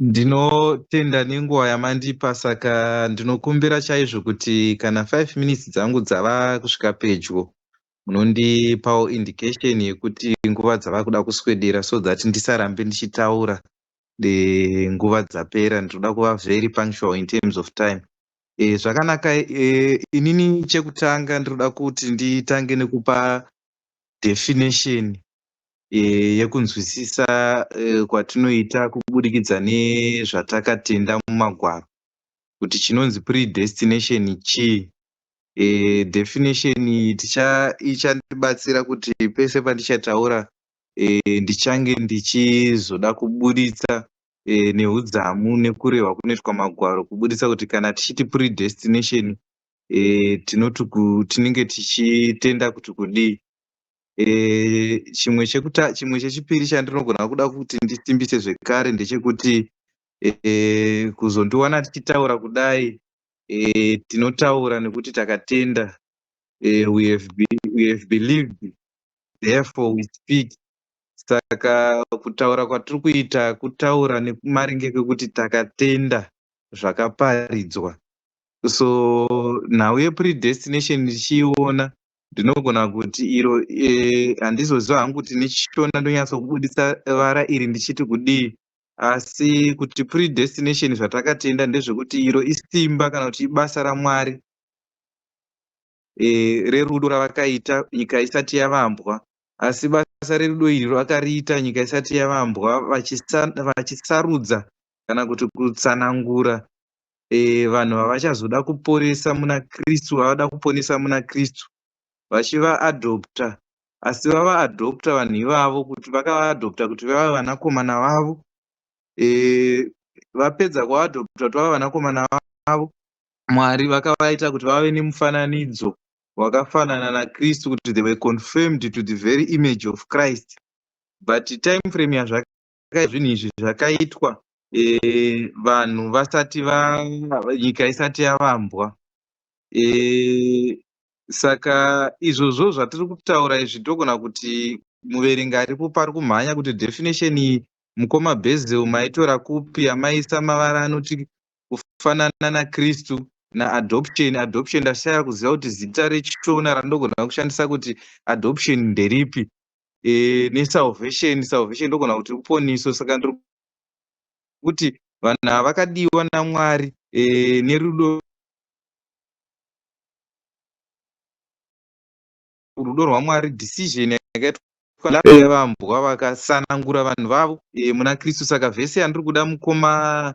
Ndinotenda nenguva yamandipa. Saka ndinokumbira chaizvo kuti kana 5 minutes dzangu dzava kusvika pedyo, munondipawo indication yekuti nguva dzava kuda kuswedera, so that ndisarambe ndichitaura nguva dzapera. Ndinoda kuva very punctual in terms of time. Zvakanaka. Inini chekutanga ndinoda kuti nditange nekupa definition yekunzwisisa kwatinoita kubudikidza nezvatakatenda mumagwaro, kuti chinonzi predestination chii. Definition iyi ichandibatsira kuti pese pandichataura ndichange ndichizoda kubuditsa neudzamu nekurehwa kunoitwa magwaro, kubuditsa kuti kana tichiti predestination, tinoti tinenge tichitenda kuti kudii. Chimwe chechipiri chandinogona kuda kuti ndisimbise zvekare ndechekuti kuzondiwana tichitaura kudai, tinotaura nekuti takatenda. We have believed, therefore we speak. Saka kutaura kwatiri kuita kutaura nemaringe kwekuti takatenda zvakaparidzwa. So nhau yepredestination ndichiiona, ndinogona kuti iro handizoziva hangu kuti nechiShona ndonyatsokubudisa vara iri ndichiti kudii, asi kuti predestination, zvatakatenda ndezvekuti iro isimba kana kuti ibasa raMwari rerudo ravakaita nyika isati yavambwa. Asi basa rerudo iri vakariita nyika isati yavambwa, vachisarudza kana kuti kutsanangura vanhu vavachazoda kuporesa muna Kristu, vavada kuponesa muna Kristu, vachivaadopta. Asi vavaadopta vanhu ivavo, kuti vakavaadopta kuti vave vanakomana vavo. Vapedza kuvaadopta kuti vave vanakomana vavo, Mwari vakavaita kuti vave nemufananidzo wakafanana naKristu, kuti they were confirmed to the very image of Christ. But time frame yazvaka zvinhu izvi zvakaitwa vanhu vasati nyika isati yavambwa. Saka izvozvo zvatiri kutaura izvi, togona kuti muverengi aripo pari kumhanya kuti definition iyi, mukoma Basil, maitora kupi yamaisa mavara anoti kufanana naKristu naadoption? Adoption ndashaya kuziva kuti zita rechiShona randogona kushandisa kuti adoption nderipi. Nesalvation, salvation ndogona kuti ruponiso. Saka ndiri kuti vanhu ava vakadiwa naMwari nerudo, rudo rwaMwari, decision yakaitwa yavambwa, vakasanangura vanhu vavo muna Kristu. Saka vhesi yandiri kuda, mukoma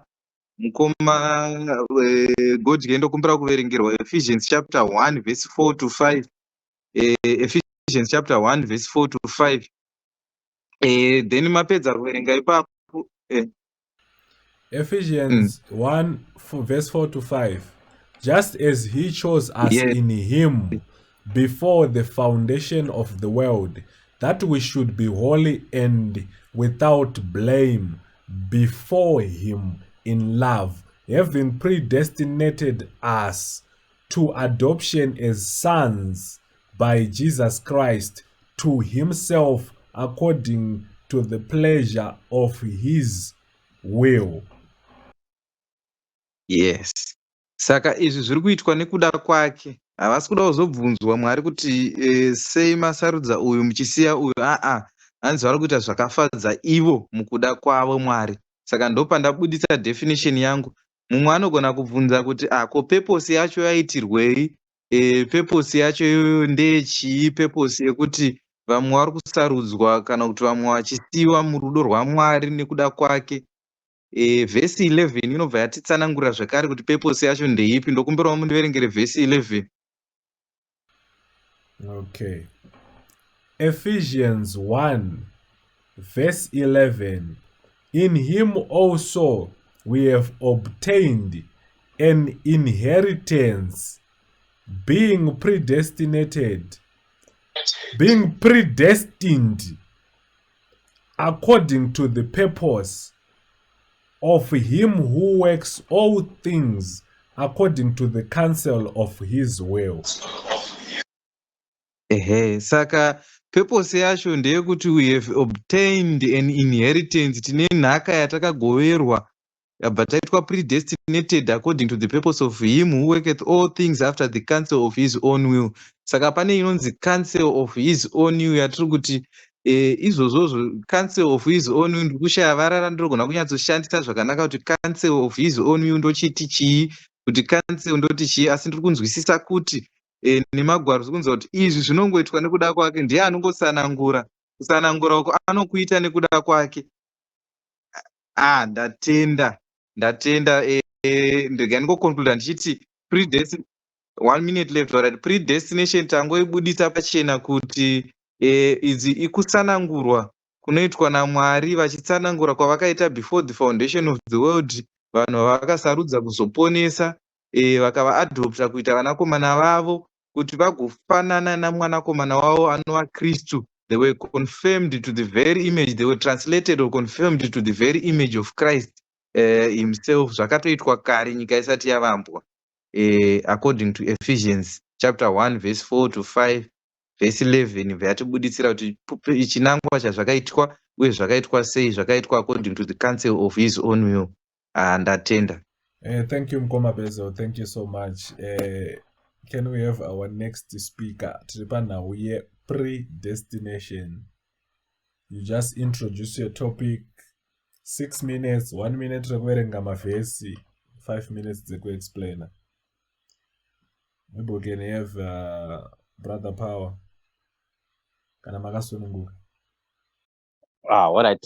Godye, ndokumbira kuverengerwa Ephesians chapter 1 verse 4 to 5. Ephesians chapter 1 verse 4 to 5. Then mapedza kuverenga ipapo. Ephesians 1 verse 4 to 5. Just as he chose us in him before the foundation of the world, that we should be holy and without blame before him in love, having predestinated us to adoption as sons by Jesus Christ to himself, according to the pleasure of his will. Yes, saka izvi zviri kuitwa nekuda kwake. Havasi kuda kuzobvunzwa Mwari kuti sei masarudza uyu muchisiya uyu. Aa, hanzi vari kuita zvakafadza ivo mukuda kwavo Mwari. Saka ndopandabudisa definition yangu. Mumwe anogona kubvunza kuti, "Ah, ko purpose yacho yaitirwei? Purpose yacho iyoyo ndeyechii, purpose yekuti vamwe vari kusarudzwa kana kuti vamwe vachisiyiwa murudo rwaMwari nekuda kwake?" Vhesi 11 inobva yatitsanangurira zvakare kuti purpose yacho ndeipi. Ndokumbirawo mundiverengere vhesi 11. Okay. Ephesians 1, verse 11. In him also we have obtained an inheritance, being predestinated, being predestined according to the purpose of him who works all things according to the counsel of his will. Ehe, saka purpose yacho ndeyekuti we have obtained an inheritance, tine nhaka yatakagoverwa. Tabva taitwa predestinated according to the purpose of him who worketh all things after the counsel of his own will. Saka pane inonzi counsel of his own will yatiri kuti izvozvozvo, counsel of his own will, ndikushaya vara randinogona kunyatsoshandisa zvakanaka kuti counsel of his own will ndochiti chii, kuti counsel ndoti chii. Asi ndiri kunzwisisa kuti nemagwaro zvikunzwa kuti izvi zvinongoitwa nekuda kwake. Ndiye anongotsanangura. Kutsanangura uko anokuita nekuda kwake. Ah, ndatenda, ndatenda. Ndega ndingoconcluda ndichiti one minute left. Alright. Predestination tangoibudisa pachena kuti idzi ikutsanangurwa kunoitwa naMwari, vachitsanangura kwavakaita before the foundation of the world vanhu vavakasarudza kuzoponesa, vakavaadopta kuita vanakomana vavo kuti vagofanana namwanakomana wavo anova Kristu. They were confirmed to the very image, they were translated or confirmed to the very image of Christ himself. Zvakatoitwa kare nyika isati yavambwa, according to Ephesians chapter 1 verse 4 to 5, verse 11 bva yatibuditsira kuti chinangwa chazvakaitwa uye zvakaitwa sei. Zvakaitwa according to the counsel of his own will. Ndatenda. Thank you, Mkoma Bezo. Thank you so much. Can we have our next speaker? Tiri panhau ye-predestination. You just introduce your topic. 6 minutes, one minute rekuverenga mavhesi, 5 minutes dzekuexplaina. Maybe we can have Brother Power kana makasununguka. Ah, alright,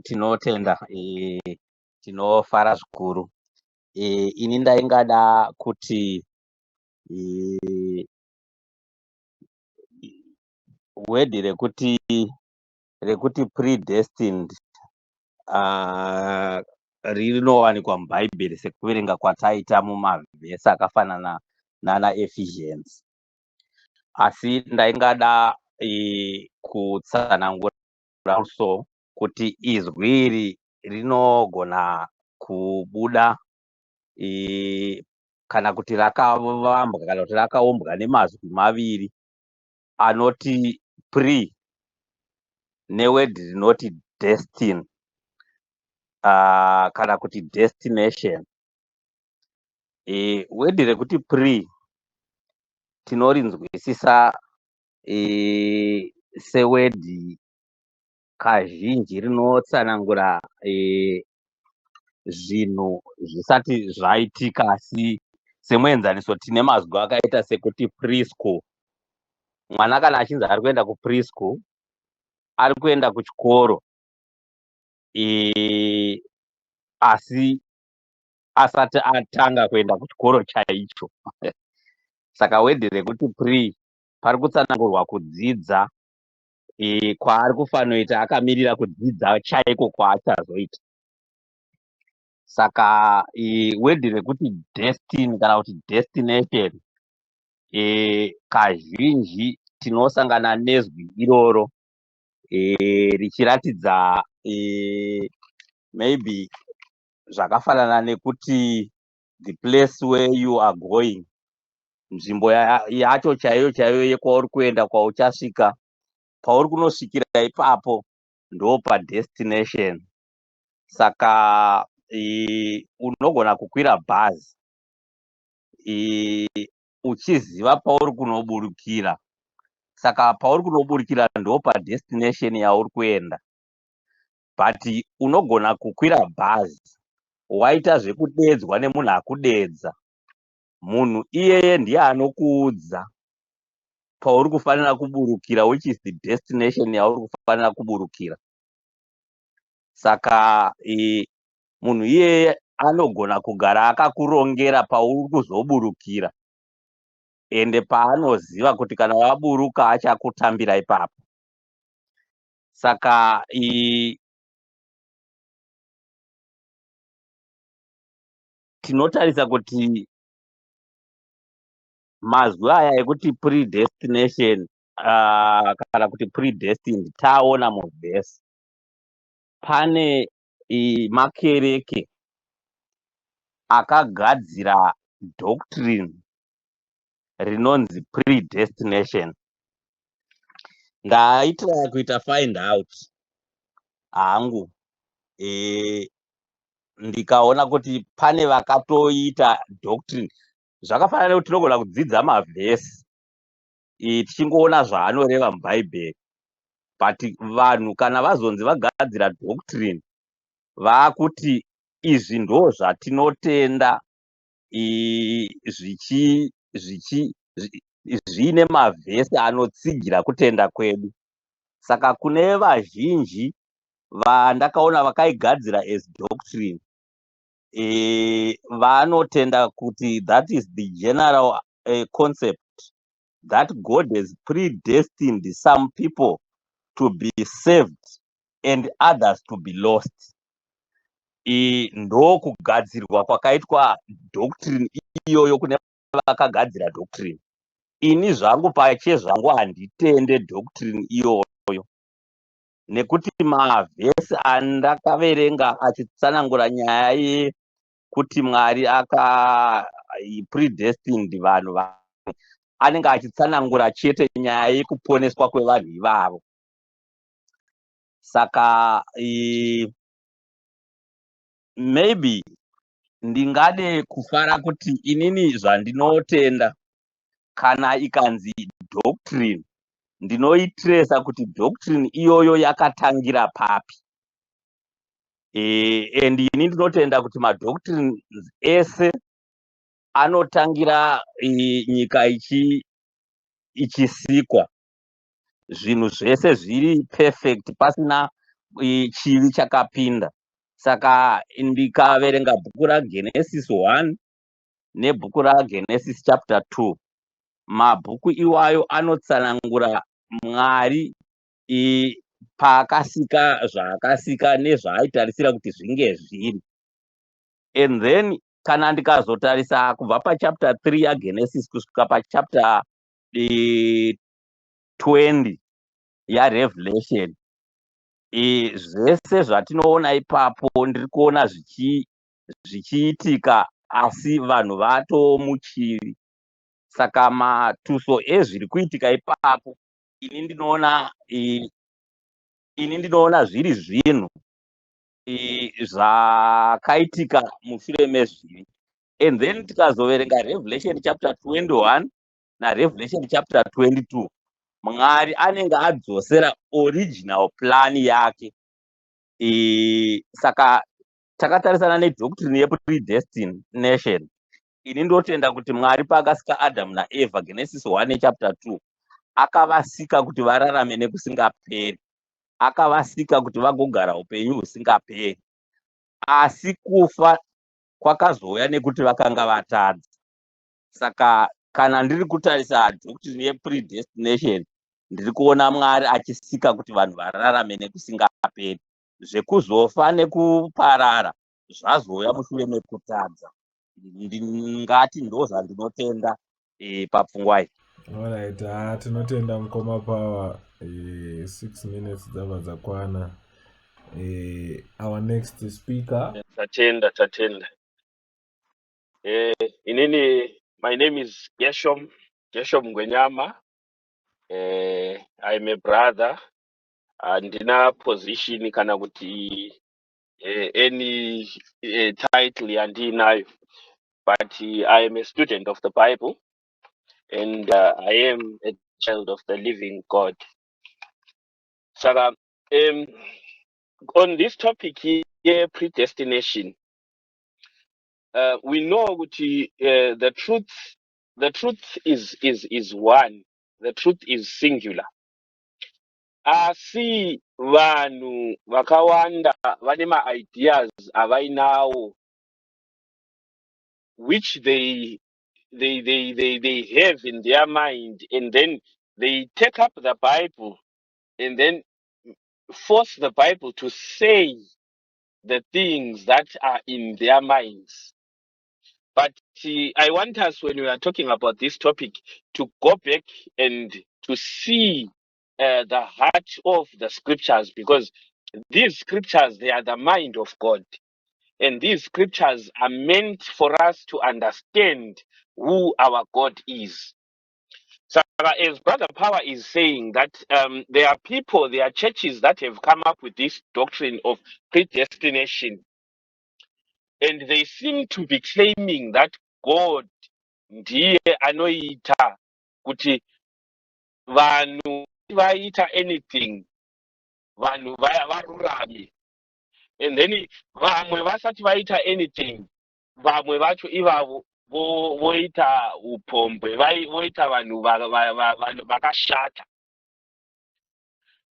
tinotenda, tinofara zvikuru. Ini ndaingada kuti word rekuti predestined rinowanikwa muBhaibheri sekuverenga kwataita mumavhesi akafanana nana Ephesians. Asi ndaingada kutsanangura also kuti izwi iri rinogona kubuda kana kuti rakavambwa kana kuti rakaumbwa nemazwi maviri anoti pre neword rinoti destine kana kuti destination. Word rekuti pre tinorinzwisisa seword kazhinji rinotsanangura zvinhu zvisati zvaitika. Asi semuenzaniso, tine mazwi akaita sekuti preschool. Mwana kana achinzi ari kuenda kupreschool, ari kuenda kuchikoro, asi asati atanga kuenda kuchikoro chaicho. Saka word rekuti pre pari kutsanangurwa kudzidza kwaari kufanoita akamirira kudzidza chaiko kwaachazoita. Saka word rekuti destiny kana kuti destination, kazhinji tinosangana nezwi iroro richiratidza maybe zvakafanana nekuti the place where you are going, nzvimbo yacho chaiyo chaiyo yekwauri kuenda, kwauchasvika, pauri kunosvikira ipapo ndo padestination. Saka unogona kukwira bhazi uchiziva pauri kunoburukira. Saka pauri kunoburukira ndo padestination yauri kuenda. But unogona kukwira bhazi waita zvekudedzwa nemunhu akudedza. Munhu iyeye ndiye anokuudza pauri kufanira kuburukira, which is the destination yauri kufanira kuburukira. Saka munhu iyeye anogona kugara akakurongera pauri kuzoburukira, ende paanoziva kuti kana waburuka achakutambira ipapo. Saka tinotarisa kuti mazwi aya ekuti predestination kana kuti predestined taaona muvhesi, pane makereke akagadzira doctrine rinonzi predestination. Ndaitira kuita find out hangu. Ndikaona kuti pane vakatoita doctrine. Zvakafanana nekuti tinogona kudzidza mavhesi tichingoona zvaanoreva muBhaibheri, but vanhu kana vazonzi vagadzira doctrine, vaakuti izvi ndo zvatinotenda, zvichi zviine mavhesi anotsigira kutenda kwedu. Saka kune vazhinji vandakaona vakaigadzira as doctrine, vanotenda kuti that is the general concept that God has predestined some people to be saved and others to be lost. Ndokugadzirwa kwakaitwa doctrine iyoyo kune vakagadzira doctrine. Ini zvangu pachezvangu handitende doctrine iyoyo, nekuti mavhesi andakaverenga achitsanangura nyaya yekuti Mwari aka predestined vanhu, anenge achitsanangura chete nyaya yekuponeswa kwevanhu ivavo. Saka maybe ndingade kufara kuti inini zvandinotenda, kana ikanzi doctrine, ndinoitresa kuti doctrine iyoyo yakatangira papi. And ini ndinotenda kuti madoctrines ese anotangira nyika ichisikwa, zvinhu zvese zviri perfect, pasina chivi chakapinda. Saka ndikaverenga bhuku raGenesis 1 nebhuku raGenesis chapter 2, mabhuku iwayo anotsanangura Mwari paakasika zvaakasika nezvaaitarisira kuti zvinge zviri. And then kana ndikazotarisa kubva pachapter 3 yaGenesis kusvika pachapter 20 yaRevelation, zvese zvatinoona ipapo ndiri kuona zvichiitika, asi vanhu vatomuchivi. Saka matuso ezviri kuitika ipapo, ini ndinoona zviri zvinhu zvakaitika mushure mezvivi. And then tikazoverenga Revelation chapter 21 naRevelation chapter 22, Mwari anenge adzosera original plan yake. Saka takatarisana nedoctrine yepredestination, ini ndotenda kuti Mwari paakasika Adamu naEvha, Genesis 1 nechapter 2, akavasika kuti vararame nekusingaperi, akavasika kuti vagogara upenyu husingaperi, asi kufa kwakazouya nekuti vakanga vatadza. Saka kana ndiri kutarisa doctrine yepredestination, ndiri kuona Mwari achisika kuti vanhu vararame nekusingaperi. Zvekuzofa nekuparara zvazouya mushure mekutadza. Ndingati ndo zvandinotenda papfungwa iyi. Alright, ha, tinotenda mukoma Power. 6 minutes dzabva dzakwana. Our next speaker. Tatenda, tatenda. Inini, my name is Geshom, Geshom Ngwenyama. I'm a brother. Handina position kana kuti any title yandinayo, but I am a student of the Bible and I am a child of the living God. Saka on this topic here, predestination, we know kuti the truth is one. The truth is singular, asi vanhu vakawanda vane maideas avainawo which they have in their mind, and then they take up the Bible and then force the Bible to say the things that are in their minds. But I want us, when we are talking about this topic, to go back and to see the heart of the scriptures, because these scriptures, they are the mind of God, and these scriptures are meant for us to understand who our God is. So as Brother Power is saying that there are people, there are churches that have come up with this doctrine of predestination. And they seem to be claiming that God ndiye anoita kuti vanhu vaita anything, vanhu varurame, and then vamwe vasati vaita anything, vamwe vacho ivavo voita upombwe, voita vanhu vakashata.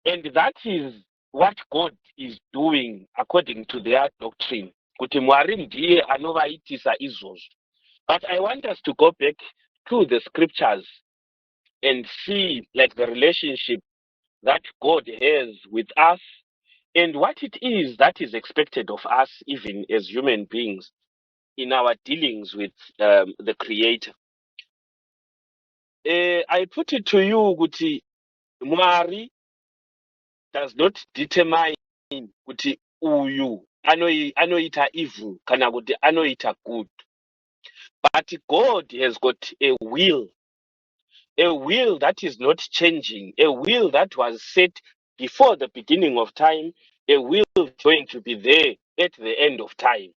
And that is what God is doing according to their doctrine, kuti Mwari ndiye anovaitisa izvozvo. But I want us to go back to the scriptures and see, like, the relationship that God has with us and what it is that is expected of us, even as human beings, in our dealings with the Creator. I put it to you kuti Mwari does not determine kuti uyu anoita evil kana kuti anoita good, but God has got a will, a will that is not changing, a will that was set before the beginning of time, a will going to be there at the end of time.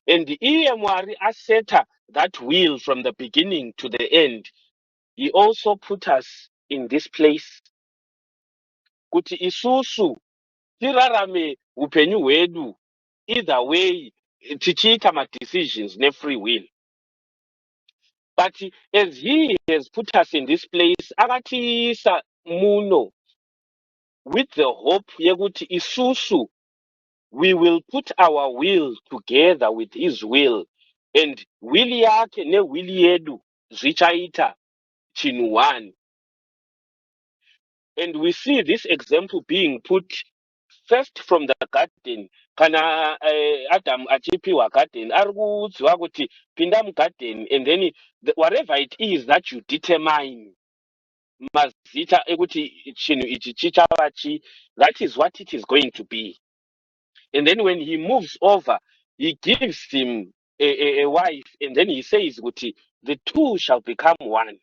And iye Mwari aseta that will from the beginning to the end. He also put us in this place kuti isusu tirarame upenyu hwedu either way, tichiita madecisions nefree will. But as He has put us in this place, akatiisa muno with the hope yekuti isusu we will put our will together with His will, and will yake newill yedu zvichaita chinhu one. And we see this example being put first from the garden. Kana Adam achipiwa garden, ari kuudziwa kuti pinda mugarden, and then whatever it is that you determine mazita ekuti chinhu ichi chichava chi, that is what it is going to be. And then when he moves over, he gives him a wife, and then he says kuti the two shall become one.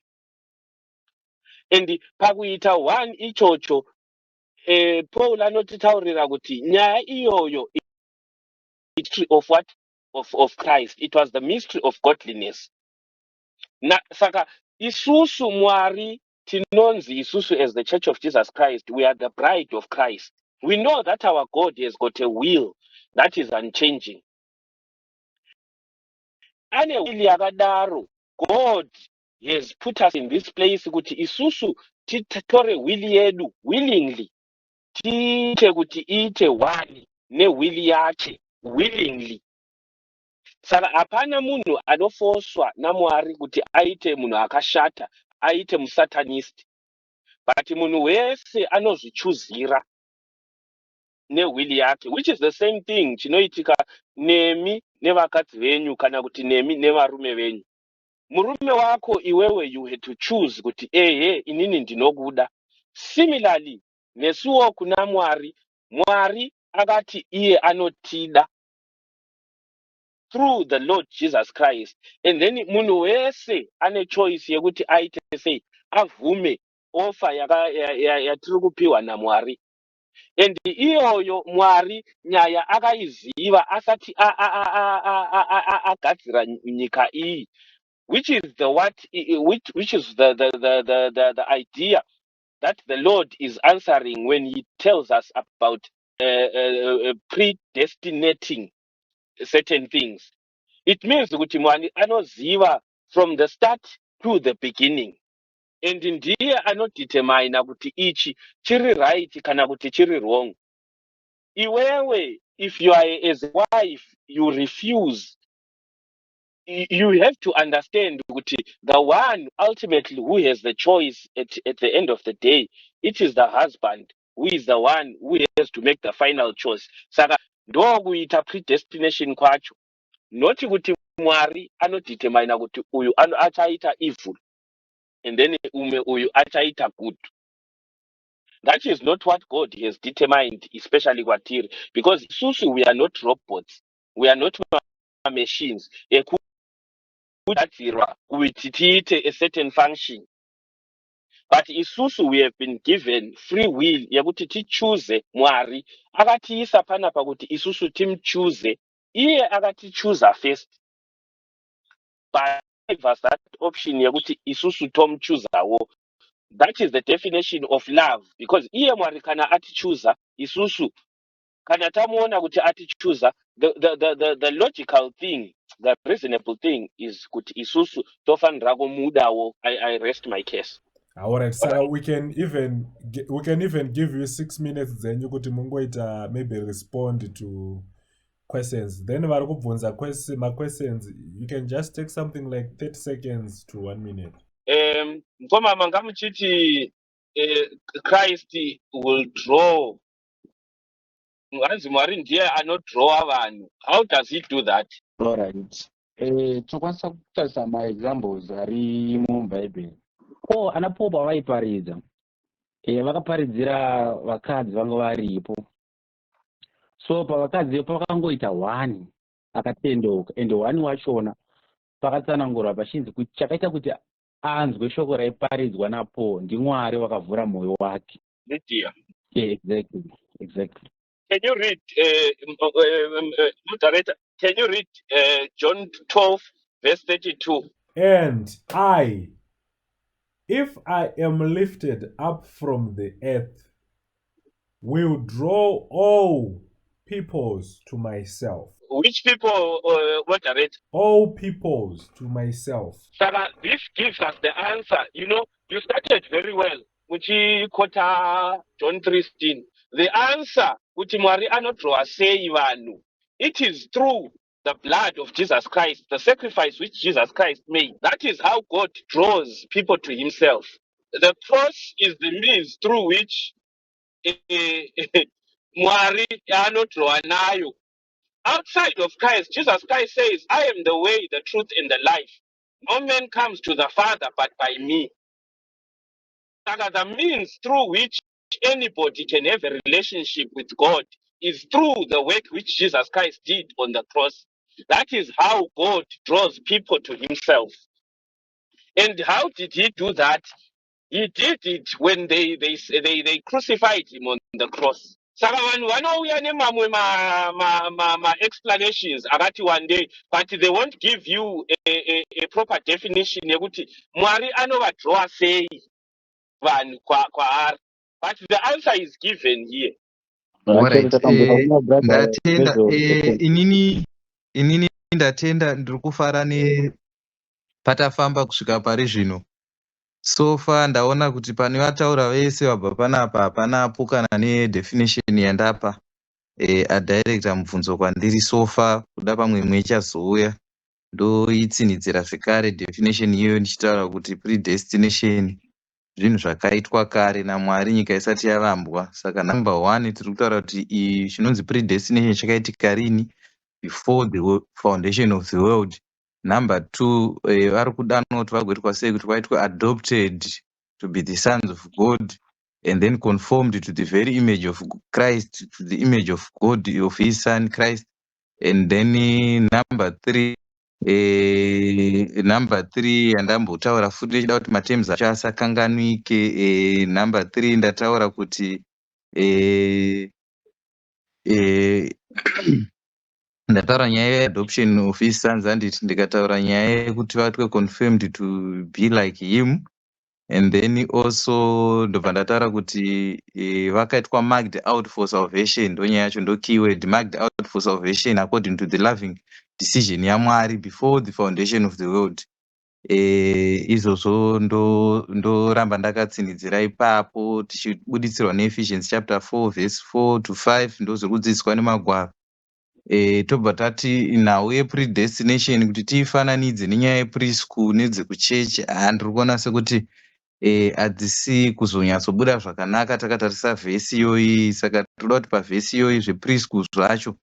And pakuita one ichocho, Paul anotitaurira kuti nyaya iyoyo, mystery of what? Of Christ. It was the mystery of godliness. Na saka isusu Mwari tinonzi isusu, as the Church of Jesus Christ, we are the bride of Christ. We know that our God has got a will that is unchanging. Ane will yakadaro. God has put us in this place kuti isusu titore will yedu willingly, tiite kuti iite one newill yake willingly. Saka hapana munhu anofoswa naMwari kuti aite munhu akashata, aite musatanist, but munhu wese anozvichuzira newill yake, which is the same thing chinoitika nemi nevakadzi venyu kana kuti nemi nevarume venyu. Murume wako iwewe, you had to choose kuti ehe, inini ndinokuda. Similarly, nesuwo kuna Mwari, Mwari akati iye anotida through the Lord Jesus Christ, and then munhu wese ane choice yekuti aite sei, abvume offer yatiri kupiwa naMwari. And iyoyo Mwari nyaya akaiziva asati agadzira nyika iyi, which is the what which is the idea that the Lord is answering when He tells us about predestinating certain things. It means kuti Mwari anoziva from the start to the beginning, and ndiye anodetermina kuti ichi chiri right kana kuti chiri wrong. Iwewe, if you are as a wife, you refuse, you have to understand kuti the one ultimately who has the choice at the end of the day, it is the husband who is the one who has to make the final choice. Saka ndokuita predestination kwacho, noti kuti Mwari anodetermina kuti uyu achaita evil and then umwe uyu achaita good. That is not what God has determined, especially kwatiri, because isusu we are not robots, we are not machines ekugadzirwa kuti tiite a certain function, but isusu we have been given free will yekuti tichoose. Mwari akatiisa panapa kuti isusu timuchoose. Iye akatichuza first, but gave us that option yekuti isusu tomuchuzawo. That is the definition of love, because iye Mwari kana atichuza isusu, kana tamuona kuti atichuza, the logical thing, the reasonable thing is kuti isusu tofanira kumudawo. I rest my case. Alright, saka we can even give you 6 minutes dzenyu kuti mungoita maybe respond to questions. Then vari kubvunza maquestions, you can just take something like 30 seconds to one minute. Mukoma, manga muchiti Christ will draw, hanzi Mwari ndiye anodrowa vanhu. How does he do that? Alright, tinokwanisa kutarisa maexamples ari mubhaibheri. Paul, ana Paul pavaiparidza, vakaparidzira vakadzi vanga varipo. So pavakadzi pavakangoita one akatendeuka, and one wachona pakatsanangurwa pachinzi kuti chakaita kuti anzwe shoko raiparidzwa naPaul ndiMwari wakavhura mwoyo wake. Lydia. Yeah, exactly. Can you read, moderator, can you read John 12 verse 32? "And I, if I am lifted up from the earth, will draw all peoples to myself." Which people, moderator? All peoples to myself. Saka this gives us the answer. You started very well muchiquota John 3:16. The answer kuti Mwari anodrowa sei vanhu, it is through the blood of Jesus Christ, the sacrifice which Jesus Christ made. That is how God draws people to himself. The cross is the means through which Mwari anodrowa nayo. Outside of Christ, Jesus Christ says, "I am the way, the truth and the life. No man comes to the Father but by me." Saka the means through which anybody can have a relationship with God is through the work which Jesus Christ did on the cross. That is how God draws people to himself. And how did he do that? He did it when they crucified him on the cross. Saka vanhu vanouya nemamwe ma-explanations akati one day, but they won't give you a proper definition yekuti Mwari anovadrowa sei vanhu kwaari. But the answer is given here. Alright, ndatenda. Inini ndatenda, ndiri kufara nepatafamba kusvika pari zvino. So far ndaona kuti pane vataura vese vabva panapa, hapanapo kana nedefinition yandapa adirecta mubvunzo kwandiri. So far kuda pamwe imwe ichazouya, ndoitsinhidzira zvekare definition iyoyo, ndichitaura kuti predestination zvinhu zvakaitwa kare naMwari nyika isati yavambwa. Saka number one, tiri kutaura kuti chinonzi predestination chakaitika rini? Before the foundation of the world. Number two, vari kudanwa kuti vagoitwa sei kuti vaitwe adopted to be the sons of God and then conformed to the very image of Christ, to the image of God, of his son Christ. And then number three yandambotaura futi, ndichida kuti materms acho asakanganwike, number three ndataura kuti ndataura nyaya yeadoption of his sons, handiti? Ndikataura nyaya yekuti vaitwe confirmed to be like him, and then also ndobva ndataura kuti vakaitwa marked out for salvation. Ndonyaya yacho, ndo keyword, marked out for salvation according to the loving decision yaMwari before the foundation of the world. Izvozvo ndoramba ndakatsinidzira ipapo, tichibuditsirwa neEphesians chapter 4 verse 4 to 5. Ndozviri kudzidziswa nemagwaro. Tobva tati nhau yepredestination, kuti tiifananidze nenyaya yepreschool nedzekuchechi, haa, ndiri kuona sekuti hadzisi kuzonyatsobuda zvakanaka takatarisa vhesi iyoyi. Saka toda kuti pavhesi iyoyi zvepreschool zvacho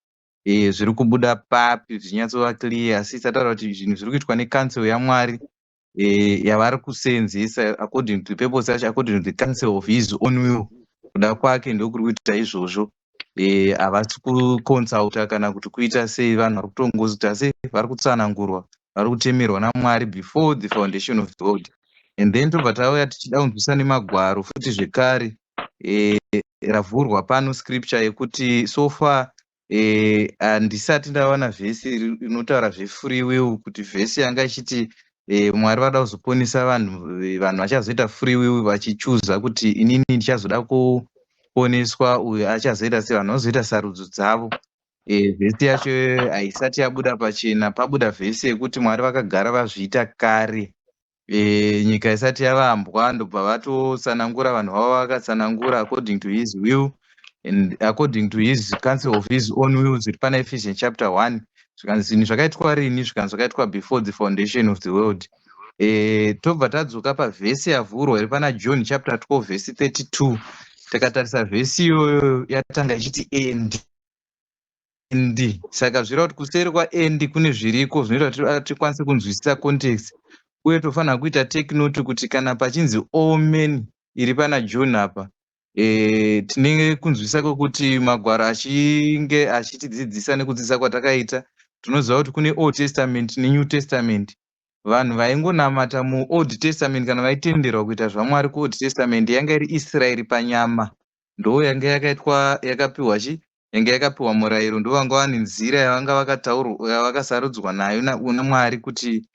zviri kubuda papi, zvichinyatsova clear. Asi tataura kuti zvinhu zviri kuitwa necounsel yaMwari yavari kuseenzesa according to the purpose yacho, according to the counsel of his own will, kuda kwake ndokuri kuita izvozvo. Havasi kuconsulta kana kuti kuita sei, vanhu vari kutongoita sei, vari kutsanangurwa, vari kutemerwa naMwari before the foundation of the world. And then tobva tauya tichida kunzwisa nemagwaro futi zvekare, ravhurwa pano scripture yekuti so far Handisati ndawana vhesi inotaura zvefree will, kuti vhesi yanga ichiti Mwari vada kuzoponesa vanhu, vanhu vachazoita free will vachichuza kuti inini ndichazoda kuponeswa, uyu achazoita sei, vanhu vazoita sarudzo dzavo. Vhesi yacho haisati yabuda pachena. Pabuda vhesi yekuti Mwari vakagara vazviita kare, nyika isati yavambwa, ndobva vatotsanangura vanhu vavo vakatsanangura according to his will and according to his counsel of his own will, zviri pana Ephesians chapter 1. Zvikanzi zvinhu zvakaitwa rini? Zvikanzi zvakaitwa before the foundation of the world. Tobva tadzoka pavhesi yavhurwa iri pana John chapter 12 vhesi 32. Tikatarisa vhesi iyoyo, yatanga ichiti and saka zvireva kuti kuseri kwaand kune zviriko zvinoita kuti tikwanise kunzwisisa context. Uye tofanira kuita take note kuti kana pachinzi "all men" iri pana John apa, tinenge kunzwisisa kwekuti magwaro achinge achitidzidzisa nekudzidzisa kwatakaita, tinoziva kuti kune Old Testament neNew Testament. Vanhu vaingonamata muOld Testament, kana vaitenderwa kuita zvaMwari kuOld Testament, yanga iri Israeri panyama. Ndo yanga yakaitwa, yakapiwa chi, yanga yakapiwa murayiro, ndo vanga vane nzira yavanga vakataurwa, yavakasarudzwa nayo naMwari kuti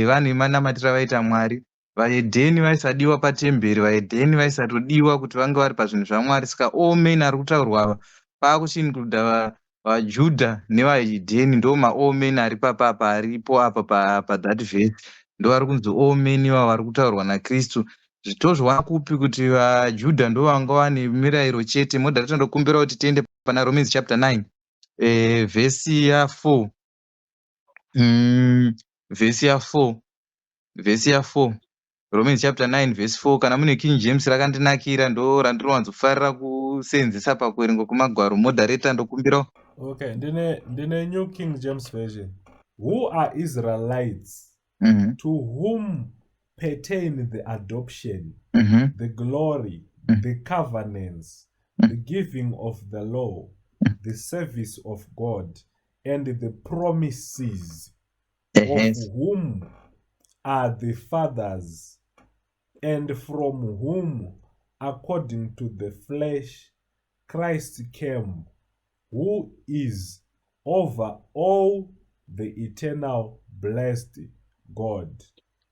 vane manamatiro avaita Mwari. Vahedheni vaisadiwa patemberi, vahedheni vaisatodiwa kuti vange vari pazvinhu zvaMwari. Saka all men ari kutaurwa ava paakuchiincluda vaJudha nevahedheni. Ndo maall men ari papapa aripo apa pathat verse, ndo vari kunzi all men ivavo vari kutaurwa naKristu. Tozviwana kupi kuti vaJudha ndo vanga vane mirayiro chete? Moderator, ndokumbira kuti tiende pana Romans chapter 9, vhesi ya4, vhesi ya4, vhesi ya4, Romans chapter 9 verse 4. Kana mune King James rakandinakira, ndo randinowanzofarira kuseenzesa pakuverengwa kwemagwaro. Moderator, ndokumbirawo. Okay, ndine New King James Version. Who are Israelites, to whom pertain the adoption, the glory, the covenants, the giving of the law, the service of God, and the promises, of whom are the fathers, and from whom, according to the flesh, Christ came, who is over all, the eternal blessed God.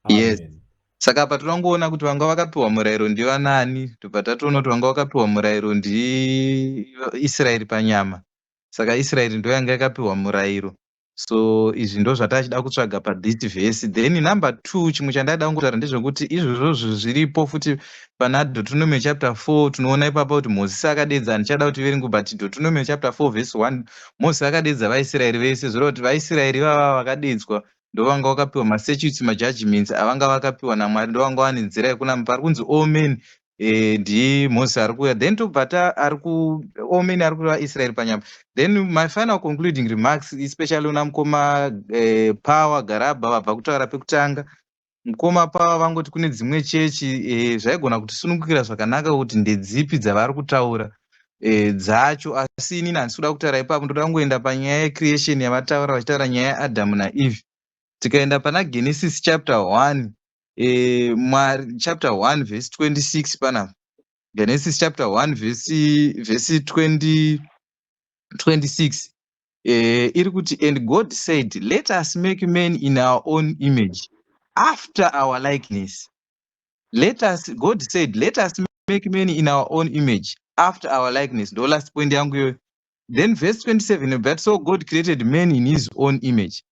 Yes. Amen. Saka apa tinongoona kuti vanga vakapiwa murayiro ndivanani. Tobva tatoona kuti vanga vakapiwa murayiro ndiIsraeri panyama. Saka Israeri ndo yanga yakapiwa murayiro. So izvi ndo zvatachida kutsvaga pathis verse. Then number two, chimwe chandaida kungotaura ndezvekuti izvozvozvo zviripo futi pana Deuteronomy chapter 4. Tinoona ipapa kuti Mozisi akadedza, handichada kuti verenge, but Deuteronomy chapter 4 verse 1, Mozisi akadedza vaIsraeri vese. Zvoreva kuti vaIsraeri ivava vakadedzwa ndo vanga vakapiwa mastatutes, majudgments avanga vakapiwa naMwari, ndo vanga vane nzira yekunama. Pari kunzi all men, ndiMozisi ari kuuya. Then tobva ta ari ku all men ari kureva Israeri panyama. Then my final concluding remarks, especially una mukoma Power Garabha vabva kutaura pekutanga. Mukoma Power vangoti kune dzimwe chechi, zvaigona kutisunungukira zvakanaka kuti ndedzipi dzavari kutaura dzacho. Asi inini handisi kuda kutaura ipapo, ndoda kungoenda panyaya yecreation yavataura, vachitaura nyaya yaAdhamu naEve. Tikaenda pana Genesis chapter 1, Mwari, chapter 1 verse 26 panapa, Genesis chapter 1 verse 20, 26, iri kuti, "And God said, 'Let us make man in our own image, after our likeness.'" Let us, God said, "Let us make man in our own image, after our likeness." Ndo last point yangu iyoyo. Then verse 27, "But so God created man in his own image."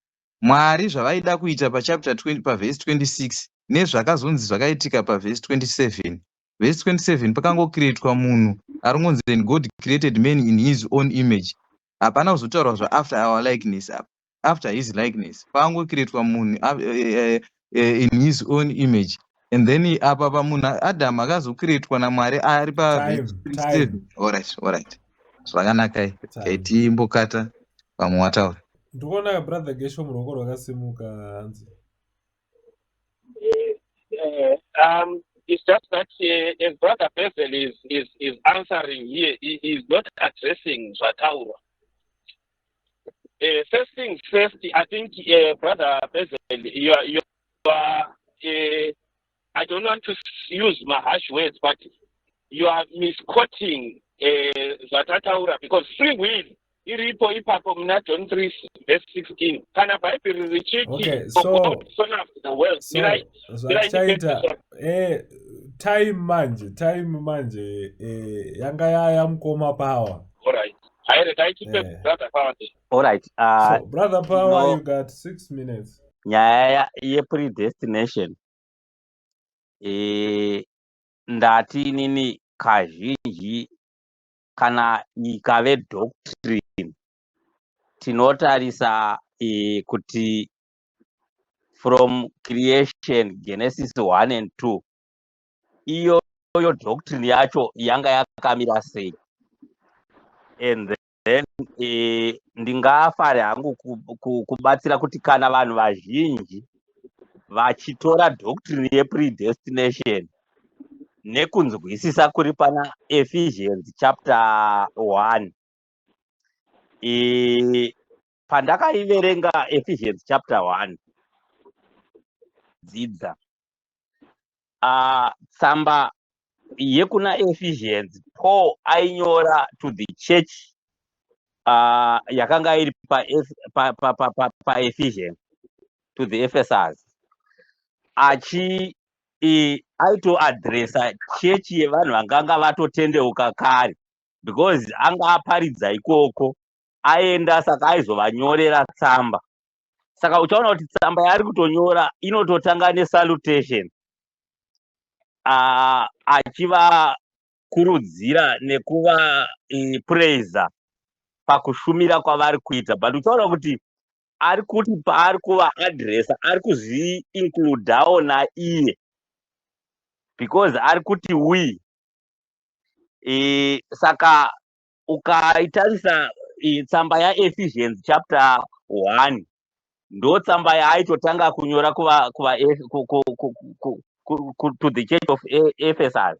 Mwari zvavaida kuita pachapter 20, pavhesi 26, nezvakazonzi zvakaitika pavhesi 27. Vhesi 27 pakangocreatwa munhu ari kungonzi, "And God created man in his own image." Hapana kuzotaurwa zvaafter our likeness apa, after his likeness. Pakangocreatwa munhu in his own image, and then apa pamunhu Adhamu akazocreatwa naMwari ari pavhesi 27. Alright, zvakanakai, timbokata vamwe wataura. Ndikuona Brother Gesho, muruoko rwakasimuka hanzi. It's just that as Brother Bezel is answering here, he is not addressing zvataurwa. First things first, I think, Brother Bezel, you are I don't want to use my harsh words, but you are misquoting zvatataura, because free will Iripo ipapo muna John 3 verse 16, kana Bhaibheri richiti, Okay, "For God so loved the world." So Mirai, mirai. Zvatichaita, Ndipedzise. Time manje, time manje, yanga yaya mukoma Power. Alright, hai, regai tipe Brother Power. Alright. So Brother Power, no. you got 6 minutes. Nyaya yepredestination, ndati inini kazhinji kana ikave doctrine, tinotarisa kuti from creation, Genesis 1 and 2, iyoyo doctrine yacho yanga yakamira sei. And then ndingafare hangu kubatsira kuti kana vanhu vazhinji vachitora doctrine yepredestination nekunzwisisa kuri pana Ephesians chapter 1, pandakaiverenga Ephesians chapter 1, dzidza tsamba yekuna Ephesians, Paul ainyora to the church yakanga iri paEphesians, pa to the Ephesus, achi aitoadresa chechi yevanhu vanganga vatotendeuka kare, because anga aparidza ikoko, aenda, saka aizovanyorera tsamba. Saka uchaona kuti tsamba yaari kutonyora inototanga nesalutation, achivakurudzira nekuvapraisa pakushumira kwavari kuita. But uchaona kuti ari kuti paari kuvaadresa, ari kuzviincludawo naiye, because ari kuti we. Saka ukaitarisa tsamba yaEphesians chapter 1, ndo tsamba yaaitotanga kunyora kuva, kuva, ku, ku, ku, to the church of Ephesus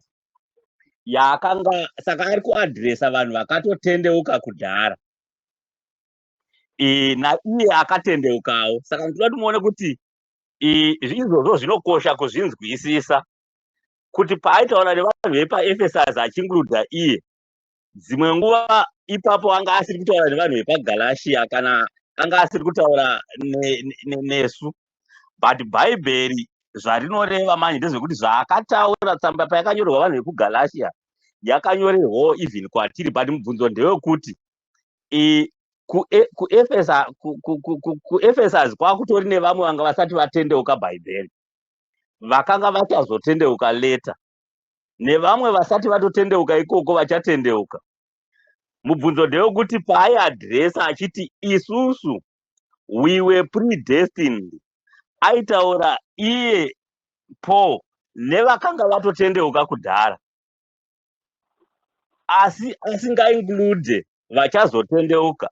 yaakanga. Saka ari kuadresa vanhu vakatotendeuka kudhara, naiye akatendeukawo. Saka ndinoda kuti muone kuti izvozvo zvinokosha kuzvinzwisisa, kuti paaitaura nevanhu vepaEphesus achiincluda iye, dzimwe nguva ipapo anga asiri kutaura nevanhu vepaGalatia, kana anga asiri kutaura nesu. But Bhaibheri zvarinoreva manje ndezvekuti zvaakataura, tsamba payakanyorerwa vanhu vekuGalatia, yakanyorerwawo even kwatiri. But mubvunzo ndewekuti kuEphesus kwakutori nevamwe vanga vasati vatendeuka Bhaibheri, vakanga vachazotendeuka later, nevamwe vasati vatotendeuka ikoko vachatendeuka. Mubvunzo ndewekuti paaiadresa achiti isusu we were predestined, aitaura iye Paul nevakanga vatotendeuka kudhara, asi asingainclude vachazotendeuka,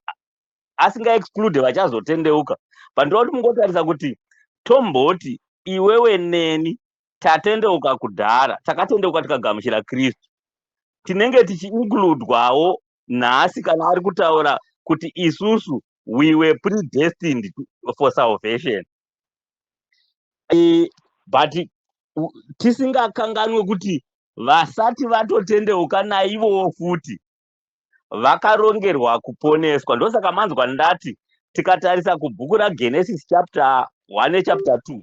asingaexclude vachazotendeuka. Pandinoda kuti mungotarisa kuti tomboti iwewe neni tatendeuka kudhara, takatendeuka tikagamuchira Kristu, tinenge tichiincludwawo nhasi kana ari kutaura kuti isusu we were predestined for salvation. But tisingakanganwe kuti vasati vatotendeuka naivowo futi vakarongerwa kuponeswa. Ndosaka manzwa ndati tikatarisa kubhuku raGenesis chapter 1 nechapter 2,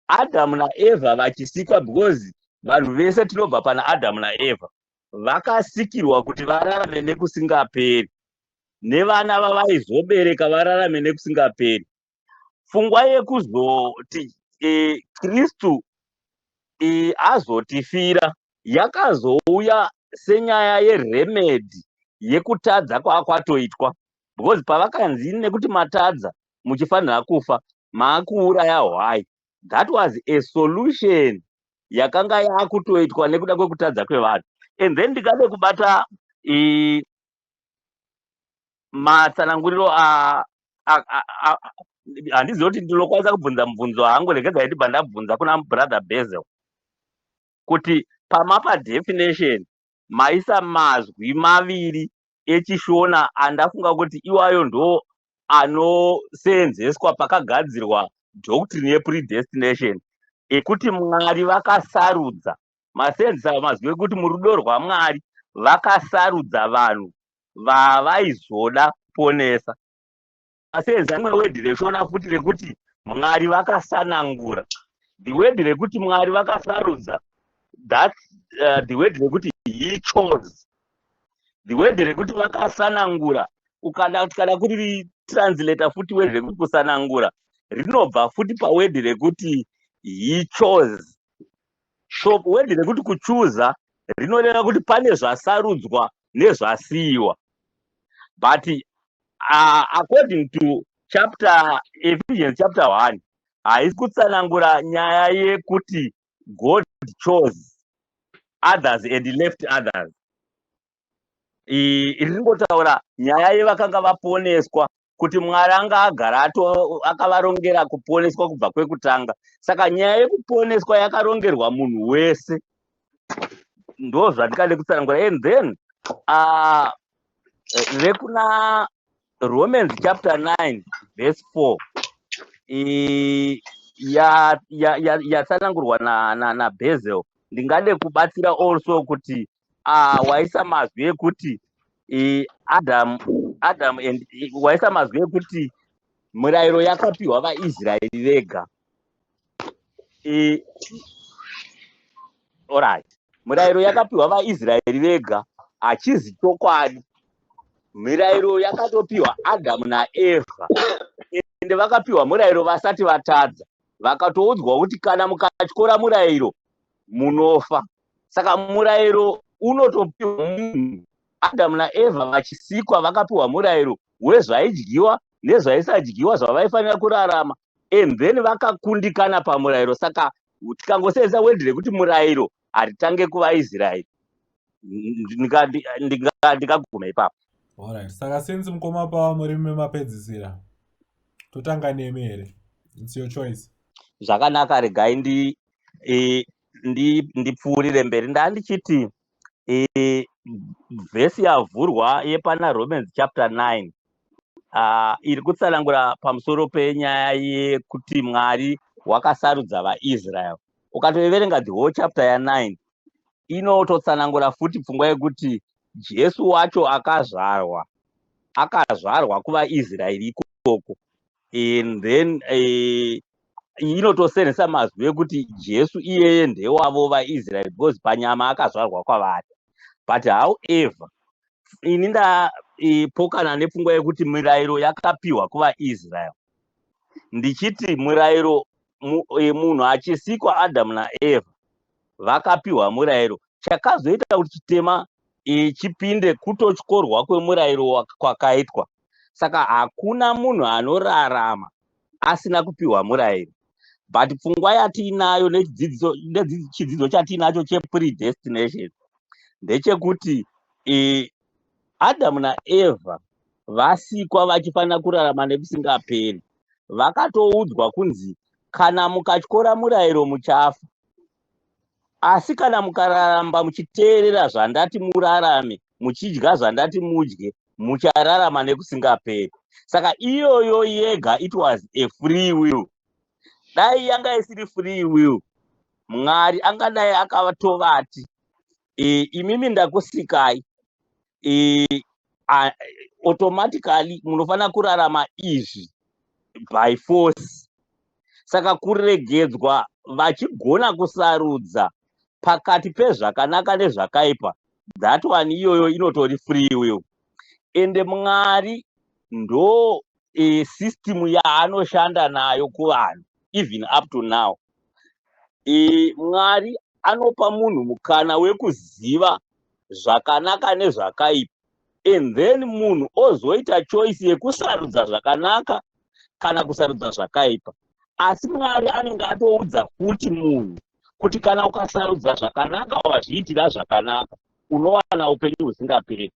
Adhamu naEvha vachisikwa, because vanhu vese tinobva pana Adhamu naEvha, vakasikirwa kuti vararame nekusingaperi, nevana vavaizobereka vararame nekusingaperi. Pfungwa yekuzoti Kristu azotifira yakazouya senyaya yeremedy yekutadza kwaakwatoitwa, because pavakanzi nekuti matadza muchifanira kufa, maakuuraya hwai, that was a solution yakanga yakutoitwa nekuda kwekutadza kwevanhu. And then ndingade kubata matsananguriro. Handizivi kuti ndinokwanisa kubvunza mubvunzo hangu. Regedzai ndibva ndabvunza kuna Brother Basil kuti pamapa definition maisa mazwi maviri echiShona andafunga kuti iwayo ndo anoseenzeswa pakagadzirwa doctrine yepredestination, ekuti Mwari vakasarudza. Maseenzesa mazwi ekuti murudo rwaMwari vakasarudza vanhu vavaizoda. Vakaponesa. Asi rimwe word reShona futi rekuti Mwari vakasanangura, the word rekuti Mwari vakasarudza, that's the word rekuti "He chose". The word rekuti vakasanangura, ukada tikada kuri translata futi, word rekuti kusanangura rinobva futi paword rekuti "He chose". So word rekuti kuchuza rinoreva kuti pane zvasarudzwa nezvasiyiwa. But according to chapter Ephesians chapter 1, haisi kutsanangura nyaya yekuti God chose others and left others. Iri ringotaura nyaya yevakanga vaponeswa, kuti Mwari anga agara akavarongera kuponeswa kubva kwekutanga. Saka nyaya yekuponeswa yakarongerwa munhu wese, ndo zvandingade kutsanangura. And then rekuna Romans chapter 9 verse 4 yatsanangurwa naBasil, ndingade kubatsira also kuti waisa mazwi ekuti Adam and waisa mazwi ekuti murayiro yakapiwa vaIsraeri vega. Alright, murayiro yakapiwa vaIsraeri vega hachizi chokwadi. Mirayiro yakatopiwa Adhamu naEvha, ende vakapiwa murayiro vasati vatadza. Vakatoudzwa kuti kana mukatyora murayiro munofa. Saka murayiro unotopiwa munhu. Adhamu naEvha vachisikwa, vakapiwa murayiro wezvaidyiwa nezvaisadyiwa, zvavaifanira kurarama, and then vakakundikana pamurayiro. Saka tikangosenzesa word rekuti murayiro, haritange kuvaIsraeri. Ndingaguma ipapo. Alright, saka since mukoma pava muri memapedzisira, totanga nemi here? It's your choice. Zvakanaka, regai ndipfuurire mberi. Ndandichiti vhesi yavhurwa yepana Romans chapter 9 iri kutsanangura pamusoro penyaya yekuti Mwari wakasarudza vaIsrael. Ukatoiverenga the whole chapter ya9, inototsanangura futi pfungwa yekuti Jesu wacho akazvarwa kuvaIsraeri ikoko. And then inotosenzesa mazwi ekuti Jesu iyeye ndewavo vaIsraeri, because panyama akazvarwa kwavari. But however, ini ndapokana nepfungwa yekuti mirayiro yakapiwa kuvaIsrael, ndichiti murayiro, munhu achisikwa, Adhamu naEvha vakapiwa murayiro. Chakazoita kuti chitema chipinde kutotyorwa kwemurayiro kwakaitwa. Saka hakuna munhu anorarama asina kupiwa murayiro. But pfungwa yatiinayo nechidzidzo chatiinacho chepredestination ndechekuti Adhamu naEvha vasikwa vachifanira kurarama nekusingaperi, vakatoudzwa kunzi kana mukatyora murayiro muchafa, asi kana mukararamba muchiteerera zvandati murarame, muchidya zvandati mudye, muchararama nekusingaperi. Saka iyoyo yega, it was a free will. Dai yanga isiri free will, Mwari angadai akatovati, imimi ndakusikai, automatically munofanira kurarama izvi by force. Saka kuregedzwa vachigona kusarudza pakati pezvakanaka nezvakaipa, that one iyoyo inotori free will. Ende Mwari ndo system yaanoshanda nayo kuvanhu even up to now. Mwari anopa munhu mukana wekuziva zvakanaka nezvakaipa, and then munhu ozoita choice yekusarudza zvakanaka kana kusarudza zvakaipa. Asi Mwari anenge atoudza futi munhu kuti kana ukasarudza zvakanaka, wazviitira zvakanaka, unowana upenyu husingaperi.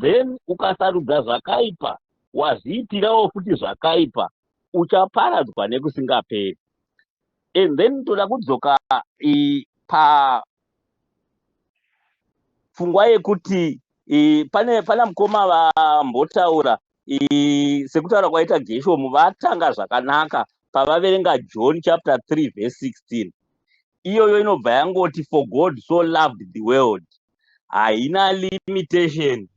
Then ukasarudza zvakaipa, wazviitirawo futi zvakaipa, uchaparadzwa nekusingaperi. And then toda kudzoka pafungwa yekuti pane pana mukoma vambotaura, sekutaura kwaita Geshomu, vatanga zvakanaka pavaverenga John chapter 3 verse 16. Iyoyo inobva yangoti, "For God so loved the world." Haina limitation,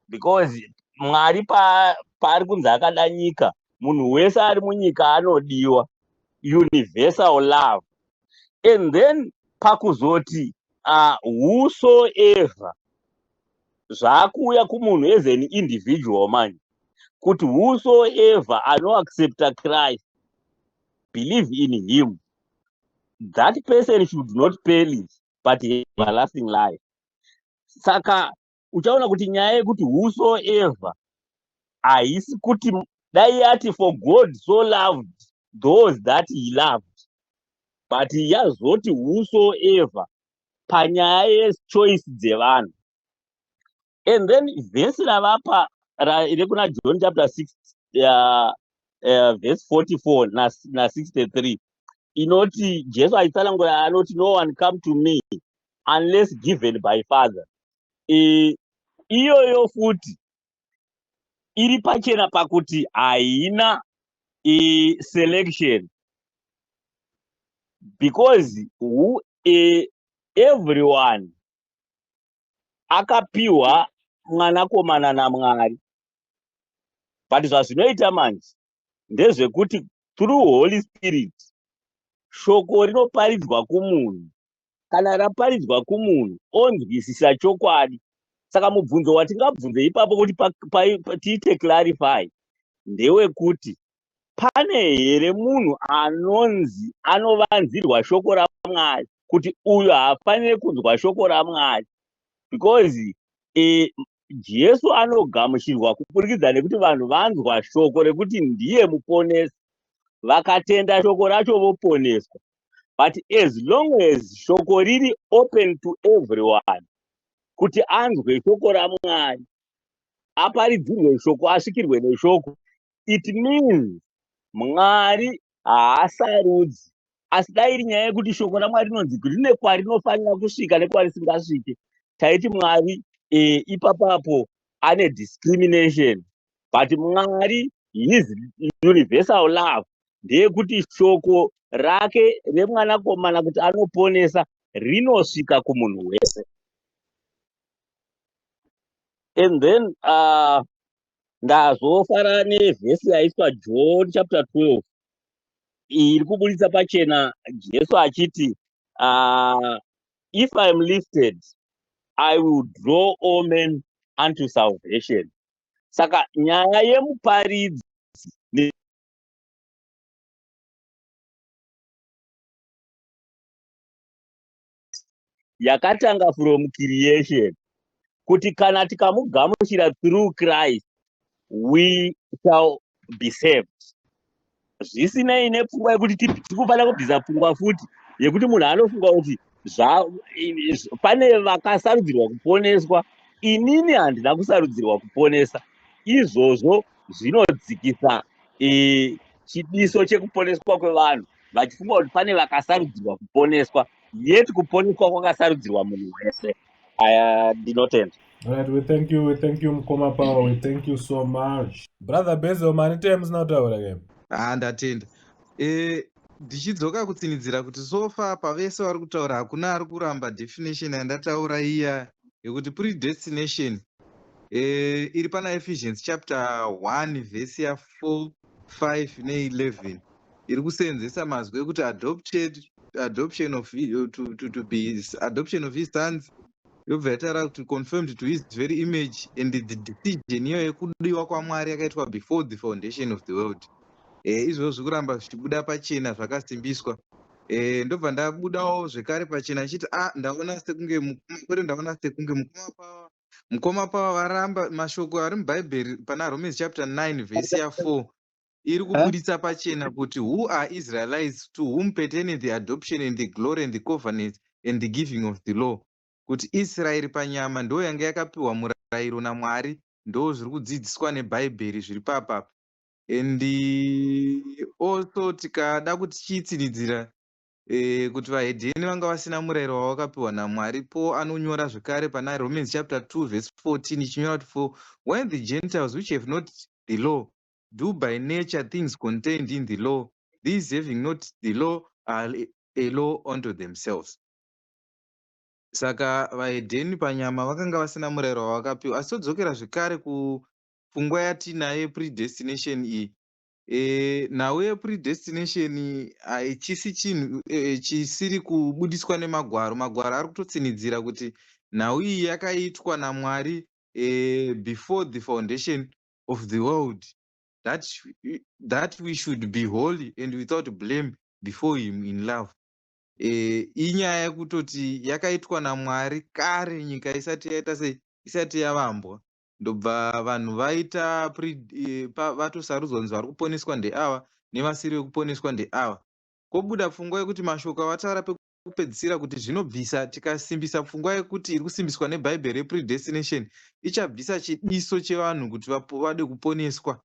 because Mwari paari kunzi akada nyika, munhu wese ari munyika anodiwa, universal love. And then pakuzoti whosoever, zvaakuuya kumunhu as an individual manje, kuti whosoever anoaccepta Christ, believe in him, that person should not perish but have everlasting life. Saka uchaona kuti nyaya yekuti whosoever haisi kuti dai yati for God so loved those that he loved, but yazoti whosoever panyaya yechoice dzevanhu. And then vhesi ravapa rekuna John chapter 6 verse 44 na63 inoti Jesu achitsanangura anoti, "No one come to me unless given by Father." Iyoyo futi iri pachena pakuti haina selection, because everyone akapiwa mwanakomana naMwari. But zvazvinoita manje ndezvekuti through Holy Spirit shoko rinoparidzwa kumunhu. Kana raparidzwa kumunhu, onzwisisa chokwadi. Saka mubvunzo watingabvunze ipapo kuti tiite clarify ndewekuti pane here munhu anonzi anovanzirwa shoko raMwari, kuti uyu haafaniri kunzwa shoko raMwari? Because Jesu anogamuchirwa kuburikidza nekuti vanhu vanzwa shoko rekuti ndiye muponesi, vakatenda shoko racho, voponeswa. But as long as shoko riri open to everyone kuti anzwe shoko raMwari, aparidzirwe shoko, asvikirwe neshoko, it means Mwari haasarudzi. Asi dai iri nyaya yekuti shoko raMwari rinonzi rine kwarinofanira kusvika nekwarisingasvike, taiti Mwari ipapapo ane discrimination. But Mwari, his universal love ndeyekuti shoko rake remwanakomana kuti anoponesa rinosvika kumunhu wese. And then ndazofara nevhesi yaiswa, John chapter 12, iri kubudisa pachena Jesu achiti, "If I am lifted, I will draw all men unto salvation." Saka nyaya yemuparidzi yakatanga from creation, kuti kana tikamugamuchira through Christ, we shall be saved, zvisinei nepfungwa yekuti tikufanira kubvisa pfungwa futi yekuti munhu anofunga kuti pane vakasarudzirwa kuponeswa, inini handina kusarudzirwa kuponesa. Izvozvo zvinodzikisa chidiso chekuponeswa kwevanhu, vachifunga kuti pane vakasarudzirwa kuponeswa, yet kuponeswa kwakasarudzirwa munhu wese. Aya, ndinotenda. All right, we thank you, we thank you, Mkoma Power, we thank you so much. Brother Bezo, mani terms kutaura ke. Ah, ndatenda. Ndichidzoka kutsinidzira kuti so far pavese vari kutaura hakuna ari kuramba definition yandataura iya yekuti predestination iri pana Ephesians chapter 1 vhesi ya4, 5 ne11, iri kuseenzesa mazwi ekuti adopted, adoption of to be his, adoption of his sons, yobva yataura kuti confirmed to his very image, and the decision iyo yekudiwa kwaMwari yakaitwa before the foundation of the world. Izvozvo zviri kuramba zvichibuda pachena zvakasimbiswa. Ndobva ndabudawo zvekare pachena achiti a ndaona sekunge kwete, ndaona sekunge mukoma Pava varamba mashoko ari mubhaibheri pana Romans chapter 9 vhesi ya4, iri kubuditsa pachena kuti who are Israelites, to whom pertain the adoption and the glory and the covenant and the giving of the law, kuti Israeri panyama ndo yanga yakapiwa murayiro naMwari. Ndo zviri kudzidziswa nebhaibheri zviri papapa. And also tikada kuti tichiitsiridzira kuti vahedheni vanga vasina murayiro wavakapiwa naMwari, po anonyora zvekare pana Romans chapter 2 verse 14, ichinyora kuti, "For when the Gentiles, which have not the law, do by nature things contained in the law, these having not the law are a law unto themselves." Saka vahedheni panyama vakanga vasina murayiro wavakapiwa. Asi todzokera zvekare ku Pfungwa yatinayo yepredestination iyi, nhau yepredestination haichisi chinhu chisiri kubudiswa nemagwaro. Magwaro ari kutotsinidzira kuti nhau iyi yakaitwa naMwari before the foundation of the world, that we should be holy and without blame before him in love. Inyaya yekutoti yakaitwa naMwari kare, nyika isati yaita sei, isati yavambwa. Ndobva vanhu vaita vatosarudzwa kunzi vari kuponeswa ndeava, nevasiri vekuponeswa ndeava. Kwobuda pfungwa yekuti mashoko avataura pekupedzisira kuti zvinobvisa, tikasimbisa pfungwa yekuti iri kusimbiswa neBhaibheri yepredestination, ichabvisa chidiso chevanhu kuti vade kuponeswa.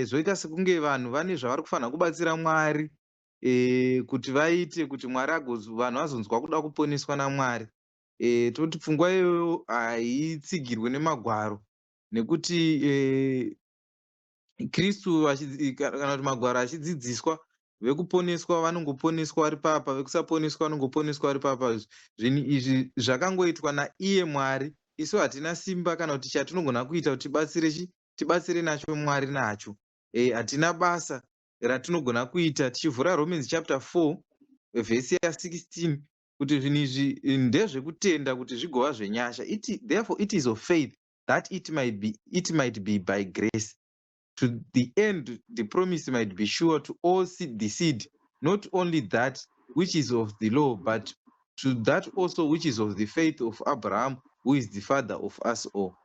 Zvoita sekunge vanhu vane zvavari kufanira kubatsira Mwari kuti vaite kuti Mwari vanhu vazonzwa kuda kuponeswa naMwari. Toti pfungwa iyoyo haitsigirwe nemagwaro, nekuti Kristu kana kuti magwaro achidzidziswa, vekuponeswa vanongoponeswa vari papa, vekusaponeswa vanongoponeswa vari papa. Zvinhu izvi zvakangoitwa naiye Mwari. Isu hatina simba kana kuti chatinogona kuita kuti tibatsire chi tibatsire nacho Mwari nacho. Hatina basa ratinogona kuita. Tichivhura Romans chapter 4 vhesi ya16, kuti zvinhu izvi ndezvekutenda kuti zvigova zvenyasha. Therefore it is of faith that it might be by grace, to the end the promise might be sure to all the seed, not only that which is of the law, but to that also which is of the faith of Abraham, who is the father of us all.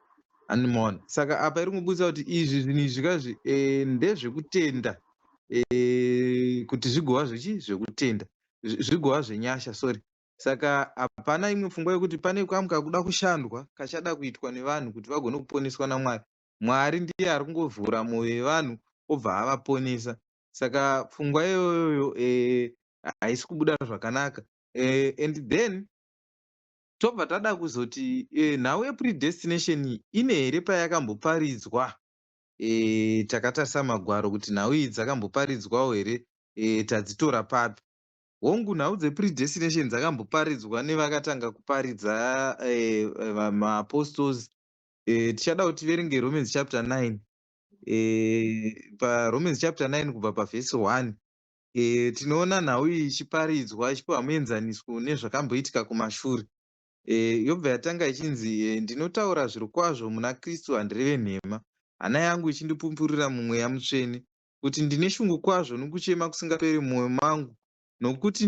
Animona, saka apa iri kubudisa kuti izvi zvinhu izvi kazvi ndezvekutenda kuti zvigova zvechi zvekutenda, zvigova zvenyasha, sorry. Saka hapana imwe pfungwa yekuti pane kamwe kakuda kushandwa kachada kuitwa nevanhu kuti vagone kuponeswa naMwari. Mwari ndiye ari kungovhura mwoyo yevanhu, obva avaponesa. Saka pfungwa iyoyoyo haisi kubuda zvakanaka. And then tobva tada kuzoti nhau yepredestination ine here payakamboparidzwa? Takatarisa magwaro kuti nhau idzi dzakamboparidzwawo here, tadzitora papi? Hongu, nhau dzepredestination dzakamboparidzwa nevakatanga kuparidza, maapostles. Tichada kuti tiverenge Romans chapter 9. PaRomans chapter 9 kubva pavhesi 1, tinoona nhau iyi ichiparidzwa, ichipiwa muenzaniso nezvakamboitika kumashure. Yobva yatanga ichinzi, "Ndinotaura zviro kwazvo muna Kristu, handireve nhema, hana yangu ichindipupurira mumweya mutsvene, kuti ndine shungu kwazvo nokuchema kusingaperi mumwoyo mangu, nokuti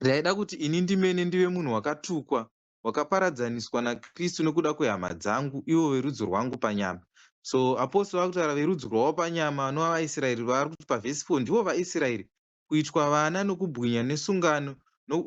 ndaida kuti ini ndimene ndive munhu wakatukwa, wakaparadzaniswa naKristu nokuda kwehama dzangu, ivo verudzi rwangu panyama." So apostle vakutaura verudzi rwavo panyama, vanova vaIsraeri. Vari kuti pavhesi 4, ndivo vaIsraeri, kuitwa vana nokubwinya nesungano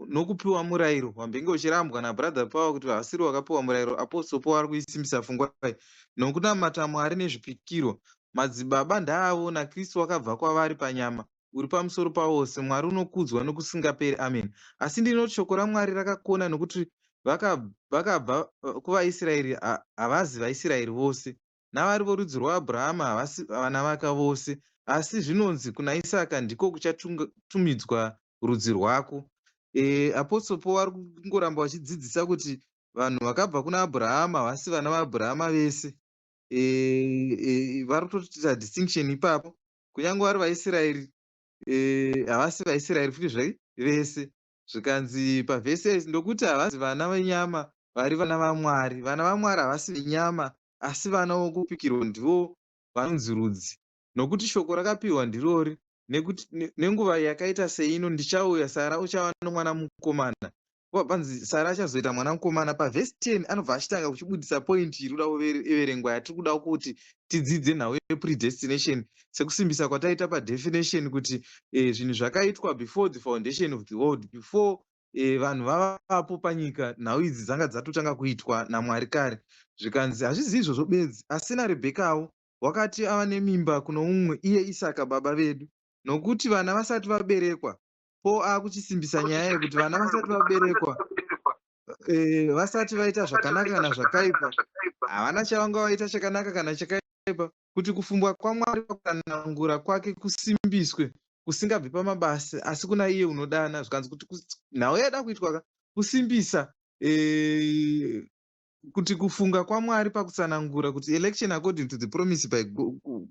nokupiwa murayiro wambenge uchirambwa nabrother Paul kuti vasiri vakapiwa murayiro. Apostle Paul ari kuisimbisa pfungwa iyi. Nokunamata Mwari nezvipikirwa, madzibaba ndaavo, naKristu wakabva kwavari panyama, uri pamusoro pavose, Mwari unokudzwa nokusingaperi. Amen. Asi ndinoti shoko raMwari rakakona, nokuti vakabva kuvaIsraeri havazi vaIsraeri vose, navari vorudzi rwaAbhurahama havasi vana vake vose. Asi zvinonzi, "Kuna Isaka ndiko kuchatumidzwa rudzi rwako." Apostle Paul vari kungoramba vachidzidzisa kuti vanhu vakabva kuna Abhurahama havasi vana vaAbhurahama vese. Vari kutoita distinction ipapo. Kunyange vari vaIsraeri, havasi vaIsraeri futi vese. Zvikanzi pavhesi, "Ndokuti havazi vana venyama vari vana vaMwari. Vana vaMwari havasi venyama, asi vana vokupikirwa ndivo vanonzi rudzi. Nokuti shoko rakapiwa ndirori, nekuti nenguva yakaita seino ndichauya, Sara uchava nomwana mukomana." Panzi Sara achazoita mwana mukomana. Pavhesi 10 anobva achitanga kuchibudisa point iri kuda kuverengwa, yatiri kuda kuti tidzidze nhau yepredestination, sekusimbisa kwataita padefinition kuti zvinhu zvakaitwa before the foundation of the world, before vanhu vavapo panyika. Nhau idzi dzanga dzatotanga kuitwa naMwari kare. Zvikanzi, "Hazvizi izvozvo bedzi, asi naRebhekawo wakati ava nemimba kuno mumwe, iye Isaka baba vedu, nokuti vana vasati vaberekwa." Paul akuchisimbisa nyaya yekuti vana vasati vaberekwa, vasati vaita zvakanaka kana zvakaipa, havana chavanga vaita chakanaka kana chakaipa, kuti kufumbwa kwaMwari pakutsanangura kwake kusimbiswe, kusingabvi pamabasa, asi kuna iye unodana. Zvikanzi kuti nhau yaida kuitwa kusimbisa Kuti kufunga kwaMwari pakutsanangura kuti election according to the promise by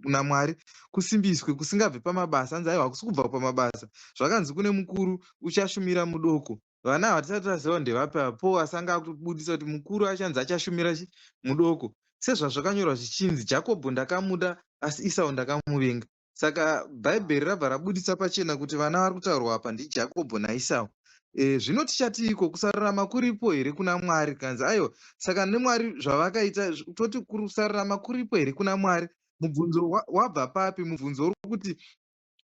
naMwari kusimbiswe kusingabve pamabasa. Hanzi aiwa, hakusi kubva pamabasa. Zvakanzi kune mukuru, "Uchashumira mudoko." Vana ava tisati taziva ndevapi ava. Paul asanga akubudisa kuti mukuru achanzi achashumira chi mudoko, sezvazvakanyorwa zvichinzi, "Jakobho ndakamuda, asi Isau ndakamuvenga." Saka Bhaibheri rabva rabudisa pachena kuti vana vari kutaurwa apa ndiJakobho naIsau. Zvino tichatiiko? Kusarurama kuripo here kuna Mwari? Kanzi aiwa. Saka neMwari zvavakaita, toti kusarurama kuripo here kuna Mwari? Mubvunzo wabva papi? Mubvunzo uri kuti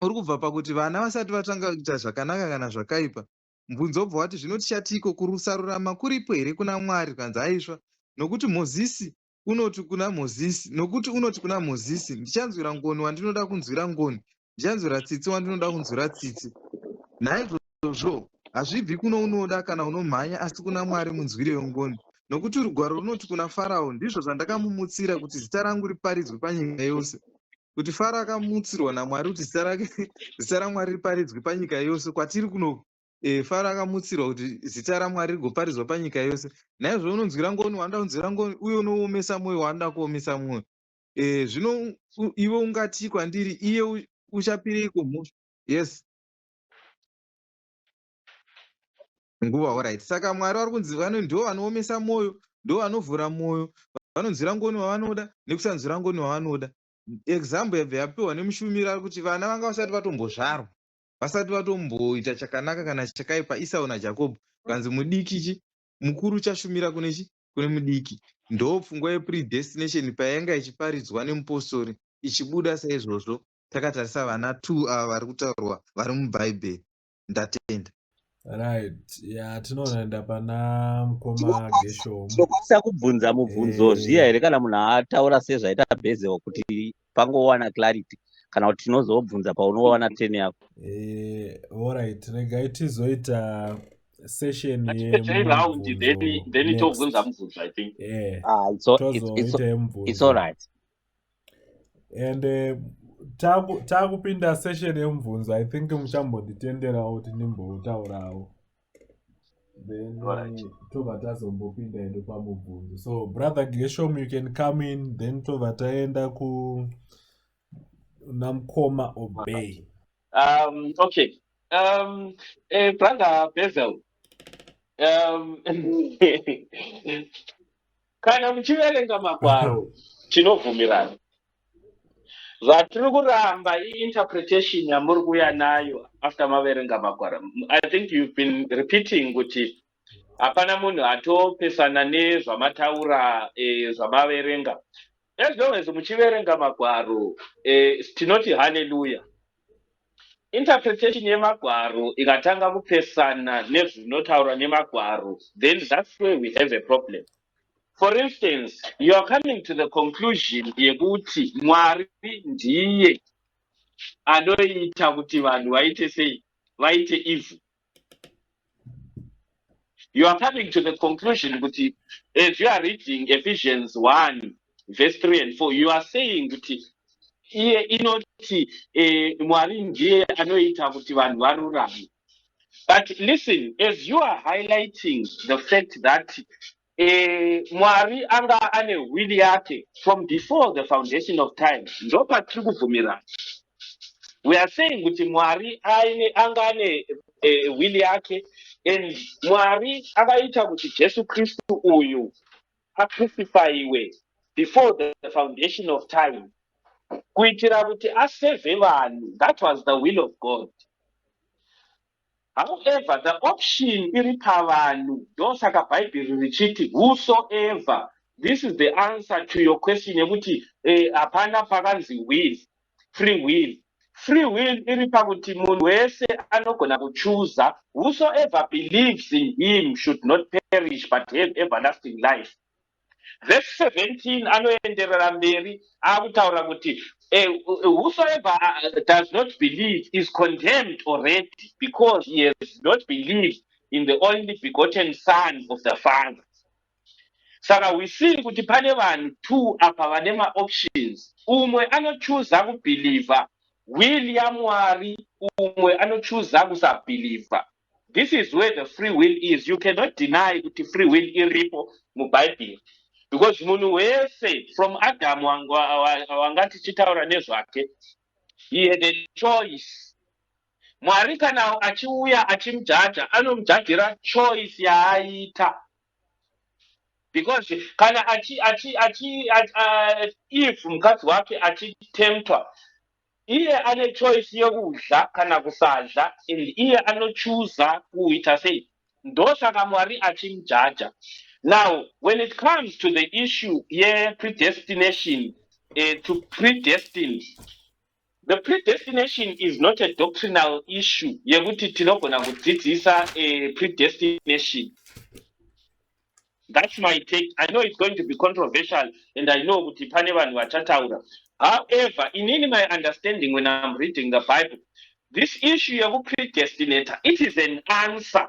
uri kubva pakuti vana vasati vatanga kuita zvakanaka kana zvakaipa. Mubvunzo wobva wati, "Zvino tichatiiko? Kusarurama kuripo here kuna Mwari?" Kanzi aisva, nokuti Mozisi unoti kuna Mozisi, nokuti unoti kuna Mozisi, "Ndichanzwira ngoni wandinoda kunzwira ngoni, ndichanzwira tsitsi wandinoda kunzwira tsitsi." Naizvozvo hazvibvi kuno unoda kana unomhanya, asi kuna Mwari munzwiri wengoni. Nokuti rugwaro runoti kuna Farao, "Ndizvo zvandakamumutsira kuti zita rangu riparidzwe panyika yose." Kuti Farao akamutsirwa naMwari kuti zita rake, zita raMwari riparidzwe panyika yose. Kwatiri kuno Farao akamutsirwa kuti zita raMwari rigoparidzwa panyika yose. Naizvo unonzwira ngoni waanoda kunzwira ngoni, uye unoomesa mwoyo waanoda kuomesa mwoyo. Zvino iwe ungati kwandiri, "Iye uchapireiko mhosva?" Yes, nguva. Alright, saka Mwari vari kunzi ndo vanoomesa mwoyo, ndo vanovhura mwoyo, vanonzwira ngoni wavanoda nekusanzwira ngoni wavanoda. Example yabva yapiwa nemushumiri ari kuti vana vanga vasati vatombozvarwa, vasati vatomboita chakanaka kana chakaipa, Isau naJakobho, kanzi mudiki chi mukuru uchashumira kune chi kune mudiki. Ndo pfungwa yepredestination payainga ichiparidzwa nemupostori ichibuda saizvozvo, takatarisa vana two ava vari kutaurwa vari muBhaibheri. Ndatenda. Right, ya, tinoenda pana mukoma Geshom. Tinokwanisa kubvunza mubvunzo zviya here kana munhu ataura sezvaita Bezel, kuti pangowana clarity, kana kuti tinozobvunza paunowana 10 yako? Alright, regai tizoita session Ngatipetai round, then tobvunza mubvunzo, I think. Ah, tozoita it's yemubvunzo. All right. And takupinda session yemubvunzo. I think muchambonditenderawo kuti ndimbotaurawo, then tobva tazombopinda hedu pamubvunzo. So brother Geshom, you can come in, then tobva taenda ku namukoma Obey. Okay. Brother Bezel, kana muchiverenga magwaro, tinobvumirana. Zvatiri kuramba iinterpretation yamuri kuuya nayo after maverenga magwaro. I think you've been repeating kuti hapana munhu atopesana nezvamataura, zvamaverenga. As long as muchiverenga magwaro, tinoti haleluya. Interpretation yemagwaro ikatanga kupesana nezvinotaurwa nemagwaro, then that's where we have a problem. For instance, you are coming to the conclusion yekuti Mwari ndiye anoita kuti vanhu vaite sei, vaite evil. You are coming to the conclusion kuti as you are reading Ephesians 1 verse 3 and 4, you are saying kuti iye inoti Mwari ndiye anoita kuti vanhu varurame. But listen, as you are highlighting the fact that Mwari anga ane will yake from before the foundation of time, ndopatiri kubvumirana. We are saying kuti Mwari anga ane will yake, and Mwari akaita kuti Jesu Kristu uyu acrucifyiwe before the foundation of time kuitira kuti asevhe vanhu. That was the will of God. However, the option iri pavanhu. Ndosaka Bhaibheri richiti whosoever. This is the answer to your question yekuti hapana pakanzi will, free will. Free will iri pakuti munhu wese anogona kuchuza. Whosoever believes in him should not perish but have everlasting life. Verse 17 anoenderera mberi akutaura kuti whosoever does not believe is condemned already, because he has not believed in the only begotten Son of the Father. Saka we see kuti pane vanhu two apa vane maoptions. Umwe anochuza kubhilivha will yaMwari, umwe anochuza kusabhilivha. This is where the free will is. You cannot deny kuti free will iripo muBhaibheri, because munhu wese from Adam wanga tichitaura nezvake, he had a choice. Mwari kana achiuya achimujaja, anomujajira choice yaaita, because kana achi achi achi if mukadzi wake achitemptwa, iye ane choice yekudya kana kusadya, and iye anochuza kuita sei. Ndosaka Mwari achimujaja. Now, when it comes to the issue yepredestination, to predestine, the predestination is not a doctrinal issue yekuti tinogona kudzidzisa predestination. That's my take. I know it's going to be controversial and I know kuti pane vanhu vachataura. However, inini, my understanding when I'm reading the Bible, this issue yekupredestinata, it is an answer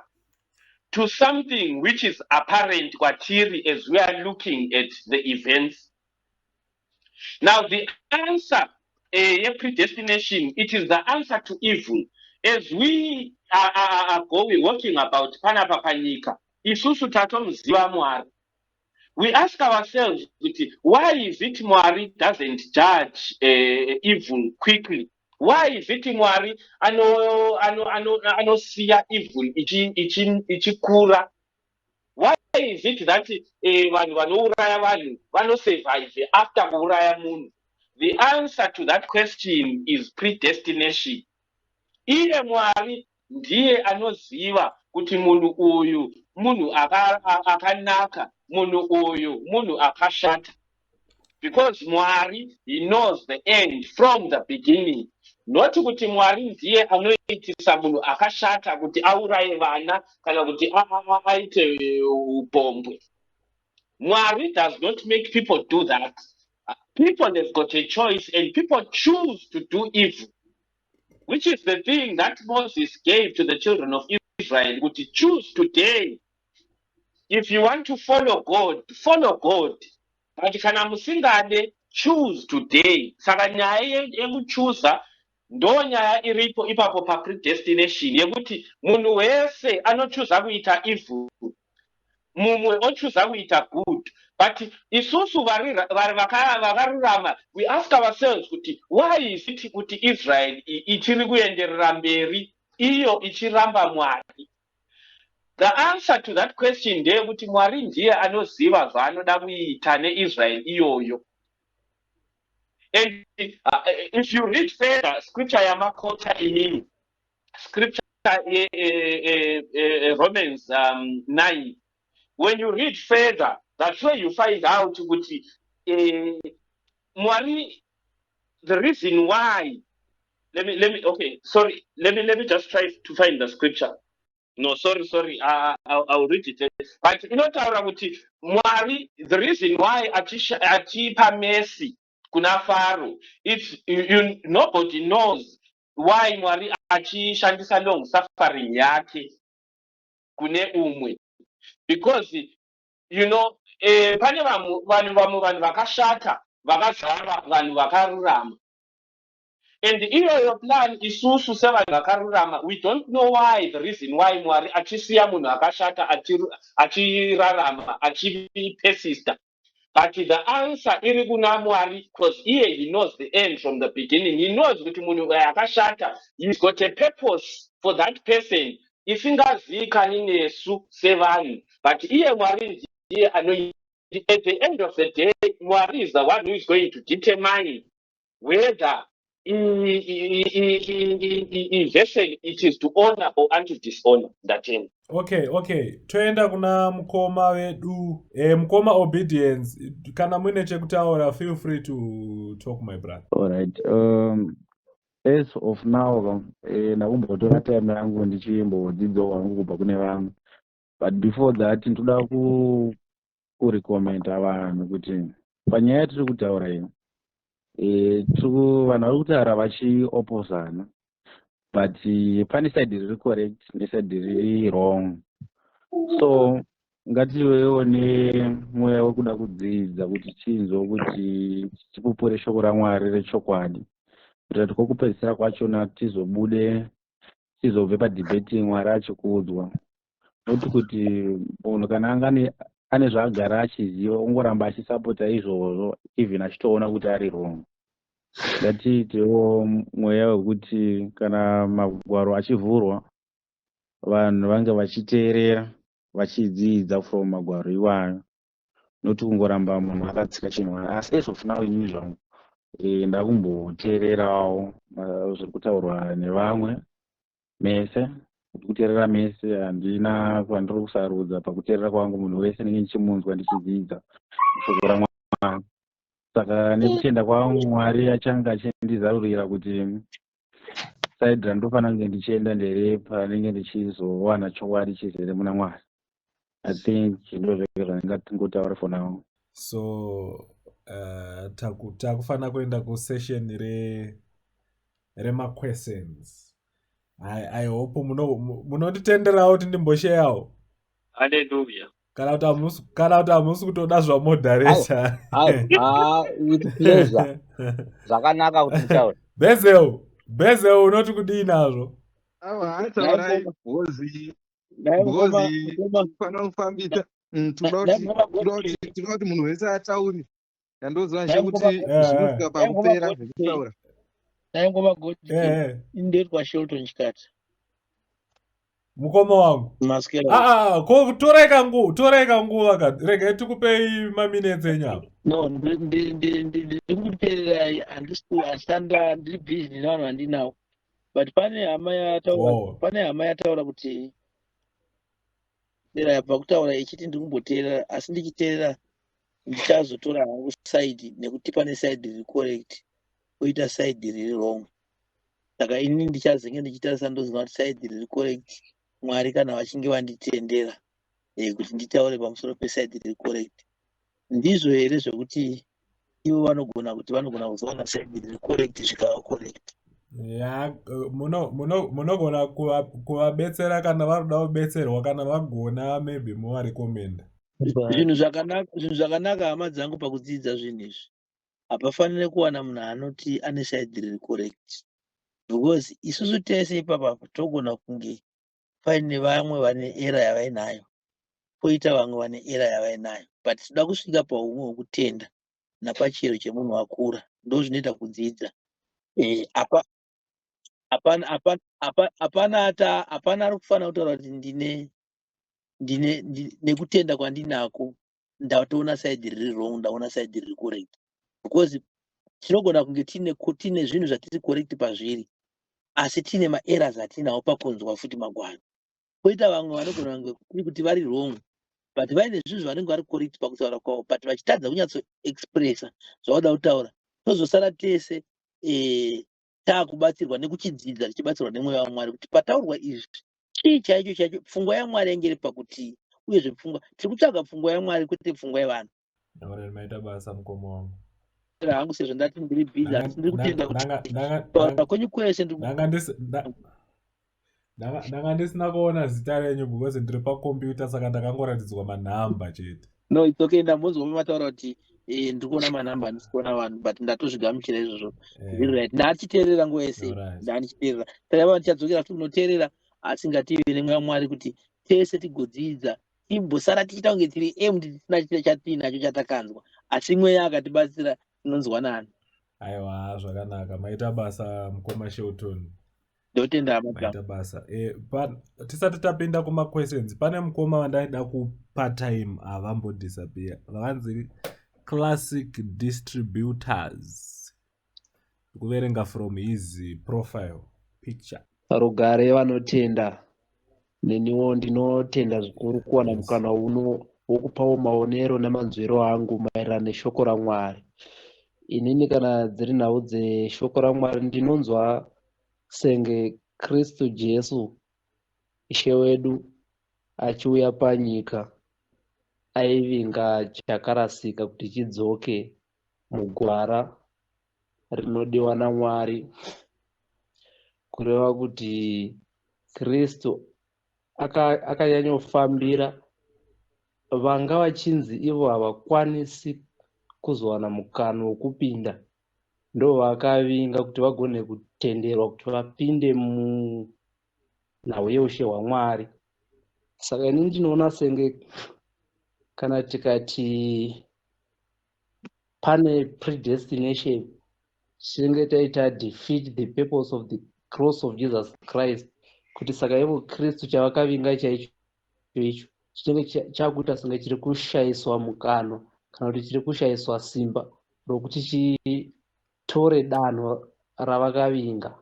to something which is apparent kwatiri as we are looking at the events. Now, the answer yepredestination, it is the answer to evil as we are going walking about panapa panyika. Isusu tatomuziva Mwari. We ask ourselves kuti why is it Mwari doesn't judge evil quickly? Why is it Mwari anosiya evil ichikura? Why is it that vanhu vanouraya vanhu vanosurvive after kuuraya munhu? The answer to that question is predestination. Iye Mwari ndiye anoziva kuti munhu uyu munhu akanaka, munhu uyu munhu akashata, because Mwari, he knows the end from the beginning. Not kuti Mwari ndiye anoitisa munhu akashata kuti auraye vana kana kuti aite upombwe. Mwari does not make people do that. People have got a choice and people choose to do evil, which is the thing that Moses gave to the children of Israel, kuti choose today. If you want to follow God, follow God, but kana musingade, choose today. Saka nyaya yekuchuza ndo nyaya iripo ipapo papredestination, yekuti munhu wese anochuza kuita evil, mumwe ochuza kuita good. But isusu vari vakarurama, we ask ourselves kuti why is it kuti Israel ichiri kuenderera mberi iyo ichiramba Mwari? The answer to that question ndeyekuti Mwari ndiye anoziva zvaanoda kuita neIsrael iyoyo. And if you read further scripture yamakota inini, scripture Romans 9, when you read further, that's where you find out kuti Mwari, the reason why, let me, okay, sorry, let me just try to find the scripture. No, sorry, sorry, I'll read it. But inotaura kuti Mwari, the reason why achipa mercy kuna Faro, it's you, nobody knows why Mwari achishandisa long suffering yake kune umwe, because pane vanhu vamwe, vanhu vakashata vakazara vanhu vakarurama, and iyoyo plan, isusu sevanhu vakarurama, we don't know why, the reason why Mwari achisiya munhu akashata achirarama, achipersista. But the answer iri kuna Mwari, because iye, he knows the end from the beginning. He knows kuti munhu uyu akashata, he's got a purpose for that person isingazivikani nesu sevanhu, but iye Mwari ndiye ano. At the end of the day, Mwari is the one who is going to determine whether vessel it is to honor or unto dishonor. Ndatenda. Okay, toenda kuna mukoma vedu, mukoma Obedience. Kana muine chekutaura, feel free to talk, my brother. Alright, as of now, ndakumbotora time yangu ndichimbodzidzawo hangu kubva kune vamwe, but before that ndoda kurecommenda vanhu kuti panyaya yatiri kutaura iyi, vanhu vari kutaura vachioposana, but pane side riri correct neside riri wrong. So ngativewo nemweya wekuda kudzidza kuti tinzwe, kuti tipupure shoko raMwari rechokwadi, kuitira kuti kwokupedzisira kwachona tizobude. Tizobve padebating Mwari achikudzwa. Noti kuti munhu kana anga ane zvaagara achiziva, ongoramba achisapota izvozvo even achitoona kuti ari wrong. Ngatiitewo mweya wekuti kana magwaro achivhurwa, vanhu vange vachiteerera, vachidzidza from magwaro iwayo, noti kungoramba munhu akatsika chinhu. Asi as of now, inini zvangu ndakumboteererawo zviri kutaurwa nevamwe mese. Kuteerera mese, handina kwandiri kusarudza pakuteerera kwangu. Munhu wese ndinenge ndichimunzwa, ndichidzidza shoko raMwari. Saka nekutenda kwangu, Mwari achange achindizarurira kuti side randofanira kunge ndichienda nderepa, anenge ndichizowana chokwadi chizere muna Mwari. I think ndo zvege zvandingatingotaura for now. So takufanira kuenda kusession remaquestions. I hope munonditenderawo kuti ndimbosheyawo. Haleluya. Kana kuti hamusi kutoda zvamodhareta. With pleasure, zvakanaka kuti mutaure. Bezel, Bezel, unoti kudii nazvo? Awa, hataurai because fanira kufambisa. Tinoda kuti munhu wese ataure. Yandoziva ndechekuti zvinosvika pakupera zvekutaura. Naingoma goti indoitwa Shelton Chikati. Mukoma wangu. Maskera. Ah, ah, ko torai kanguva ka, regai tikupei maminutes enyu apa. No, ndiri kuteererai, handisi handisanda, ndiri busy nevanhu vandinawo, but pane hama yataura. Pane hama yataura kuti dera yabva kutaura ichiti ndiri kumboteerera, asi ndichiteerera ndichazotora hangu side, nekuti pane side riri correct, poita side riri wrong. Saka ini ndichazenge ndichitarisa, ndoziva kuti side riri correct, Mwari kana vachinge vanditendera kuti nditaure pamusoro peside riri correct. Ndizvo here zvekuti ivo vanogona kuti vanogona kuzowana side riri correct zvikava correct? Ya, munogona kuvabetsera kana vari kuda kubetserwa. Kana vagona, maybe muvarekomenda. Zvinhu zvakanaka, hama dzangu, pakudzidza zvinhu izvi hapafaniri kuwana munhu anoti ane side riri correct, because isusu tese ipapapa togona kunge paine vamwe vane error yavainayo, poita vamwe vane error yavainayo, but tinoda kusvika paumwe hwekutenda napachiyero chemunhu akura. Ndo zvinoita kudzidza. Hapana ari kufanira kutaura kuti ndine nekutenda kwandinako ndatoona side riri wrong, ndaona side riri correct, because tinogona kunge tine zvinhu zvatiri correct pazviri, asi tine maerrors atinawo pakunzwa futi magwaro. Poita vamwe vanogona kunge kuri kuti vari wrong, but vaine zvinhu zvavanenge vari correct pakutaura kwavo, but vachitadza kunyatsoexpressa zvavada kutaura. Tozosara tese taakubatsirwa nekuchidzidza, tichibatsirwa nemweya waMwari kuti pataurwa izvi chii chaicho chaicho, pfungwa yaMwari yange iri pakutii. Uyezve pfungwa tiri kutsvaga pfungwa yaMwari, kwete pfungwa yevanhu. Alright, maita basa, mukoma wangu. Hangu sezvo ndati ndiri busy, asi ndiri kutenda kuti kutaura kwenyu kwese ndiri Ndanga ndisina kuona zita renyu because ndiri pakombiyuta, saka ndakangoratidzwa manhamba chete. No, it's okay. Ndambonzwa mataura kuti ndiri kuona manhamba, handisi kuona vanhu, but ndatozvigamuchira izvozvo. Zviri right. Ndachiteerera nguva yese. Ndandichiteerera, saka iva ndichadzokera futi kunoteerera, asi ngative nemweya waMwari kuti tese tigodzidza, timbosara tichiita kunge tiri empty, tisina chatiinacho chatakanzwa, asi mweya akatibatsira tinonzwanana. Aiwa, zvakanaka, maita basa, mukoma Shelton. Ndotenda, hama dzangu. Maita basa. Tisati tapinda kumaquestions, pane mukoma vandaida kupa time, havambodisappear, vakanzi Classic Distributors, kuverenga from his profile picture. Rugare vanotenda. Neniwo ndinotenda zvikuru kuwana mukana uno wokupawo maonero nemanzwiro angu maererano neshoko raMwari. Inini kana dziri nhau dzeshoko raMwari, ndinonzwa senge Kristu Jesu, Ishe wedu, achiuya panyika aivinga chakarasika kuti chidzoke mugwara rinodiwa naMwari. Kureva kuti Kristu akanyanyofambira vanga vachinzi ivo havakwanisi kuzowana mukana wokupinda, ndo vaakavinga kuti vagone kutenderwa kuti vapinde. Nhau yeushe hwaMwari. Saka ini ndinoona senge kana tikati pane predestination tinenge taita defeat the purpose of the cross of Jesus Christ, kuti saka ivo Kristu chavakavinga chaicho icho chinenge chakuita senge chiri kushayiswa mukano kana kuti chiri kushayiswa simba rokuti chitore danho ravakavinga.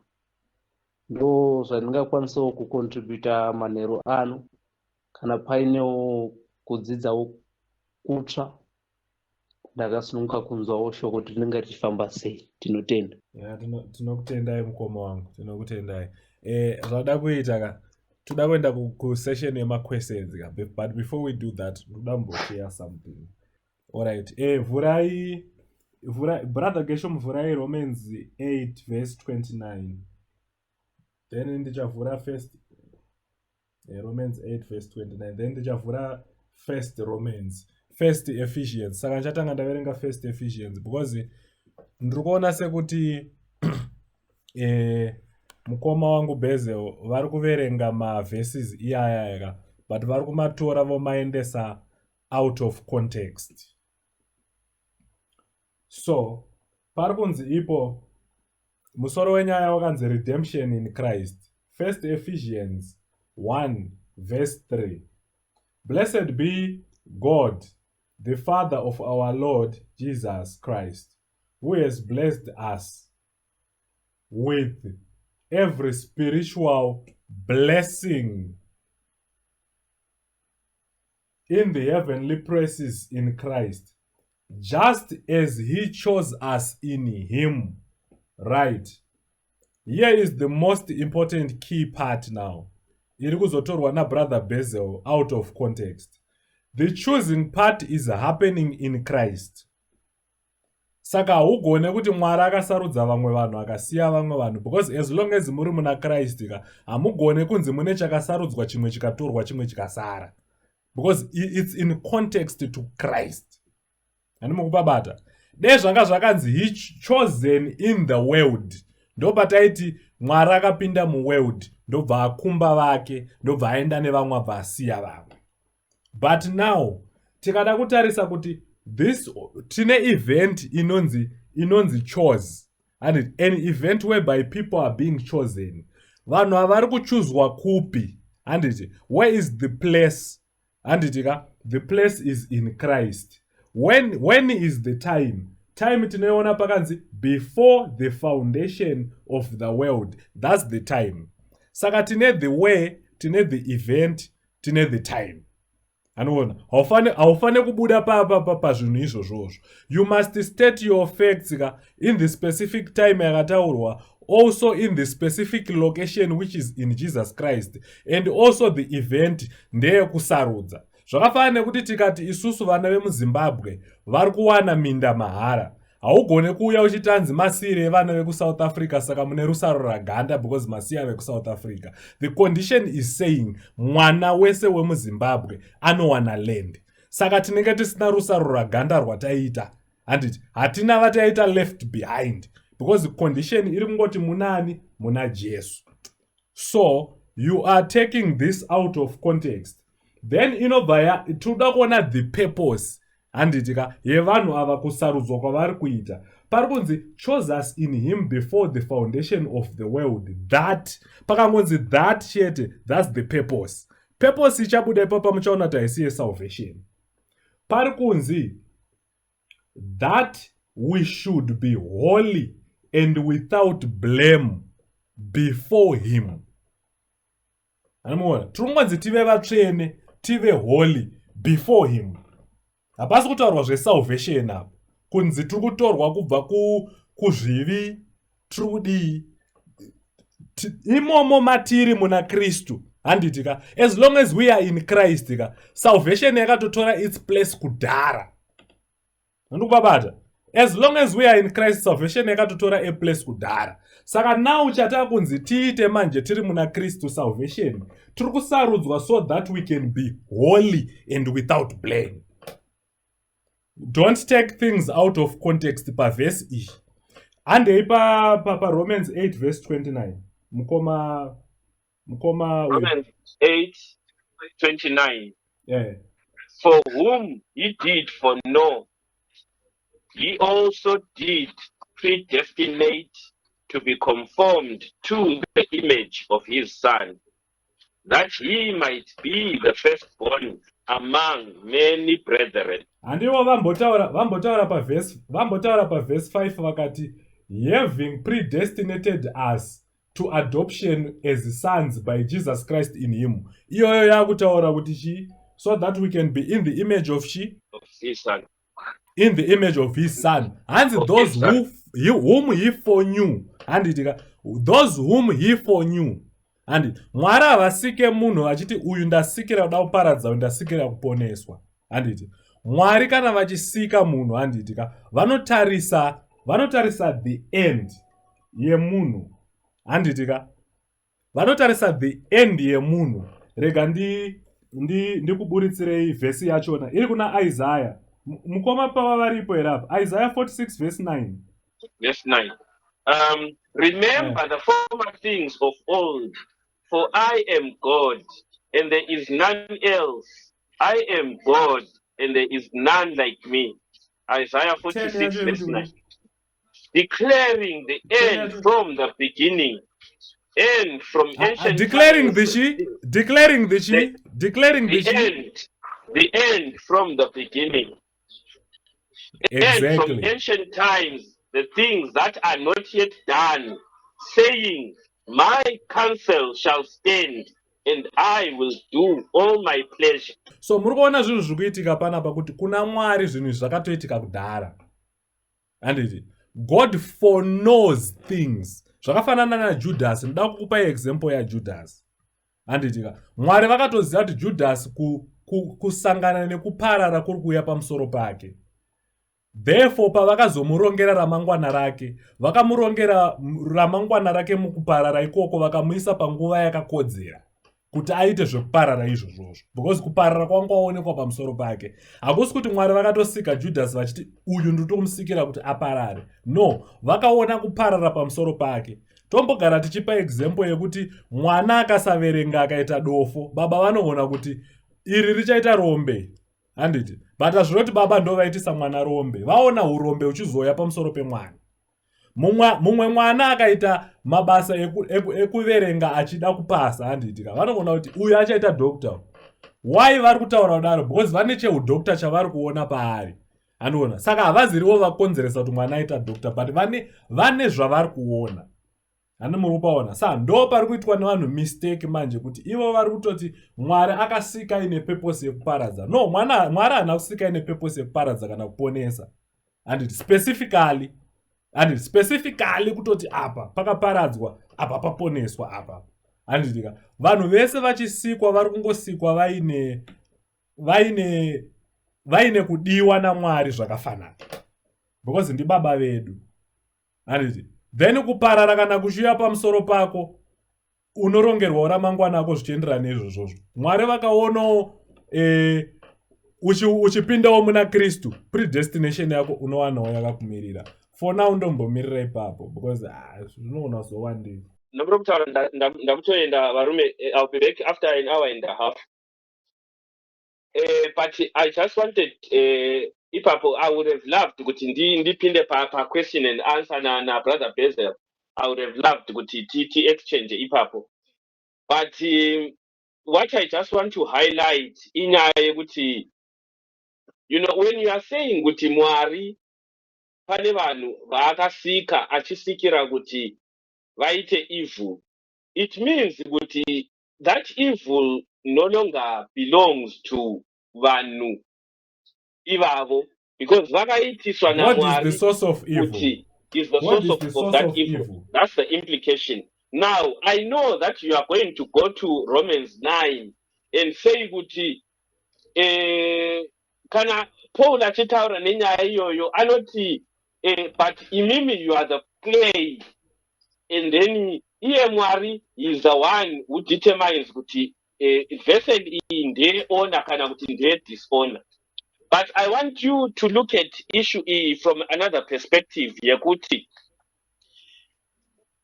Ndo zvandingakwanisawo kucontributa manheru ano. Kana painewo kudzidzawo kutsva, ndakasununguka kunzwawo shoko kuti rinenge richifamba sei. Tinotenda. Ya, tinokutendai mukoma wangu, tinokutendai. Zvada kuita ka, toda kuenda kusession yemaquestions ka, but before we do that, ndoda kumboshare something. Alright, vhurai, vhurai, Brother Geshom, vhurai Romans 8 verse 29, then ndichavhura first Romans 8 verse 29, then ndichavhura first Romans, First Ephesians. Saka ndichatanga ndaverenga First Ephesians because ndiri kuona sekuti mukoma wangu Bezel vari kuverenga maverses iyaya eka, but vari kumatora vomaendesa out of context. So pari kunzi ipo musoro wenyaya wakanzi "Redemption in Christ". First Ephesians 1 verse 3: "Blessed be God, the Father of our Lord Jesus Christ, who has blessed us with every spiritual blessing in the heavenly places in Christ, just as he chose us in him." Right here is the most important key part now iri kuzotorwa naBrother Basil out of context. The choosing part is happening in Christ. Saka haugone kuti Mwari akasarudza vamwe vanhu akasiya vamwe vanhu, because as long as muri muna Christ ka, hamugone kunzi mune chakasarudzwa chimwe chikatorwa, chimwe chikasara, because it's in context to Christ. Handimukupabata. Dei zvanga zvakanzi "he chosen in the world", ndopataiti Mwari akapinda muworld, ndobva akumba vake, ndobva aenda nevamwe, abva asiya vamwe. But now tikada kutarisa kuti this tine event inonzi chose and an event whereby people are being chosen. Vanhu havari kuchuzwa kupi? Handiti where is the place? Handiti ka, the place is in Christ. When is the time? Time tinoiona pakanzi "before the foundation of the world". That's the time. Saka tine the way, tine the event, tine the time. Anoona haufane kubuda pazvinhu izvozvozvo. You must state your facts ka in the specific time yakataurwa, also in the specific location, which is in Jesus Christ, and also the event ndeyekusarudza. Zvakafanana nekuti tikati isusu vana vemuZimbabwe vari kuwana minda mahara, haugone kuuya uchitanzi masiri evana vekuSouth Africa, saka mune rusaro raganda because masiya vekuSouth Africa. The condition is saying mwana wese wemuZimbabwe anowana land. Saka tinenge tisina rusaro raganda rwataiita, handiti? Hatina vataita left behind because condition iri kungoti munani? Muna Jesu. So you are taking this out of context. Then inobva toda kuona the purpose, handiti ka, yevanhu ava kusarudzwa kwavari kuita. Pari kunzi "chose us in him before the foundation of the world", that pakangonzi that chete, that's the purpose. Purpose ichabuda ipapa, muchaona kuti haisi yesalvation. Pari kunzi "that we should be holy and without blame before him". Anomuona, tiri kungonzi tive vatsvene, tive holy before him. Hapasi kutaurwa zvesalvation apa, kunzi tiri kutorwa kubva kuzvivi, tiri kudii imomo matiri muna Kristu, handiti ka? As long as we are in Christ ka, salvation yakatotora its place kudhara. Handikubabata. As long as we are in Christ, salvation yakatotora a place kudhara. Saka now chataa kunzi tiite manje tiri muna Kristu, salvation, tiri kusarudzwa so that we can be holy and without blame. Don't take things out of context pavhesi iyi. Handei paRomans 8 verse 29, mukoma. Mukoma uyu. Romans 8 29. Yeah. For whom he did foreknow, he also did predestinate to be conformed to the image of his Son, that he might be the firstborn among many brethren. Handivo vambotaura pavhesi 5 vakati, "Having predestinated us to adoption as sons by Jesus Christ in him." Iyoyo yakutaura kuti chi? So that we can be in the image of chi? Of his Son. In the image of his Son. Hanzi Of those his Son. Whom he foreknew, handiti ka? Those whom he foreknew, handiti? Mwari havasike munhu vachiti, "Uyu ndasikira kuda kuparadza, uyu ndasikira kuponeswa," handiti? Mwari kana vachisika munhu, handiti ka, vanotarisa the end yemunhu, handiti ka? Vanotarisa the end yemunhu. Rega ndikuburitsirei vhesi yachona iri kuna Isaya. Mukoma pava varipo here apa? Isaiah 46 verse 9. Verse 9. Remember the former things of old, for I am God, and there is none else. I am God, and there is none like me. Isaiah 46, verse 9. Declaring the end from the beginning, and from ancient Declaring the times, chi? Declaring the chi? Declaring the the chi? end, the end from the beginning, and from ancient times the things that are not yet done, saying, "My counsel shall stand, and I will do all my pleasure." So muri kuona zvinhu zviri kuitika panapa kuti kuna Mwari zvinhu izvi zvakatoitika kudhara, handiti? God foreknows things. Zvakafanana naJudhasi. Ndoda kukupai example yaJudhasi, handiti ka? Mwari vakatoziva kuti Judhasi kusangana nekuparara kuri kuuya pamusoro pake. Therefore pavakazomurongera ramangwana rake, vakamurongera ramangwana rake mukuparara ikoko, vakamuisa panguva yakakodzera kuti aite zvekuparara izvozvozvo, because kuparara kwanga kwaonekwa pamusoro pake. Hakusi kuti Mwari vakatosika Judhasi vachiti, "Uyu nditomusikira kuti aparare." No, vakaona kuparara pamusoro pake. Tombogara tichipa example yekuti mwana akasaverenga akaita dofo, baba vanoona kuti iri richaita rombe, handiti? But hazvinoti baba ndo vaitisa mwana rombe. Vaona urombe huchizouya pamusoro pemwana. Mumwe mwana akaita mabasa ekuverenga achida kupasa, handiti ka, vanogona kuti uyu achaita doctor. Why vari kutaura kudaro? Because vane cheudoctor chavari kuona paari, handiona? Saka havazirivo vakonzeresa kuti mwana aita doctor, but vane zvavari kuona, handi? Muri kupaona? Sa ndo pari kuitwa nevanhu mistake manje, kuti ivo vari kutoti Mwari akasika ine purpose yekuparadza. No, Mwari haana kusika ine purpose yekuparadza kana kuponesa, handiti? Specifically, handiti, specifically kutoti apa pakaparadzwa, apa paponeswa apa, handiti ka? Vanhu vese vachisikwa vari kungosikwa vaine kudiwa naMwari zvakafanana, because ndibaba vedu, handiti? Then kuparara kana kuchiuya pamusoro pako, unorongerwawo ramangwana ako zvichienderana neizvozvozvo. Mwari vakaonawo uchipindawo muna Kristu, predestination yako unowanawo yakakumirira. For now ndombomirira ipapo because, ah, zvinogona kuzowandira. Ndokuda kutaura, ndakutoenda, varume. I'll be back after an hour and a half, but I just wanted, ipapo I would have loved kuti ndipinde pa question and answer na Brother Bezel. I would have loved kuti ti exchange ipapo, but what I just want to highlight inyaya yekuti, when you are saying kuti Mwari pane vanhu vaakasika achisikira kuti vaite evil, it means kuti that evil no longer belongs to vanhu ivavo, because vakaitiswa naMwari kuti is the source of that evil. That's the implication. Now I know that you are going to go to Romans 9 and say kuti kana Paul achitaura nenyaya iyoyo anoti, "But imimi, you are the clay," and then iye Mwari is the one who determines kuti vessel iyi ndeye-honor kana kuti ndeye-dishonor. But I want you to look at issue iyi from another perspective yekuti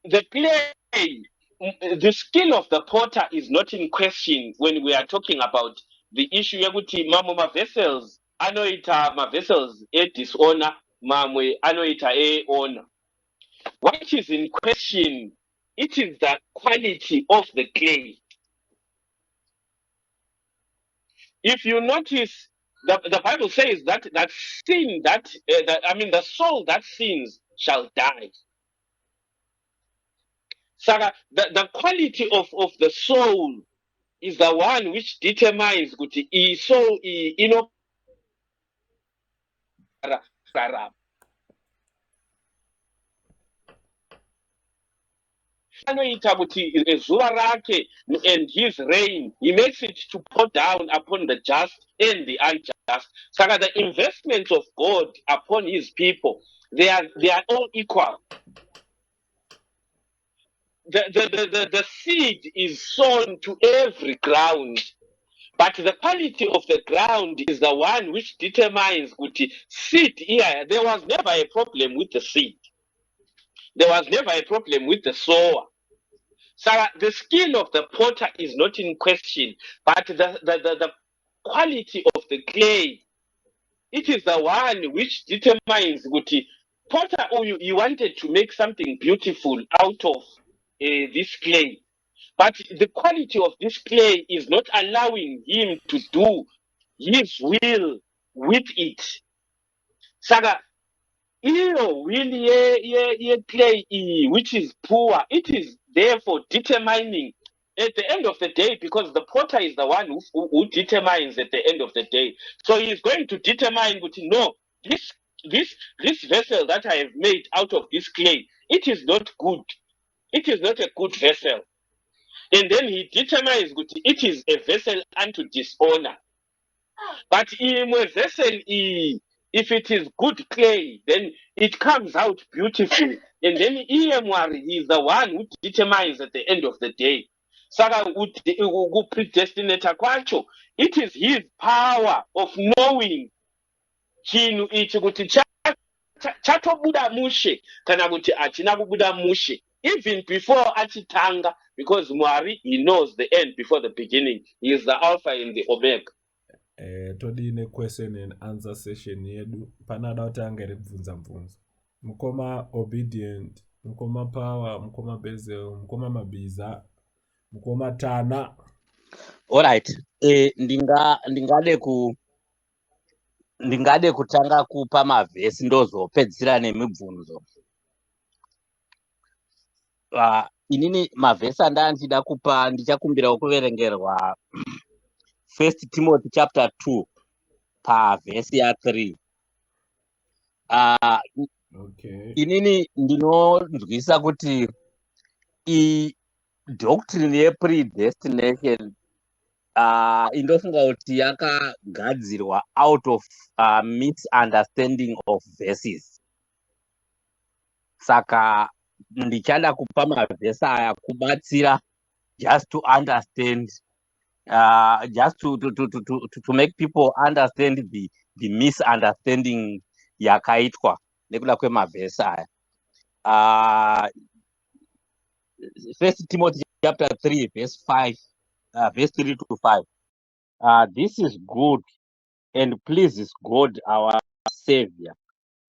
the clay The skill of the potter is not in question when we are talking about the issue yekuti mamwe mavessels anoita mavessels edishonor, mamwe anoita ehonor. What is in question, it is the quality of the clay. If you notice, the Bible says that that sin that, that, I mean, the soul that sins shall die. Saka the quality of the soul is the one which determines kuti iyi soul iyi inorarama. Anoita kuti zuva rake and his reign, he makes it to pour down upon the just and the unjust. Saka the investments of God upon his people, they are all equal. The seed is sown to every ground, but the quality of the ground is the one which determines kuti seed iya. There was never a problem with the seed, there was never a problem with the sower. Saka the skill of the potter is not in question, but the quality of the clay, it is the one which determines kuti potter uyu, he wanted to make something beautiful out of this clay, but the quality of this clay is not allowing him to do his will with it. Saka iyo will yeclay iyi, which is poor, it is therefore determining at the end of the day, because the potter is the one who determines at the end of the day. So he is going to determine kuti no, this vessel that I have made out of this clay, it is not good, it is not a good vessel. And then he determines kuti it is a vessel unto dishonor. But imwe vessel iyi, if it is good clay, then it comes out beautiful, and then iye Mwari, he is the one who determines at the end of the day. Saka kupredestinata kwacho, it is his power of knowing chinhu ichi kuti chatobuda mushe kana kuti hachina kubuda mushe even before achitanga, because Mwari, he knows the end before the beginning. He is the Alpha and the Omega. Todii nequestion and answer session yedu? Pane ada kutanga here kubvunza mubvunzo? Mukoma Obedient, Mukoma Power, Mukoma Bezel, Mukoma Mabhiza, Mukoma Tana. Alright, ndingade kutanga kupa mavhesi, ndozopedzisira nemibvunzo. Inini mavhesi andaa ndichida kupa, ndichakumbirawo kuverengerwa First Timothy chapter 2 pavhesi ya3. Inini ndinonzwisa kuti idoctrine yepredestination indofunga kuti yakagadzirwa out of misunderstanding of verses. Saka ndichada kupa mavhesi aya kubatsira just to understand, just to make people understand the misunderstanding yakaitwa nekuda kwemavhesi aya. First Timothy chapter 3 verse 5, verse 3 to 5. This is good and pleases God our Savior,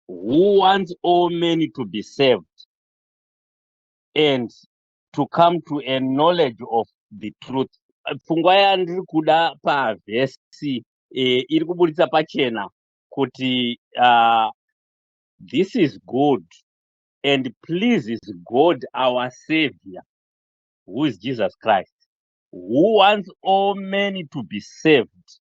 who wants all men to be saved and to come to a knowledge of the truth. Pfungwa yandiri kuda pavhesi iri kuburitsa pachena kuti this is good and pleases God our Savior, who is Jesus Christ, who wants all men to be saved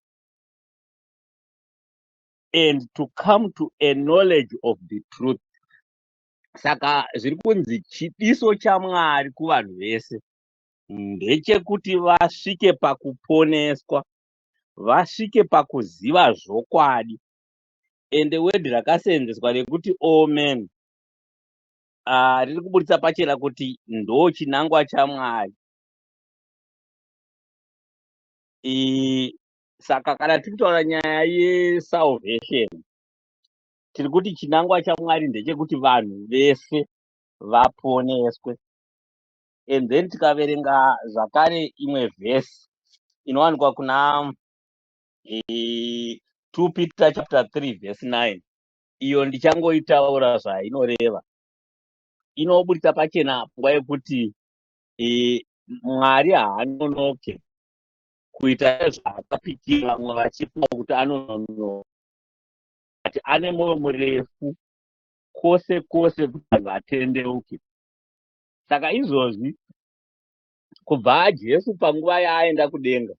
and to come to a knowledge of the truth. Saka zviri kunzi chidiso chaMwari kuvanhu vese ndechekuti vasvike pakuponeswa, vasvike pakuziva zvokwadi. Ende word rakaseenzeswa rekuti "all men" riri kuburitsa pachena kuti ndo chinangwa chaMwari. Saka kana tiri kutaura nyaya yesalvation, tiri kuti chinangwa chaMwari ndechekuti vanhu vese vaponeswe. And then tikaverenga zvakare imwe vhesi inowanikwa kuna 2 Peter chapter 3 verse 9, iyo ndichangoitaura zvainoreva. Inoburitsa pachena pfungwa yekuti Mwari haanonoke kuita zvaakapikira, vamwe vachifunga kuti anononoka, but ane mwoyo murefu kwose kwose kuti vanhu vatendeuke. Saka izvozvi kubva Jesu panguva yaaenda kudenga,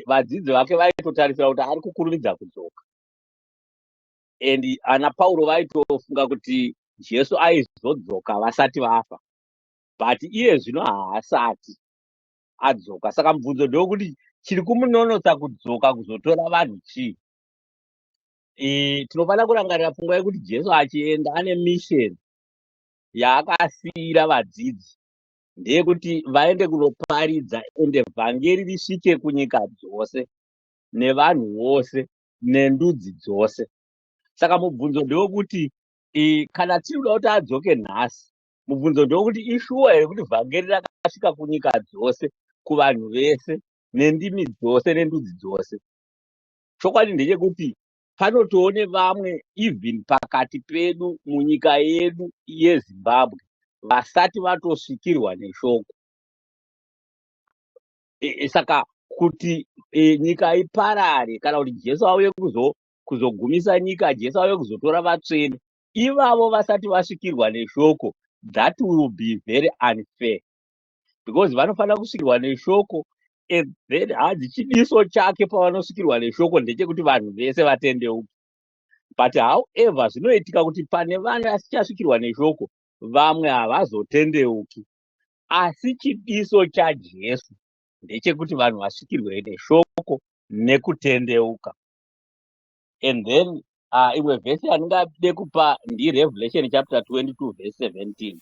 vadzidzi vake vaitotarisira kuti ari kukurumidza kudzoka, and ana Pauro vaitofunga kuti Jesu aizodzoka vasati vafa, but iye zvino haasati adzoka. Saka mubvunzo ndewekuti chiri kumunonotsa kudzoka kuzotora vanhu chii? Tinofanira kurangarira pfungwa yekuti Jesu achienda ane mission yaakasiyira vadzidzi, ndeyekuti vaende kunoparidza ende vhangeri risvike kunyika dzose nevanhu vose nendudzi dzose. Saka mubvunzo ndewekuti kana tiri kuda kuti adzoke nhasi, mubvunzo ndewekuti ishuwa here kuti vhangeri rakasvika kunyika dzose, kuvanhu vese, nendimi dzose, nendudzi dzose? Chokwadi ndechekuti panotoone vamwe even pakati pedu munyika yedu yeZimbabwe vasati vatosvikirwa neshoko. Saka kuti nyika iparare kana kuti Jesu auye kuzogumisa nyika, Jesu auye kuzotora vatsvene ivavo vasati vasvikirwa neshoko, that will be very unfair, because vanofanira kusvikirwa neshoko. And then hanzi chidiso chake pavanosvikirwa neshoko ndechekuti vanhu vese vatendeuke. But however, zvinoitika kuti pane vane vasichasvikirwa neshoko, vamwe havazotendeuki, asi chidiso chaJesu ndechekuti vanhu vasvikirwe neshoko nekutendeuka. And then imwe vhesi yandingade kupa ndiRevelation chapter 22 verse 17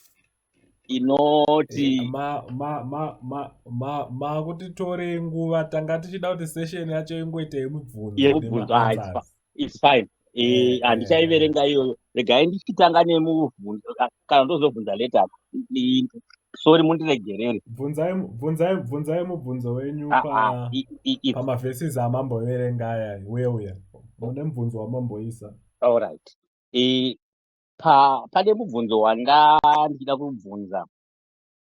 inoti Makutitorei nguva. Tanga tichida kuti session yacho ingoite yemubvunzo. Yemubvunzo, ah, it's fine. Handichaiverenga iyoyo. Regai ndichitanga nemubvunzo, kana ndozobvunza later. Sorry, mundiregerere. Bvunzai mubvunzo wenyu. Pamavhesisi amamboverenga aya, uye uya mune mubvunzo wamamboisa. Alright. Pane mubvunzo wanga ndichida kubvunza.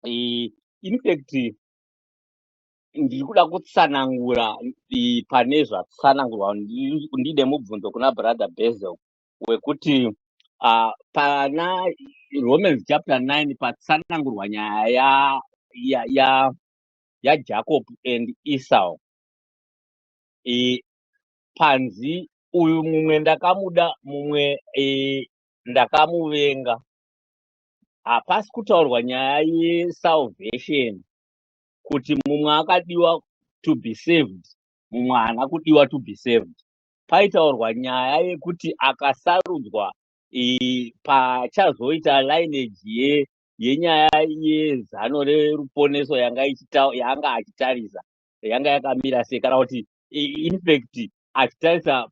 In fact, ndiri kuda kutsanangura pane zvatsanangurwa. Ndine mubvunzo kuna Brother Basil wekuti pana Romans chapter 9 patsanangurwa nyaya yaJacob and Esau. Panzi uyu mumwe ndakamuda, mumwe ndakamuvenga. Hapasi kutaurwa nyaya yesalvation, kuti mumwe akadiwa to be saved, mumwe haana kudiwa to be saved. Paitaurwa nyaya yekuti akasarudzwa pachazoita lineage yenyaya yezano reruponeso yanga achitarisa yanga yakamira sei, kana kuti in fact achitarisa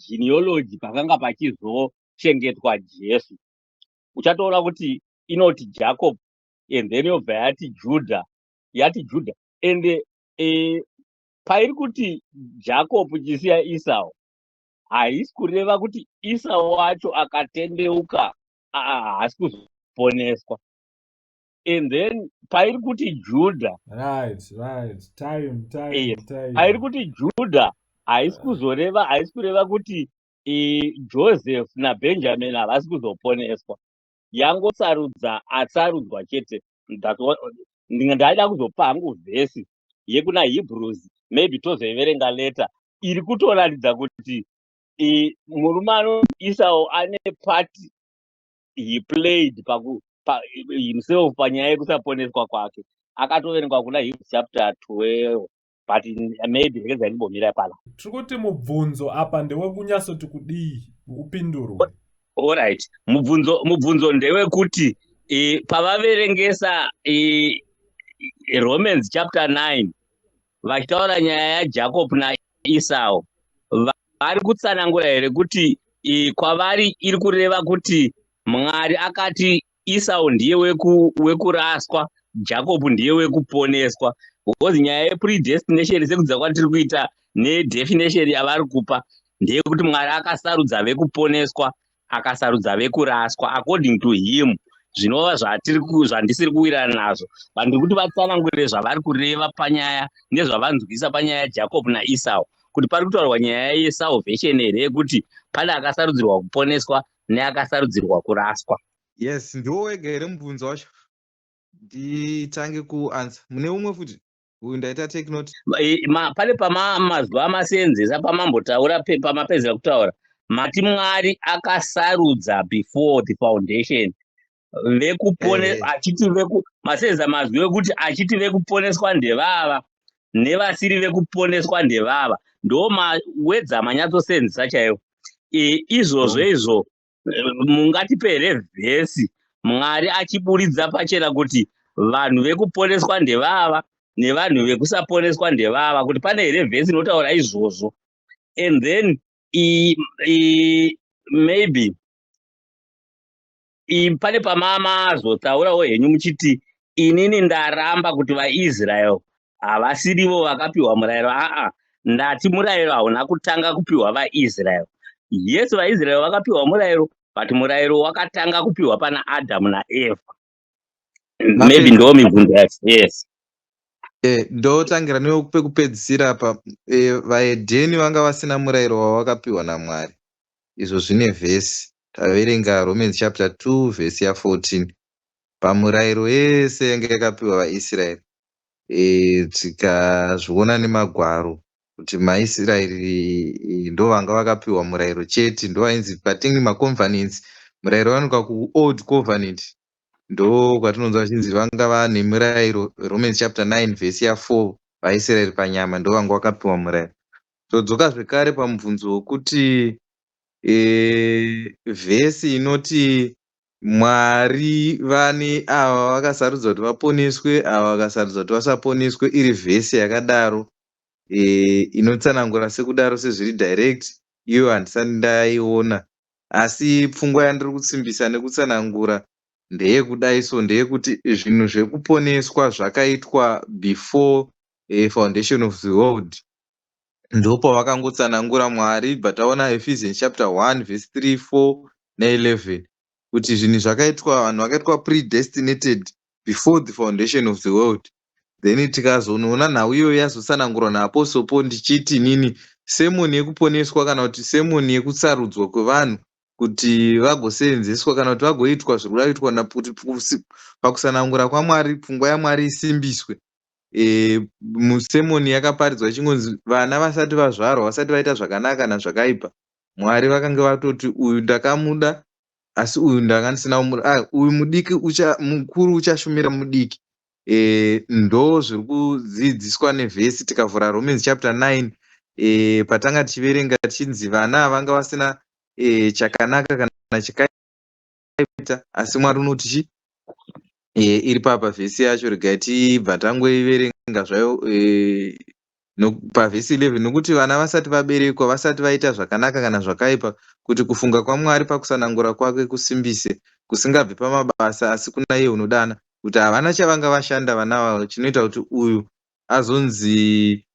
genealogy pakanga pachizochengetwa Jesu. Uchatoona kuti inoti Jacob and then yobva yati Judah, yati Judah. Ende pairi kuti Jacob chisiya Esau, haisi kureva kuti Esau wacho akatendeuka haasi kuzoponeswa. And then pairi kuti Judah, Right, time, time. Time. Pairi kuti Judah, haisi kuzoreva, haisi kureva kuti Joseph naBenjamin havasi kuzoponeswa. Yangosarudza atsarudzwa chete. Ndaida kuzopa hangu vhesi yekuna Hebrews, maybe tozoiverenga later, iri kutoratidza kuti murume anonzi Esau ane part he played paku himself panyaya yekusaponeswa kwake. Akatoverengwa kuna Hebrews chapter 12, but maybe regedzai ndimbomira pana. Tiri kuti mubvunzo apa ndewekunyasoti kudii, upindurwe. Alright, mubvunzo ndewekuti pavaverengesa Romans chapter 9 vachitaura nyaya yaJacob naEsau, vari kutsanangura here kuti kwavari iri kureva kuti Mwari akati Esau ndiye wekuraswa, Jacob ndiye wekuponeswa. Because nyaya yepredestination, sekudza kwatiri kuita nedefinition yavari kupa, ndeyekuti Mwari akasarudza vekuponeswa, akasarudza vekuraswa according to him, zvinova zvandisiri kuwirirana nazvo. But ndiri kuti vatsanangurire zvavari kureva panyaya nezvavanzwisa panyaya yaJacob naEsau, kuti pari kutaurwa nyaya yesalvation here, yekuti pane akasarudzirwa kuponeswa neakasarudzirwa kuraswa. Yes, ndiwo wega here mubvunzo wacho? Nditange kuanswer mune umwe futi uyu, ndaita take note. Pane pamazwi amasenzesa pamambotaura, pamapedzera kutaura, mati Mwari akasarudza before the foundation vekupone achiti veku masenza mazwi ekuti achiti vekuponeswa ndevava nevasiri vekuponeswa ndevava. Ndo mawedza manyatsosenzesa chaiwo. Izvozvo izvo, mungatipe here vhesi Mwari achiburidza pachena kuti vanhu vekuponeswa ndevava nevanhu vekusaponeswa ndevava? Kuti pane here vhesi inotaura izvozvo? And then maybe pane pamamazotaurawo henyu muchiti inini ndaramba kuti vaIsrael havasirivo vakapiwa murayiro. Aa, ndati murayiro hauna kutanga kupiwa vaIsrael. Yes, vaIsrael vakapiwa murayiro, but murayiro wakatanga kupiwa pana Adhamu naEvha. Maybe ndo mibvunzo yacho, yes. Ndotangira nepekupedzisira pa vaHedheni vanga vasina murayiro wavakapiwa naMwari. Izvo zvine vhesi. Taverenga Romans chapter 2 vhesi ya14. Pamurayiro yese yanga yakapiwa vaIsraeri, tikazviona nemagwaro kuti maIsraeri ndo vanga vakapiwa murayiro chete, ndo vainzi patingi macovenants. Murayiro wawanikwa kuOld Covenant, ndo kwatinonzwa vachinzi vanga vane murayiro. Romans chapter 9 vhesi ya4, vaIsraeri panyama ndo vanga vakapiwa murayiro. Todzoka zvekare pamubvunzo wokuti vhesi inoti Mwari vane ava vakasarudza kuti vaponeswe, ava vakasarudza kuti vasaponeswe, iri vhesi yakadaro inotsanangura sekudaro sezviri direct, iyo handisati ndaiona. Asi pfungwa yandiri kutsimbisa nekutsanangura ndeyekudai, so ndeyekuti zvinhu zvekuponeswa zvakaitwa before foundation of the world. Ndopavakangotsanangura Mwari, bva taona Ephesians chapter 1 verse 3, 4 ne11 kuti zvinhu zvakaitwa, vanhu vakaitwa predestinated before the foundation of the world. Then tikazonoona nhau iyoyo yazotsanangurwa naapostle Paul, ndichiti nini sermon yekuponeswa kana kuti sermon yekusarudzwa kwevanhu kuti vagoseenzeswa kana kuti vagoitwa zviri kuda kuitwa kuti pakusanangura kwaMwari, pfungwa yaMwari isimbiswe. Musermon yakaparidzwa ichingonzi vana vasati vazvarwa, vasati vaita zvakanaka kana zvakaipa, Mwari vakanga vatoti uyu ndakamuda, asi uyu ndanga ndisina kumuda. Uyu mudiki ucha, mukuru uchashumira mudiki. Ndo zviri kudzidziswa nevhesi. Tikavhura Romans chapter 9, patanga tichiverenga tichinzi vana vanga vasina chakanaka kana chakaita, asi Mwari unoti chi iri papa vhesi yacho, regai tibva tangoiverenga zvayo pavhesi 11: "Nokuti vana vasati vaberekwa, vasati vaita zvakanaka kana zvakaipa, kuti kufunga kwaMwari pakusanangura kwake kusimbise, kusingabvi pamabasa asi kuna iye unodana," kuti havana chavanga vashanda vana vavo chinoita kuti uyu azonzi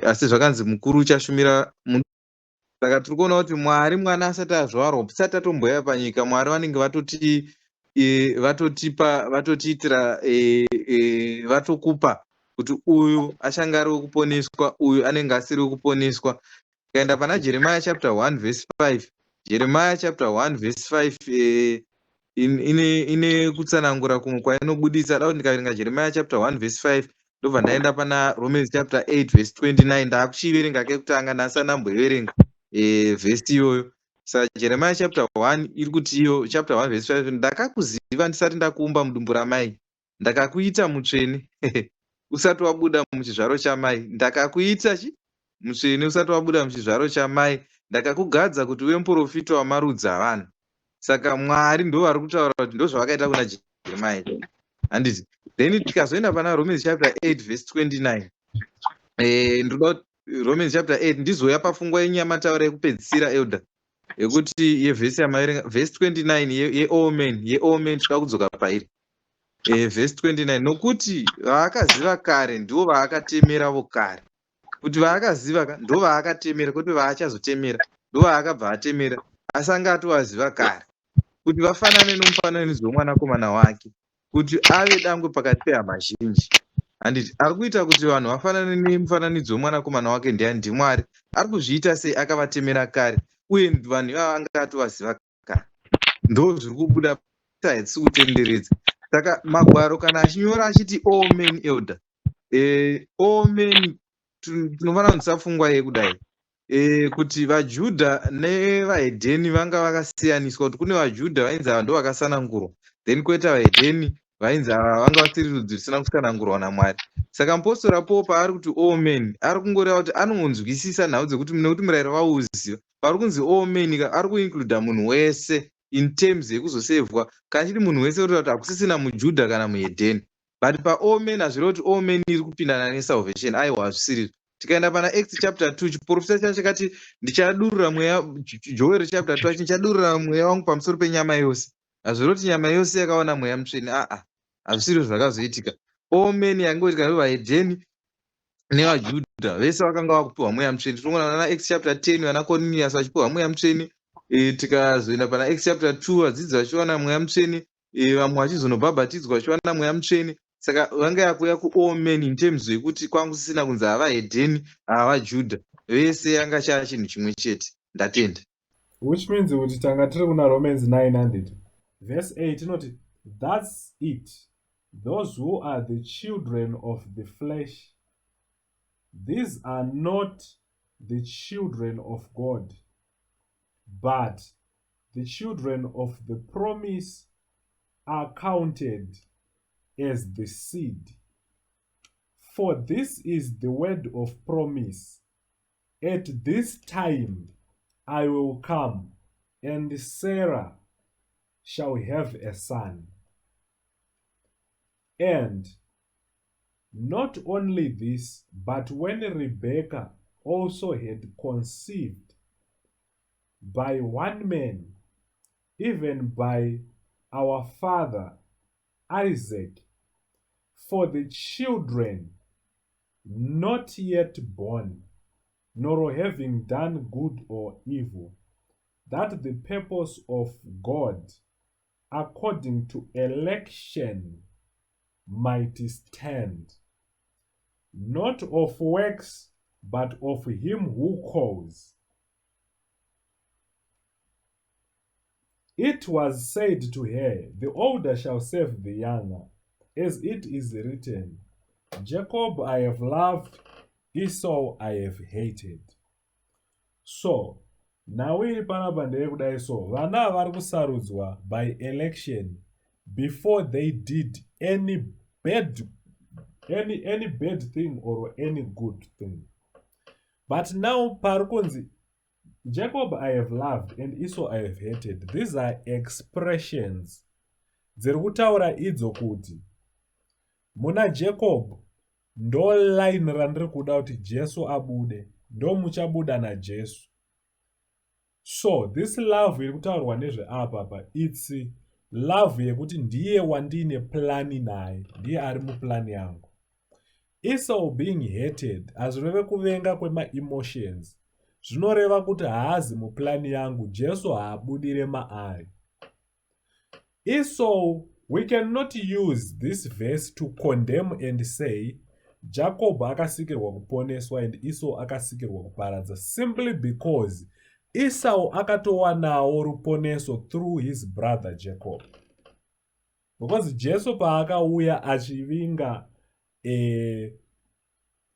asi zvakanzi mukuru uchashumira. Saka tiri kuona kuti Mwari, mwana asati azvarwa, tisati tatomboya panyika, Mwari vanenge vatoti vatotipa, vatotiitira, vatokupa kuti uyu achange ari wekuponeswa, uyu anenge asiri wekuponeswa. Tikaenda pana Jeremiah chapter 1 verse 5, Jeremiah chapter 1 verse 5 ine kutsanangura kumwe kwainobudisa. Da kuti ndikaverenga Jeremiah chapter 1 verse 5, ndobva ndaenda pana Romans chapter 8 verse 29. Ndaakuchiiverenga kekutanga, ndasati ndamboiverenga vhesi iyoyo. Saka Jeremiah chapter 1 iri kuti iyo chapter 1 verse 5: "Ndakakuziva ndisati ndakuumba mudumbu ramai, ndakakuita mutsvene usati wabuda muchizvaro chamai. Ndakakuita chi mutsvene usati wabuda muchizvaro chamai, ndakakugadza kuti uve muprofita wamarudzi avanhu." Saka Mwari ndo vari kutaura kuti ndo zvavakaita kuna Jeremiah, handiti? Then tikazoenda pana Romans chapter 8 verse 29, ndoda Romans chapter 8, ndizouya pafungwa yenyu yamataura yekupedzisira, elder. Yekuti yevhesi yamaverenga, vhesi 29 yeall men, yeall men, tinoda kudzoka pairi. Vhesi 29, nokuti vaakaziva kare ndivo vaakatemeravo kare. Kuti vaakaziva ka ndo vaakatemera, kwete vaachazotemera, ndo vaakabva atemera, asi anga atovaziva kare kuti vafanane nomufananidzo womwanakomana wake, kuti ave dangwe pakati pehama zhinji. Handiti ari kuita kuti vanhu vafanane nemufananidzo womwanakomana wake ndiani? NdiMwari. Ari kuzviita sei? Akavatemera kare, uye vanhu ivava anga atovaziva kare. Ndo zviri kubuda, hatisi kutenderedza. Saka magwaro kana achinyora achiti all men, elder, all men, tinofanira kunzisa pfungwa yekudai kuti vaJudha nevahedheni vanga vakasiyaniswa, kuti kune vaJudha vainzi ava ndo vakasanangurwa, then kwoita vahedheni vainzi ava vanga vasiri rudzi rusina kusanangurwa naMwari. Saka mupostora Paul paari kuti all men, ari kungoreva kuti anonzwisisa nhau dzekuti nekuti murayiro vauziva, pari kunzi all men ari kuincluda munhu wese in terms yekuzosevhwa. Kana chiti munhu wese, kureva kuti hakusisina muJudha kana muhedheni. But paall men hazvireva kuti all men iri kupindana nesalvation. Aiwa, hazvisirizvo. Tikaenda pana Acts chapter 2, chiprofita chacho chakati, "Ndichadurura mweya." Joel chapter 2 achi, "Ndichadurura mweya wangu pamusoro penyama yose." Hazvireva kuti nyama yose yakawana mweya mutsvene. Aa, hazvisizvo zvakazoitika. All men yangoitika vahedheni nevaJudha vese vakanga vakupiwa mweya mutsvene. Tinoona vana Acts chapter 10, vana Cornelius vachipiwa mweya mutsvene. Tikazoenda pana Acts chapter 2, vadzidzi vachiwana mweya mutsvene, vamwe vachizonobhabhatidzwa vachiwana mweya mutsvene. Saka vanga yakuuya kuall men in terms yekuti kwanga kusisina kunzi havahedheni, havajudha, vese yanga chaa chinhu chimwe chete. Ndatenda. Which means kuti tanga tiri kuna Romans 900 verse 8 inoti, "That's it, those who are the children of the flesh, these are not the children of God, but the children of the promise are counted as the seed. For this is the word of promise: At this time I will come, and Sarah shall have a son. And not only this, but when Rebekah also had conceived by one man, even by our father Isaac, for the children not yet born, nor having done good or evil, that the purpose of God according to election might stand, not of works, but of him who calls. It was said to her, The older shall serve the younger, as it is written, Jacob I have loved, Esau I have hated." So, nhau iri panapa ndeyekudai. So vana vari kusarudzwa by election before they did any bad thing or any good thing. But now pari kunzi, "Jacob I have loved and Esau I have hated," these are expressions dziri kutaura idzo kuti muna Jacob ndo line randiri kuda kuti Jesu abude, ndo muchabuda naJesu. So this love iri kutaurwa nezveapa pa, it's love yekuti ndiye wandine plani naye, ndiye ari muplani yangu. Esau being hated hazvireve kuvenga kwemaemotions, zvinoreva kuti haazi muplani yangu, Jesu haabudire maari Esau. We cannot use this verse to condemn and say Jacob akasikirwa kuponeswa and Esau akasikirwa kuparadza, simply because Esau akatowanawo ruponeso through his brother Jacob, because Jesu paakauya achivinga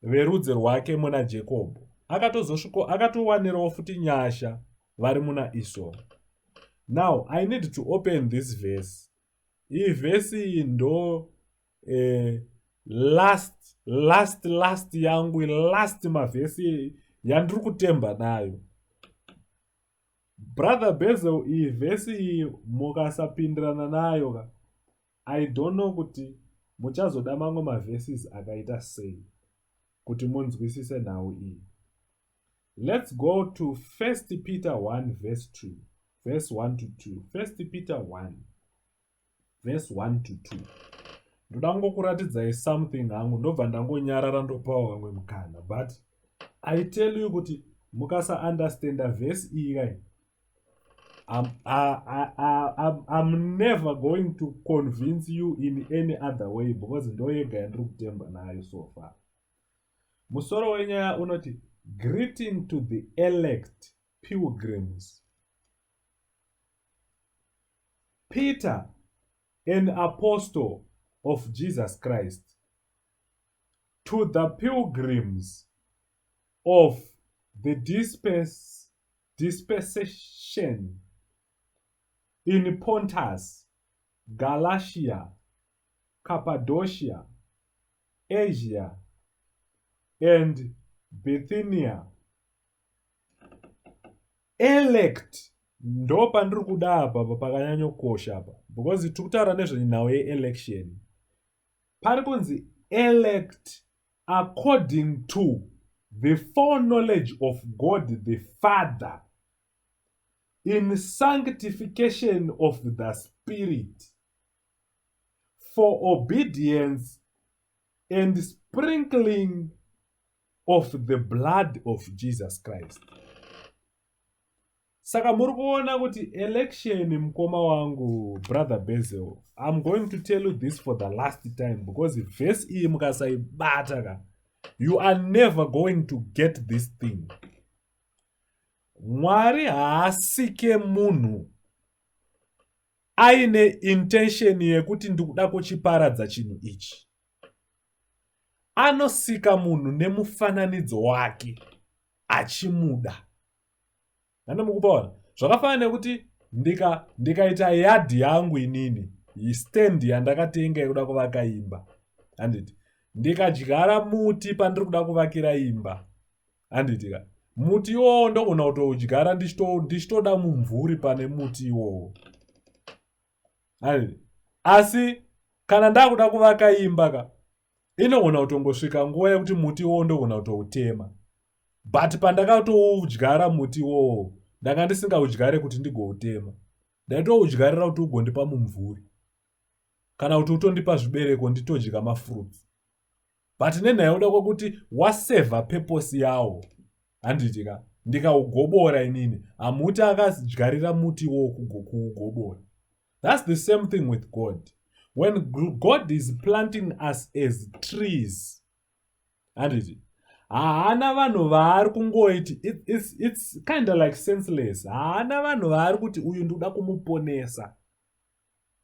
verudzi rwake muna Jacob, akatozosviko akatowanirawo futi nyasha vari muna Esau. Now I need to open this verse. Iyi vhesi iyi ndo last last last yangu, last mavhesi yandiri kutemba nayo. Brother Bezel, iyi vhesi iyi mukasapindirana nayo ka, I don't know kuti muchazoda mamwe mavhesis akaita sei kuti munzwisise nhau iyi. Let's go to 1 Peter 1 verse 2. Verse 1 to 2. 1 Peter 1 verse 1 to 2. Ndoda kungokuratidzai something hangu ndobva ndangonyarara ndopawo vamwe mukana but I tell you kuti mukasa understanda verse iyi kai I'm never going to convince you in any other way because ndoyega yandiri kutemba nayo so far. Musoro wenyaya unoti Greeting to the elect pilgrims. Peter, an apostle of Jesus Christ, to the pilgrims of the dispensation in Pontus, Galatia, Cappadocia, Asia and Bithynia. Elect ndo pandiri kuda apa pakanyanyokosha apa because tiri kutaura nezvenhau yeelection. Pari kunzi elect according to the foreknowledge of God the Father in sanctification of the Spirit for obedience and sprinkling of the blood of Jesus Christ. Saka muri kuona kuti election mukoma wangu brother Basil, I'm going to tell you this for the last time because verse iyi mukasaibata ka, you are never going to get this thing. Mwari haasike munhu aine intention yekuti ndikuda kuchiparadza chinhu ichi. Anosika munhu nemufananidzo wake achimuda. Hande mukupaona zvakafanana nekuti ndikaita yadhi yangu inini, stand yandakatenga yekuda kuvaka imba, handiti ndikadyara muti pandiri kuda kuvakira imba, handiti ka muti iwowo ndogona kutoudyara ndichitoda mumvuri pane muti iwowo, handiti asi kana ndakuda kuvaka imba ka inogona kutongosvika nguva yekuti muti iwowo ndogona kutoutema, but pandakatoudyara muti iwowo ndanga ndisingaudyare kuti ndigoutema, ndaitoudyarira kuti ugondipa mumvuri kana kuti utondipa zvibereko nditodya mafruits, but nenhaya yekuda kwekuti wasevha purpose yawo, handiti ka ndikaugobora inini hamuti akadyarira muti iwowo kuugobora. That's the same thing with God. When God is planting us as trees, handiti haana vanhu vaari kungoiti, it's kind of like senseless. Haana vanhu vaari kuti uyu ndikuda kumuponesa,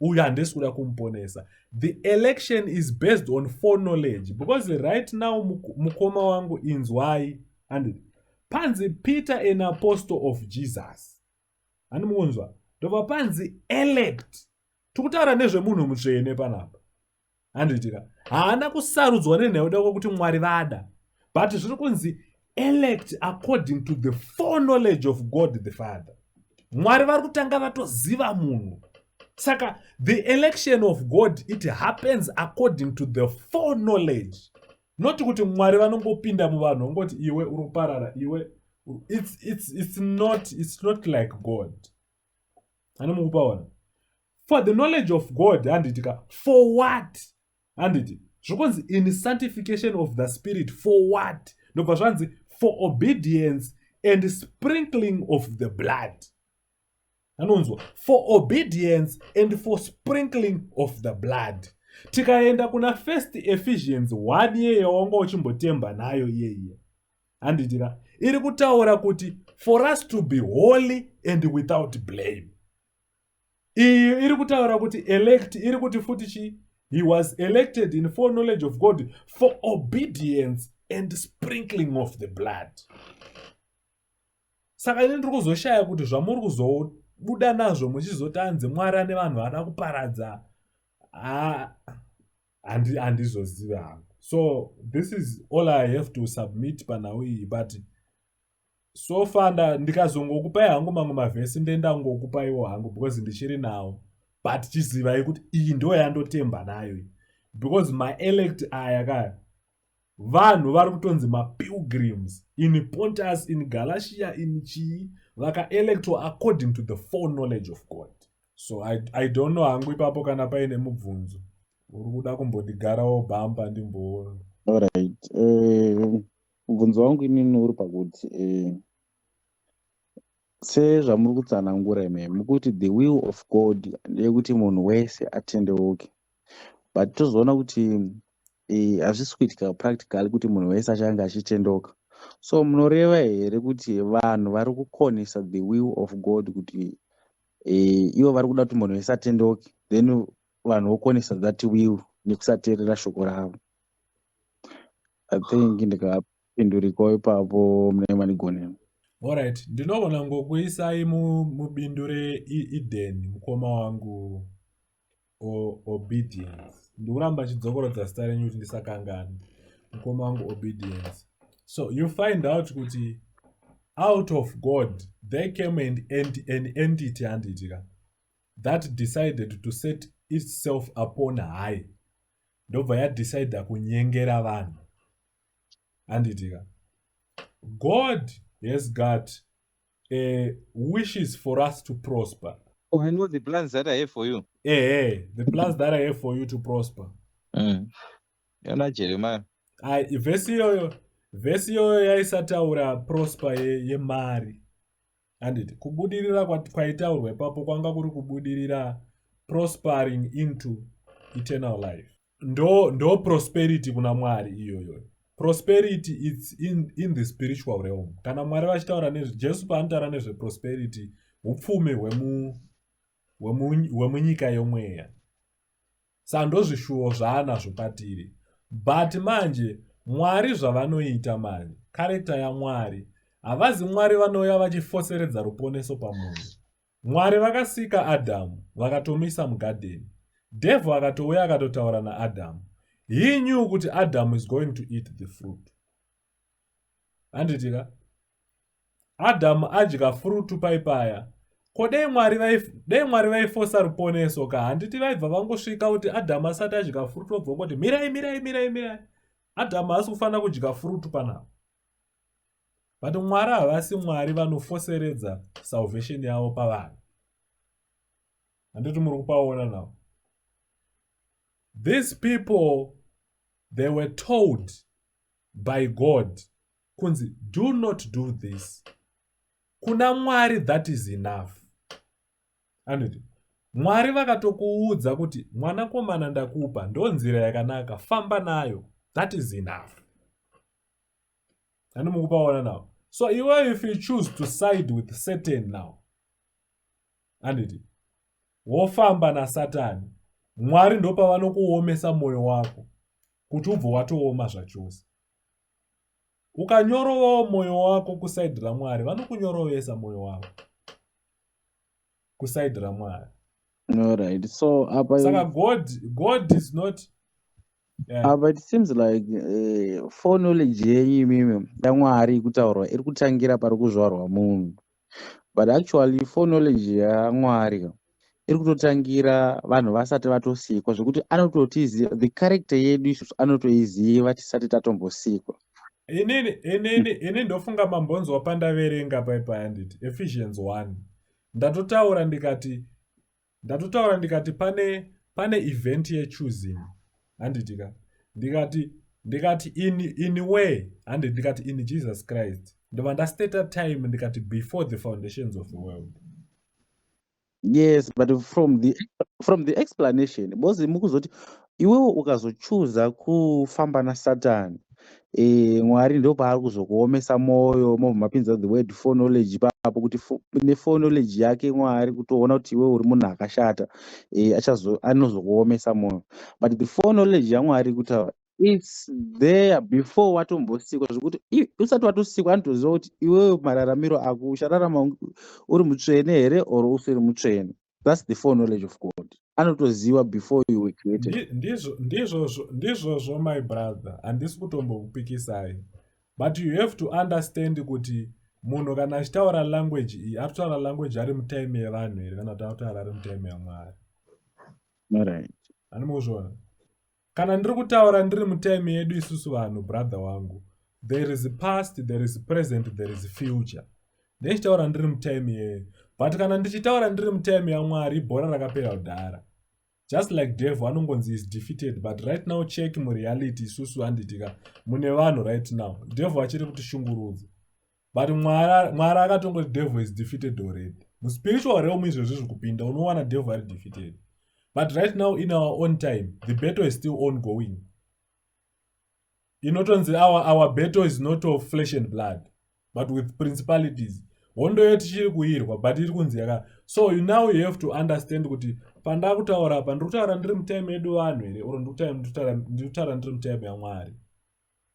uyu handisi kuda kumuponesa. The election is based on foreknowledge because right now mukoma wangu inzwai, handiti panzi Peter an apostle of Jesus, handi mukunzwa, ndobva panzi elect, tikutaura nezvemunhu mutsvene panapa, handiti ka haana kusarudzwa nenhau kwekuti Mwari vada, but zviri kunzi elect according to the foreknowledge of God the Father. Mwari vari kutanga vatoziva munhu. Saka the election of God, it happens according to the foreknowledge, not kuti Mwari vanongopinda muvanhu vongoti iwe uri kuparara iwe. It's not like God. Hani mukupaona for the knowledge of God, handiti ka for what? Handiti zvokunzi in sanctification of the Spirit for what? Ndobva zvanzi for obedience and sprinkling of the blood. Anonzwa for obedience and for sprinkling of the blood. Tikaenda kuna First Ephesians 1 iye yawanga uchimbotemba nayo iyeiye, handiti ka iri kutaura kuti for us to be holy and without blame. Iyi iri kutaura kuti elect, iri kuti futi chi he was elected in foreknowledge of God for obedience and sprinkling of the blood. Saka ini ndiri kuzoshaya kuti zvamuri kuzobuda nazvo muchizoti anzi Mwari ane vanhu vada kuparadza, handizozivi hangu. So this is all I have to submit panhau iyi, but so far ndikazongokupai hangu mamwe mavhesi ndendangokupaiwo hangu because ndichiri nawo, but chizivai kuti iyi ndo yandotemba nayo because maelect aya kaya. Vanhu vari kutonzi mapilgrims in Pontus, in Galatia, in chii, vakaelectwa according to the foreknowledge of God. So I don't know hangu ipapo kana paine mubvunzo uri kuda kumbondigarawo bhamba ndimboona. Alright, mubvunzo wangu inini uri pakuti sezvamuri kutsanangura ime mukuti the will of God ndeyekuti munhu wese atendeuke, but tozoona kuti hazvisi kuitika practically kuti munhu wese achange achitendeuka. So munoreva here kuti vanhu vari kukonesa the will of God, kuti ivo vari kuda kuti munhu wese atendeuke, then vanhu vokonesa that will nekusateerera shoko ravo? I think ndikapindurikawo ipapo mune manigonera. Alright, ndinogona ngokuisai mubindu reEden, mukoma wangu Obedience. Ndikuramba chidzokorodza zita renyu kuti ndisakangani, mukoma wangu Obedience. So you find out kuti out of God there came an entity, handiti ka, that decided to set itself upon high, ndobva yadecida kunyengera vanhu, handiti ka? God has got wishes for us to prosper. Oh, I know the plans that I have for you. Ehe, the plans that I have for you to prosper. Yona Jeremiah. Ai, vhesi iyoyo yaisataura prosper yemari, handiti? Kubudirira kwaitaurwa ipapo kwanga kuri kubudirira, prospering into eternal life. Ndo prosperity kuna Mwari iyoyo. Prosperity, it's in the spiritual realm. Kana Mwari vachitaura nezve, Jesu paanotaura nezveprosperity, upfumi hwemunyika yomweya. Saka ndozvishuwo zvaanazvo patiri. But manje Mwari zvavanoita manje, character yaMwari, havazi Mwari vanouya vachifoseredza ruponeso pamunhu. Mwari vakasika Adhamu, vakatomisa mugadheni. Devil akatouya akatotaura naAdhamu. He knew kuti Adam is going to eat the fruit, handiti ka? Adhamu adya fruit paipaya. Ko dei Mwari vaifosa ruponeso ka, handiti vaibva vangosvika kuti Adhamu asati adya fruit, vobva ngoti, "Mirai, mirai, mirai, mirai, Adhamu haasi kufanira kudya fruit panapa"? But Mwari havasi Mwari vanofoseredza salvation yavo pavanhu, handiti? Muri kupaona now? These people, they were told by God kunzi, "Do not do this." Kuna Mwari that is enough, handiti? Mwari vakatokuudza kuti, "Mwanakomana, ndakupa, ndo nzira yakanaka, famba nayo," that is enough. Handi mukupaona now? So iwe, if you choose to side with Satan now, handiti wofamba naSatani, Mwari ndopavanokuomesa mwoyo wako kuti ubve watooma zvachose. Ukanyorovawo mwoyo wako kuside raMwari, vanokunyorovesa mwoyo wako kuside raMwari. Alright, so apa Saka God is not, yeah. Apa it seems like foreknowledge yenyu imimi yaMwari ikutaurwa iri kutangira pari kuzvarwa munhu, but actually foreknowledge yaMwari iri kutotangira vanhu vasati vatosikwa, zvekuti anototiziva the character yedu isusu, anotoiziva tisati tatombosikwa. Inini ndofunga mambonzwa pandaverenga paipai, handiti? Ephesians 1, ndatotaura ndikati pane event yechoosing, handiti ka? Ndikati in way, handiti? Ndikati in Jesus Christ, ndobva ndastata time, ndikati before the foundations of the world. Yes, but from the explanation, because mukuzoti iwewe ukazochuza kufamba naSatani, Mwari ndo paari kuzokuomesa mwoyo, mobva mapinza the word foreknowledge ipapo, kuti neforeknowledge yake Mwari kutoona kuti iwewe uri munhu akashata, anozokuomesa mwoyo. But the foreknowledge yaMwari kutaura, it's there before watombosikwa, zvekuti usati watosikwa anotoziva kuti iwewe mararamiro ako uchararama uri mutsvene here or usiri mutsvene. That's the foreknowledge of God. Anotoziva before you were created. Ndizvozvo, my brother, handisi kutombokupikisai, but you have to understand kuti munhu kana achitaura language iyi, ari kutaura language ari mutime yevanhu here, kana kuti ari kutaura ari mutime yaMwari? Alright. Handimukuzviona. Kana ndiri kutaura ndiri mutime yedu isusu vanhu, brother wangu, there is past, there is present, there is future. Ndichitaura ndiri mutime yeyo, but kana ndichitaura ndiri mutime yaMwari, bhora rakapera kudhara. Just like devil anongonzi is defeated, but right now, check mureality isusu, handitika mune vanhu right now, devil achiri kutishungurudza, but Mwari akatongoti devil is defeated already. Muspiritual realm izvozvi zviri kupinda, unowana devil ari defeated, but right now in our own time the battle is still ongoing. Inotonzi our battle is not of flesh and blood but with principalities. Hondo yetu tichiri kuirwa, but iri kunzi yaka. So you now you have to understand kuti pandakutaura apa, ndiri kutaura ndiri mutime yedu vanhu here, or ndiri kutaura ndiri mutime yaMwari?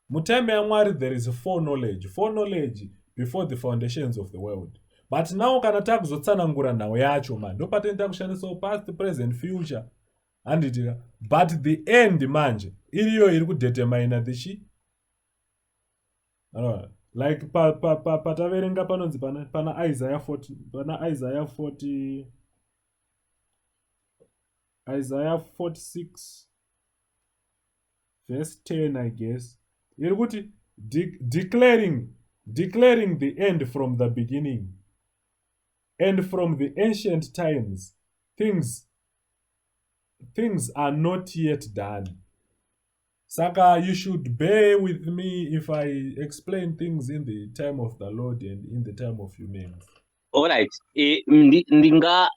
Mutime yaMwari there is foreknowledge, foreknowledge before the foundations of the world. But now kana takuzotsanangura nhau yacho, man, ndopatinenge takushandisawo past, present, future, handitika? But the end manje iriyo iri kudetermina the chi, like pataverenga panonzi pana Isaiah 40, pana Isaiah 40, Isaiah 46 verse 10, I guess, iri kuti declaring the end from the beginning and from the ancient times things are not yet done. Saka you should bear with me if I explain things in the time of the Lord and in the time of humans. Alright,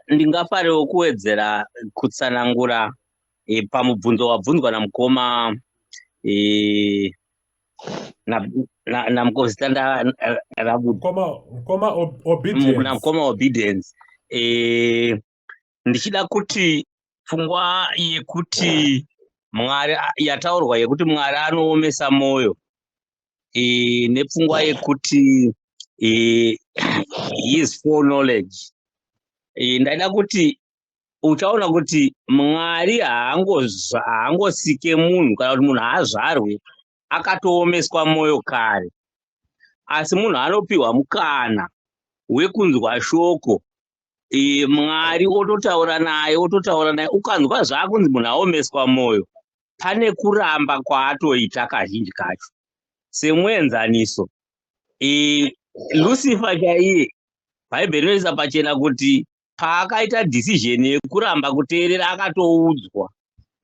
ndingafarewo kuwedzera kutsanangura pamubvunzo wabvunzwa namukoma namukoma Mukoma Obedience. Namukoma Obedience, ndichida kuti pfungwa yekuti Mwari, yataurwa yekuti Mwari anoomesa mwoyo, nepfungwa yekuti his foreknowledge, ndaida kuti uchaona kuti Mwari haangosike munhu, kana kuti munhu haazvarwe akatoomeswa mwoyo kare, asi munhu anopiwa mukana wekunzwa shoko, Mwari ototaura naye, ototaura naye. Ukanzwa zvaakunzi munhu aomeswa mwoyo, pane kuramba kwaatoita kazhinji kacho. Semuenzaniso, Lucifer chaiye, Bhaibheri rinoisa pachena kuti paakaita decision yekuramba kuteerera, akatoudzwa.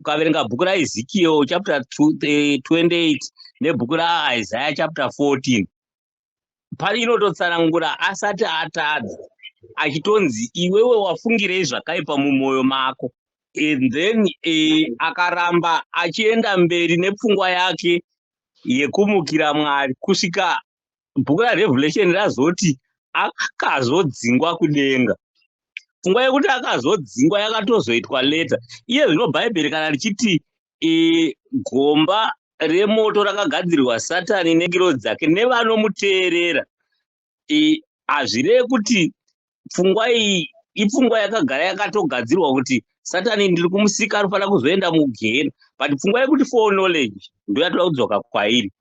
Ukaverenga bhuku raEzekiel chapter 28 nebhuku raIsaiah chapter 14, pari inototsanangura asati atadza achitonzi, "Iwewe wafungirei zvakaipa mumwoyo mako?" And then akaramba achienda mberi nepfungwa yake yekumukira Mwari kusvika bhuku raRevelation razoti akazodzingwa kudenga. Pfungwa yekuti akazodzingwa yakatozoitwa later. Iye zvino Bhaibheri kana richiti gomba remoto rakagadzirirwa Satani nengirozi dzake nevanomuteerera, hazvirevi kuti pfungwa iyi ipfungwa yakagara yakatogadzirwa kuti Satani ndiri kumusika, anofanira kuzoenda mugehena. But pfungwa yekuti foreknowledge ndo yatoda kudzoka kwairi.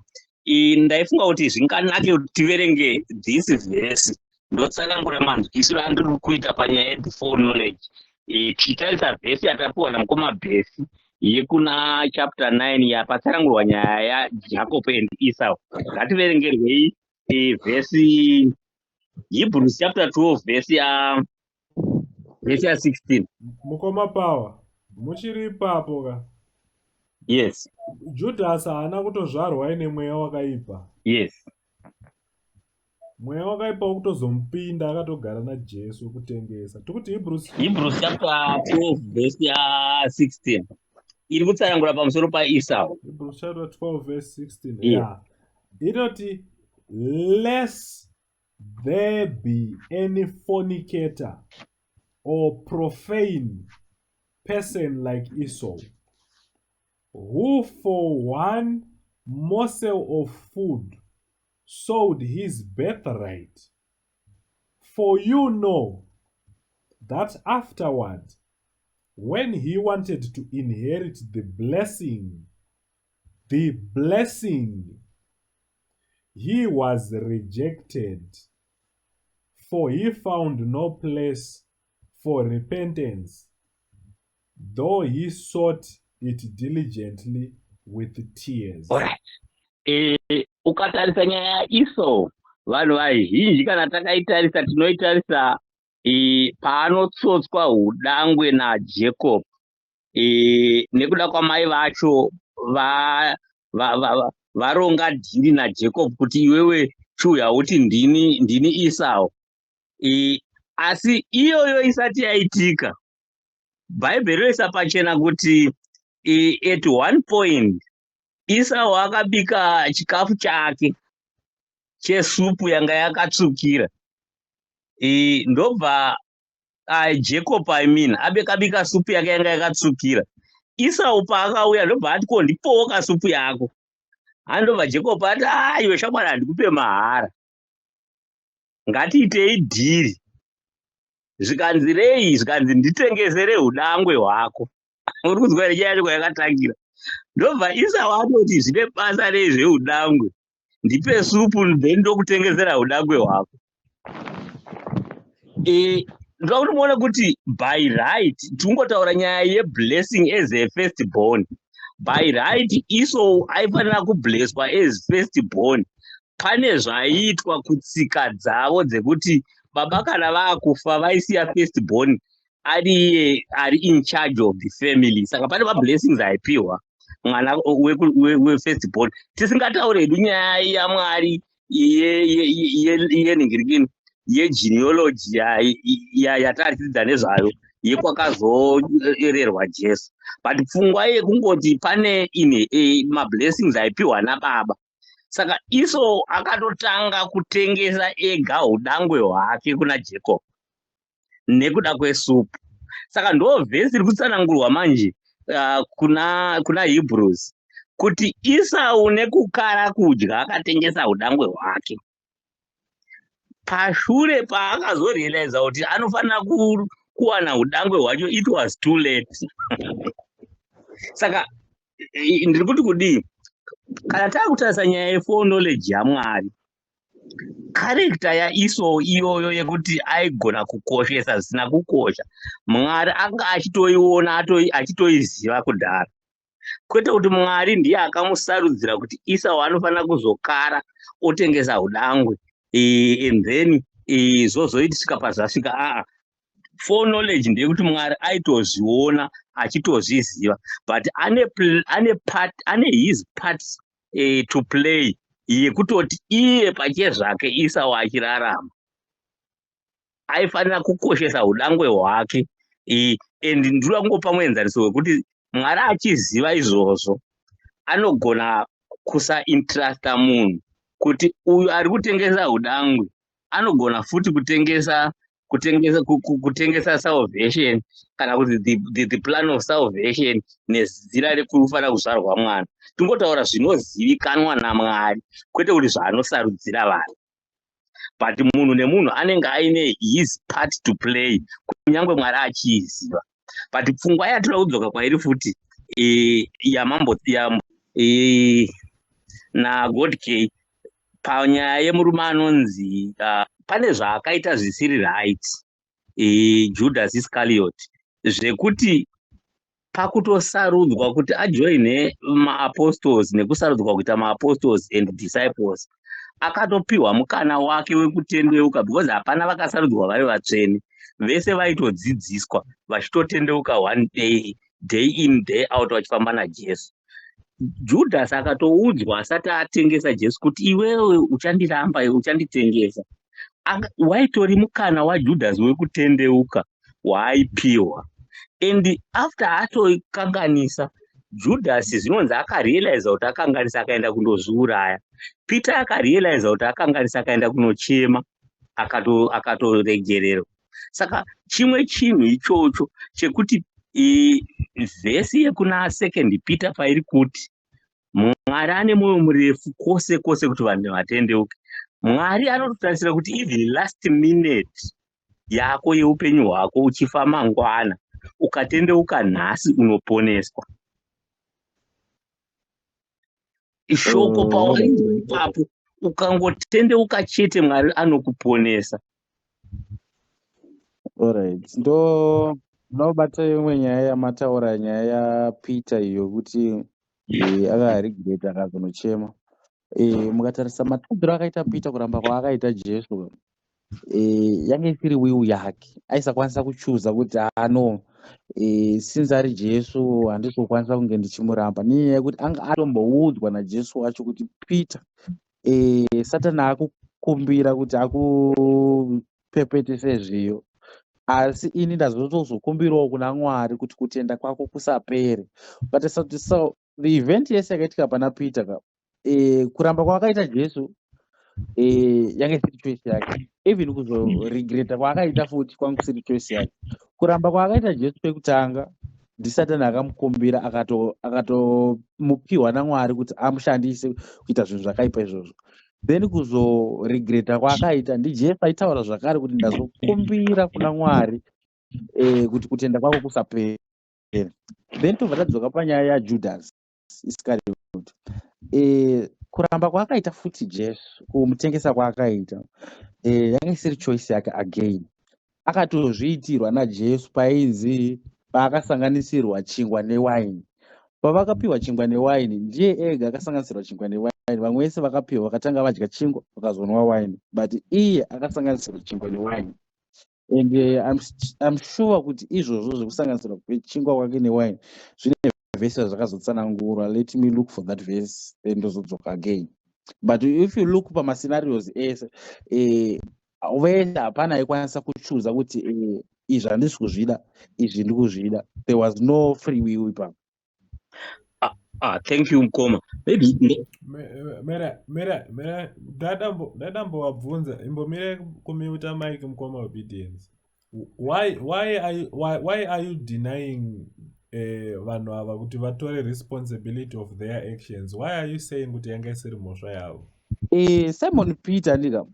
Ndaifunga kuti zvinganake kuti tiverenge this verse, ndotsanangura manzwisiro andiri kuita panyaya yeforeknowledge, tichitarisa vhesi yatapiwa namukoma Bhesi yekuna chapter 9 yapatsanangurwa nyaya yaJacob and Esau. Ngativerengerwei vhesi, Hebrews chapter 12, vhesi ya16. Mukoma Power, muchiri ipapo ka? Yes. Judhasi haana kutozvarwa aine mweya wakaipa? Yes. Mweya wakaipa wokutozomupinda akatogara naJesu kutengesa. Tikuti Hebrews? Hebrews chapter 12 vhesi ya16 iri kutsanangura pamusoro paEsau. Hebrews chapter 12 verse 16. Yeah. Yeah, inoti, "Lest there be any fornicator or profane person like Esau, who for one morsel of food sold his birthright. For you know that afterward, when he wanted to inherit the blessing, he was rejected, for he found no place for repentance, though he sought it diligently with tears. Alright. E, ukatarisa nyaya yaEsau, vanhu vazhinji kana takaitarisa tinoitarisa e, paanotsotswa udangwe naJacob e, nekuda kwamai vacho varonga va dhiri naJacob kuti iwewe chiuya uti ndini, ndini Esau. E, asi iyoyo isati yaitika, Bhaibheri roisa pachena kuti e, at one point Esau akabika chikafu chake chesupu yanga yakatsvukira. E, ndobva Jacob, I mean, abekabika supu yake yanga yakatsvukira. Esau paakauya ndobva ati, "Ko, ndipowo kasupu yako." Andobva Jacob ati, "A, iwe shamwari, handikupe mahara, ngatiitei dhiri." Zvikanzi rei? Zvikanzi, "Nditengesere udangwe hwako." Uri kunzwa here nyaya yacho kwayakatangira? Ndobva Esau atoti, "Zvine basa rei zveudangwe? Ndipe supu, then ndokutengesera udangwe hwako." E, ndoda kuti muone kuti by right tingotaura nyaya yeblessing as a first born. By right Esau aifanira kublesswa as first born. Pane zvaiitwa kutsika dzavo dzekuti baba kana vaakufa vaisiya first born ari iye ari in charge of the family. Saka pane mablessings aipiwa mwana wefirst born. Tisingatauri hedu nyaya yaMwari yenhingirikini yegenealogy yatatidzidza nezvayo yekwakazorerwa Jesu, but pfungwa yekungoti pane ine e, mablessings aipiwa nababa. Saka Esau akatotanga kutengesa ega udangwe hwake kuna Jacob nekuda kwesupu. Saka ndo vhesi iri kutsanangurwa manje kuna Hebrews kuti Esau nekukara kudya akatengesa udangwe hwake. Pashure paakazorealiza kuti anofanira kuwana udangwe hwacho, it was too late. Saka ndiri kuti kudii? Kana taakutarisa nyaya yeforeknowledge yaMwari, character yaEsau iyoyo yekuti aigona kukoshesa zvisina kukosha, Mwari anga achitoiona, achitoiziva kudhara. Kwete kuti Mwari ndiye akamusarudzira kuti Esau anofanira kuzokara otengesa udangwe and then zvozoitisvika pazvasvika. Aa, foreknowledge ndeyekuti Mwari aitozviona, achitozviziva, but ane part, ane his part to play yekutoti iye pachezvake Esau achirarama aifanira kukoshesa udangwe hwake. And ndinoda kungopa muenzaniso wekuti Mwari achiziva izvozvo anogona kusaintrusta munhu kuti uyu ari kutengesa udangwe anogona futi kutengesa salvation kana kuti the plan of salvation nezira rekufanira kuzvarwa mwana. Tingotaura zvinozivikanwa naMwari, kwete kuti zvaanosarudzira vanhu, but munhu nemunhu anenge aine his part to play kunyange Mwari achiiziva. But pfungwa yatoda kudzoka kwairi futi e, yamambo ya, e, naGod K panyaya yemurume anonzi pane zvaakaita zvisiri right, e, Judas Iscariot, zvekuti pakutosarudzwa kuti ajoine maapostles nekusarudzwa kuita maapostles and disciples, akatopiwa mukana wake wekutendeuka, because hapana vakasarudzwa vari vatsvene. Vese vaitodzidziswa vachitotendeuka one day, day in day out vachifamba naJesu. Judhasi akatoudzwa asati atengesa Jesu kuti, "Iwewe uchandiramba, uchanditengesa." Waitori mukana waJudhasi wekutendeuka waaipiwa. And after atokanganisa, Judhasi zvinonzi akarealiza kuti akanganisa, akaenda kundozviuraya. Peter akarealiza kuti akanganisa, akaenda kunochema, akatoregererwa. Saka chimwe chinhu ichocho chekuti vhesi yekuna Second Peter pairi kuti Mwari ane mwoyo murefu kwose kwose kuti vanhu vatendeuke, Mwari anototarisira kuti even last minute yako yeupenyu hwako, uchifa mangwana, ukatendeuka nhasi unoponeswa. Shoko pawarinzwa ipapo, ukangotendeuka chete, Mwari anokuponesa. Alright, ndo Ndinobata imwe nyaya yamataura, nyaya yaPeter iyo kuti akaregreta akazonochema. Mukatarisa matadziro akaita Peter, kuramba kwaakaita Jesu, yange isiri will yake. Aisakwanisa kuchuza kuti, "Ah no, since ari Jesu handisi kukwanisa kunge ndichimuramba," nenyaya yekuti anga atomboudzwa naJesu wacho kuti, "Peter, Satani akukumbira kuti akupepetese zviyo, asi ini ndazotozokumbirawo kuna Mwari kuti kutenda kwako kusapere." Ukatarisa kuti so the event yese yakaitika pana Peter ka, kuramba kwaakaita Jesu, yange isiri choice yake. Even kuzoregreta kwaakaita futi kwanga kusiri choice yake. Kuramba kwaakaita Jesu pekutanga, ndisatani akamukumbira, akatomupiwa naMwari kuti amushandise kuita zvinhu zvakaipa izvozvo. Then kuzoregreta kwaakaita, ndiJesu aitaura zvakare kuti, "Ndazokumbira kuna Mwari kuti kutenda kwako kusapera." Then tobva tadzoka panyaya yaJudas Iscariot. Kuramba kwaakaita futi Jesu, kumutengesa kwaakaita, yanga isiri choice yake again. Akatozviitirwa naJesu painzi paakasanganisirwa chingwa newaini. Pavakapiwa chingwa newaini, ndiye ega akasanganisirwa chingwa newaini. Vamwe vese vakapiwa vakatanga vadya chingwa, vakazonwa waini, but iye akasanganisirwa chingwa newaini. And I'm sure kuti izvozvo zvekusanganisirwa kwechingwa kwake newaini zvine vhesi zvakazotsanangurwa. Let me look for that verse, then ndozodzoka again. But if you look pamascenarios ese, vese hapana aikwanisa kuchuza kuti izvi handisi kuzvida, izvi ndikuzvida. There was no free will ipapo. Ah, thank you, mukoma. Maybe Mera, mera, mera, ndadambovabvunza, imbomire kumuta mic, mukoma Obedience. Why are you denying vanhu ava kuti vatore responsibility of their actions? Why are you saying kuti yanga isiri mhosva yavo? Simon Peter ndika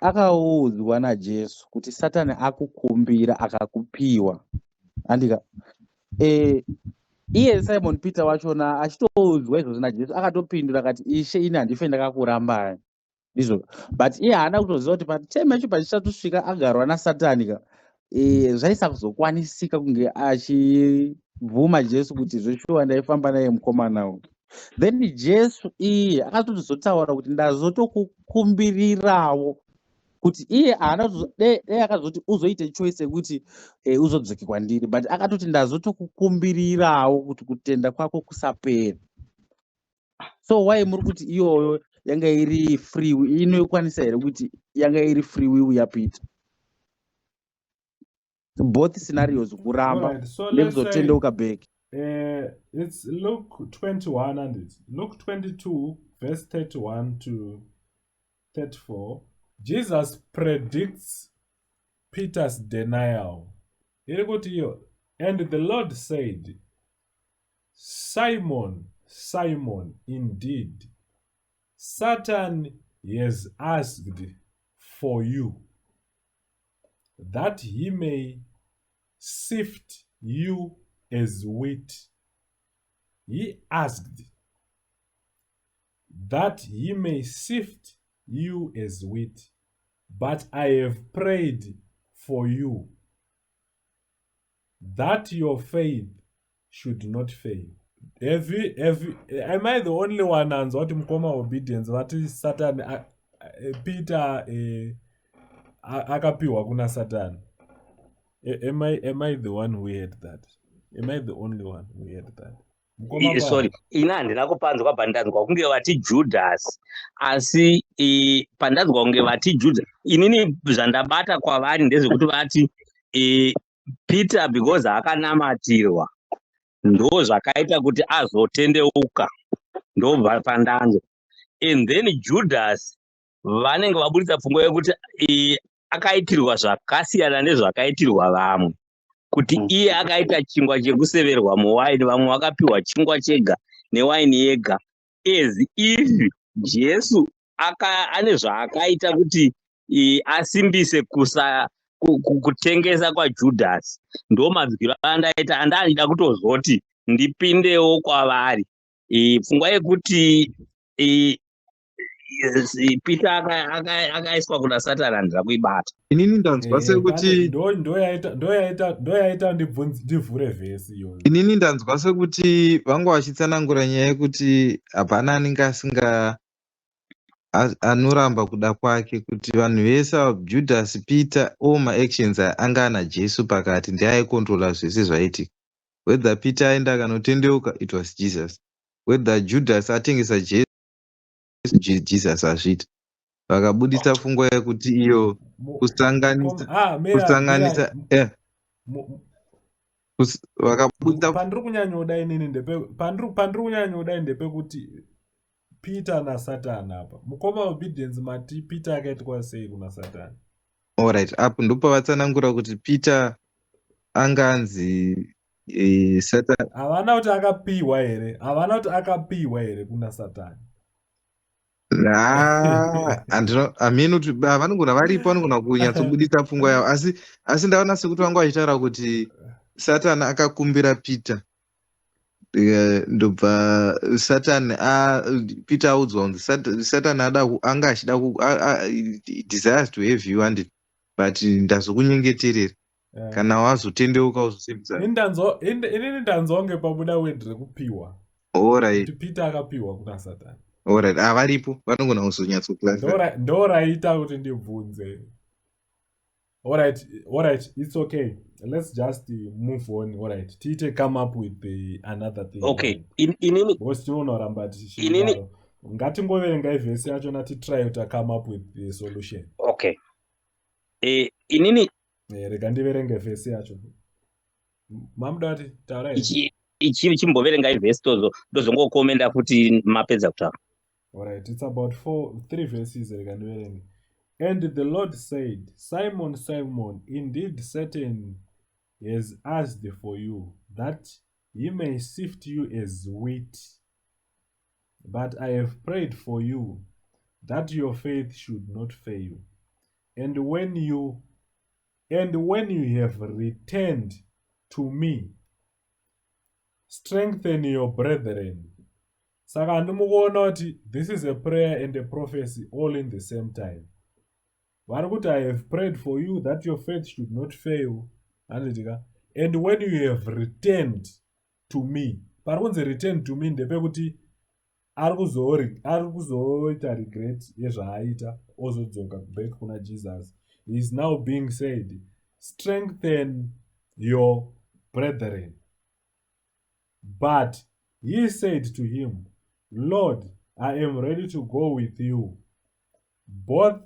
akaudzwa naJesu kuti Satani akukumbira akakupiwa, andika iye Simon Peter wachona achitoudzwa izvozvo naJesu akatopindura akati, "Ishe, ini handife ndakakurambai." Ndizvo, but iye haana kutoziva kuti patime yacho pachisatosvika agarwa naSatani ka, zvaisakuzokwanisika kunge achibvuma Jesu kuti zveshuwa ndaifamba naye mukomana uyu. Then Jesu iye akatozotaura kuti, "Ndazotokukumbirirawo," kuti iye haana dei akazoti uzoite choice yekuti uzodzoke kwandiri, but akatoti, "Ndazotokukumbirirawo kuti kutenda kwako kusapera." So why muri kuti iyoyo yanga iri free? Inokwanisa here kuti yanga iri free will yaPeter, both scenarios, kuramba Alright, so let's say nekuzotendeuka back? It's Luke 21 and it's Luke 22, verse 31 to 34. Jesus predicts Peter's denial. Iri kuti iyo, "And the Lord said, 'Simon, Simon, indeed, Satan has asked for you, that he may sift you as wheat.'" He asked that he may sift you as wheat. "But I have prayed for you that your faith should not fail." Have you, have you, am I the only one anzwa kuti mukoma Obedience vati Satan, Peter akapiwa kuna Satan? Am I the one who heard that? Am I the only one who heard that? Mukoma Sorry, ini handina kupanzwa, pandanzwa kunge vati Judas, asi pandanzwa kunge vati Judas, inini zvandabata kwavari ndezvekuti vati Peter, because akanamatirwa, ndo zvakaita kuti azotendeuka. Ndobva pandanzwa. And then Judas vanenge vaburitsa pfungwa yekuti akaitirwa zvakasiyana nezvakaitirwa vamwe, kuti iye akaita chingwa chekuseverwa muwaini, vamwe vakapiwa chingwa chega newaini yega, as if Jesu ane zvaakaita kuti asimbise kusa kutengesa kwaJudhasi. Ndo manzwiro andaita, andandida kutozoti ndipindewo kwavari. Pfungwa yekuti Yes, Peter akaiswa kuna Satani, handina kuibata. Inini ndanzwa sekuti Ndoyaita ndivhure vhesi iyoyo. Inini ndanzwa sekuti vanga vachitsanangura nyaya yekuti hapana anenge asinga anoramba kuda kwake, kuti vanhu vese ava, Judas, Peter, all maactions aya anga ana Jesu pakati, ndiaikontrola zvese zvaitika. Whether Peter aenda akanotendeuka, it was Jesus. Whether Judas atengesa Jesu, Jesus azviita. Vakabudisa pfungwa yekuti iyo kusanganisa kusanganisa vakabudisa. Pandiri kunyanyoda inini ndepe pandiri kunyanyoda ndepekuti Peter naSatan apa. Mukoma Obedience, mati Peter akaitwa sei kuna Satani? Alright, apo ndopavatsanangura kuti Peter anga anzi Satan. Havana kuti akapiwa here? Havana kuti akapiwa here kuna Satani? Hameno kuti vanogona varipo, vanogona kunyatsobudisa pfungwa yavo, asi ndaona sekuti vanga vachitaura kuti Satani akakumbira Peter, ndobva Satani, Peter audzwa kunzi Satani ada anga achida desires to have you and but ndazokunyengeterera, kana wazotendeuka uzosimbisa. Inini ndanzwa kunge pabuda word rekupiwa. Alright. Kuti Peter akapiwa kuna Satani. Alright, havaripo, vanogona kuzonyatsoclarify. Ndo raita kuti ndibvunze. Alright, it's okay, let's just move on. Alright, tiite come up with another thing. Okay, inini Because tinonoramba tichidaro. Ngatingoverengai vhesi yachona, titry kuti come up with the solution. Okay, inini Rega ndiverenge vhesi yacho. Mamuda kuti taurai. Chimboverengai vhesi, tozo ndozongokomenda kuti mapedza kutaura. Alright, it's about four, three verses. Rega ndiverenge. And the Lord said, "Simon, Simon, indeed Satan has asked for you, that he may sift you as wheat. But I have prayed for you, that your faith should not fail. And when you have returned to me, strengthen your brethren." Saka handimukuona kuti this is a prayer and a prophecy all in the same time. Vari kuti, "I have prayed for you that your faith should not fail," handitika? "And when you have returned to me." Pari kunzi "return to me" ndepekuti ari kuzoita regret yezvaaita, ozodzoka back kuna Jesus. He is now being said, "Strengthen your brethren." But he said to him, "Lord, I am ready to go with you both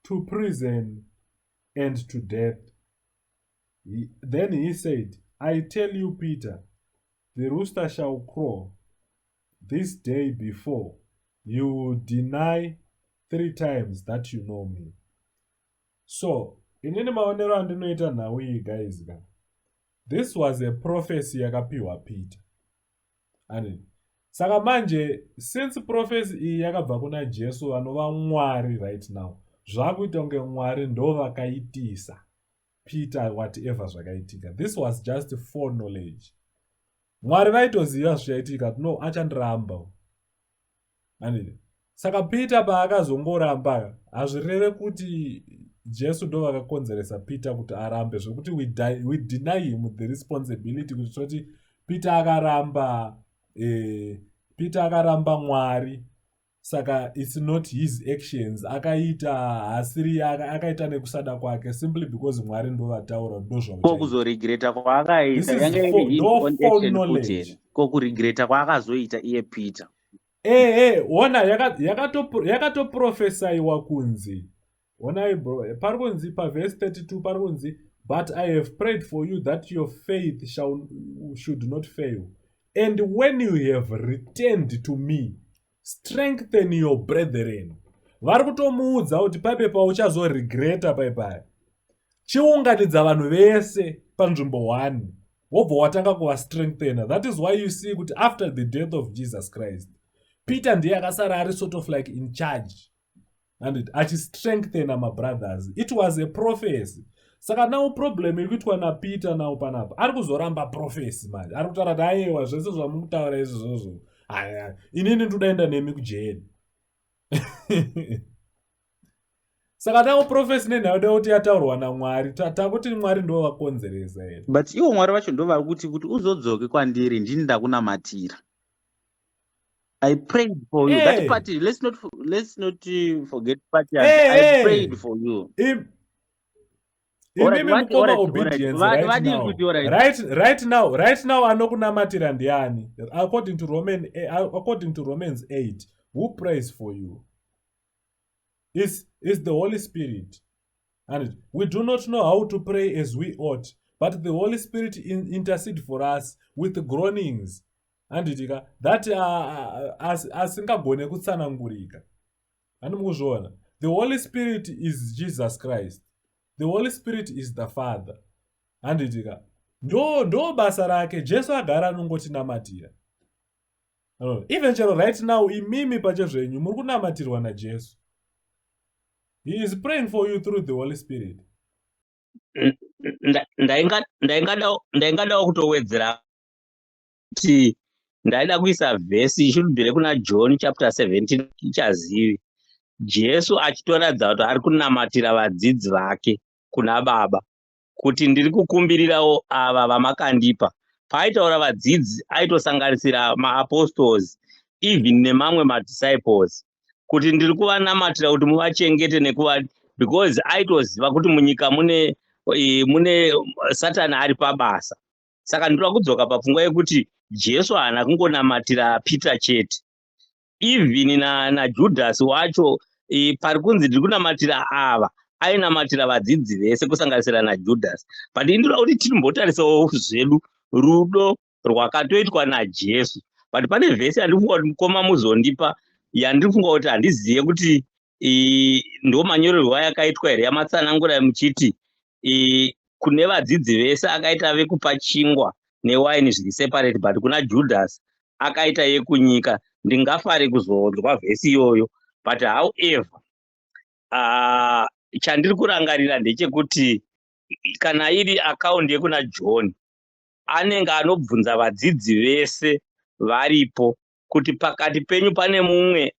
to prison and to death." Then he said, "I tell you, Peter, the rooster shall crow this day before you will deny three times that you know me." So inini maonero andinoita nhau iyi, guys ka, this was a prophecy yakapiwa Peter ani. Saka manje since prophecy iyi yakabva kuna Jesu vanova Mwari, right now zvakuita kunge Mwari ndo vakaitisa Peter whatever zvakaitika. This was just foreknowledge. Mwari vaitoziva zvichaitika, no, achandiramba andini. Saka Peter paakazongoramba, hazvireve kuti Jesu ndo vakakonzeresa Peter kuti arambe, zvekuti we deny him the responsibility kuti toti Peter akaramba, Peter akaramba Mwari, saka it's not his actions. Akaita hasiri akaita nekusada kwake, simply because Mwari ndovataura. Ko kuzoregreta kwaakaita yanga iri his own action futi? Ko kuregreta kwaakazoita iye Peter? Ehe, ona, yakatoprofesaiwa kunzi, onai bro, pari kunzi pavhesi 32, pari kunzi, "But I have prayed for you that your faith should not fail, and when you have returned to me, strengthen your brethren." Vari kutomuudza kuti paipe pauchazoregreta, paipaya chiunganidza vanhu vese panzvimbo 1, wobva watanga kuvastrengthena. That is why you see kuti after the death of Jesus Christ, Peter ndiye akasara ari sort of like in charge and achistrengthena mabrothers. It was a prophecy. Saka now problem iri kuitwa naPeter now panapa, ari kuzoramba prophecy manje. Ari kutaura kuti, "Aiwa, zvese zvamukutaura izvozvozvo, inini ndodaenda nemi kujeri." Saka tangoprofesi nenhau da kuti yataurwa naMwari, takuti Mwari ndo vakonzeresa here? But ivo Mwari vacho ndo vari kuti uzodzoke kwandiri, ndini ndakunamatira. I prayed for you. That part, let's not forget part. Hey, I hey. prayed for you. Imimi mukoma Obedience, right now, right now anokunamatira ndiani? According to Romans 8, who prays for you is the Holy Spirit. And we do not know how to pray as we ought, but the Holy Spirit intercede for us with groanings, handitika, that asingagone kutsanangurika. Handi mukuzviona? The Holy Spirit is Jesus Christ. The Holy Spirit is the Father, handitika? Ndo basa rake. Jesu agara anongotinamatira. Even chero right now, imimi pachezvenyu muri kunamatirwa naJesu. He is praying for you through the Holy Spirit. Ndaingadawo kutowedzera kuti ndaida kuisa vhesi ichirubvire kuna John chapter 17. Ichazivi Jesu achitoratidza kuti ari kunamatira vadzidzi vake kuna Baba, kuti ndiri kukumbirirawo ava vamakandipa. Paaitaura vadzidzi, aitosanganisira maapostles, even nemamwe madisciples, kuti ndiri kuvanamatira kuti muvachengete nekuva, because aitoziva kuti munyika mune Satani ari pabasa. Saka ndinoda kudzoka papfungwa yekuti Jesu haana kungonamatira Peter chete, even naJudhasi wacho. Pari kunzi ndiri kunamatira ava, ainamatira vadzidzi vese, kusanganisira naJudhasi. But indinoda kuti timbotarisawo zvedu rudo rwakatoitwa naJesu. But pane vhesi yandiri kufunga kuti mukoma muzondipa, yandiri kufunga kuti handizive kuti ndo manyorerwo ayakaitwa here, yamatsanangura muchiti kune vadzidzi vese akaita vekupa chingwa newaini zviri separate, but kuna Judhasi akaita yekunyika. Ndingafare kuzonzwa vhesi iyoyo. But however, chandiri kurangarira ndechekuti kana iri account yekuna John, anenge anobvunza vadzidzi vese varipo kuti pakati penyu pane mumwe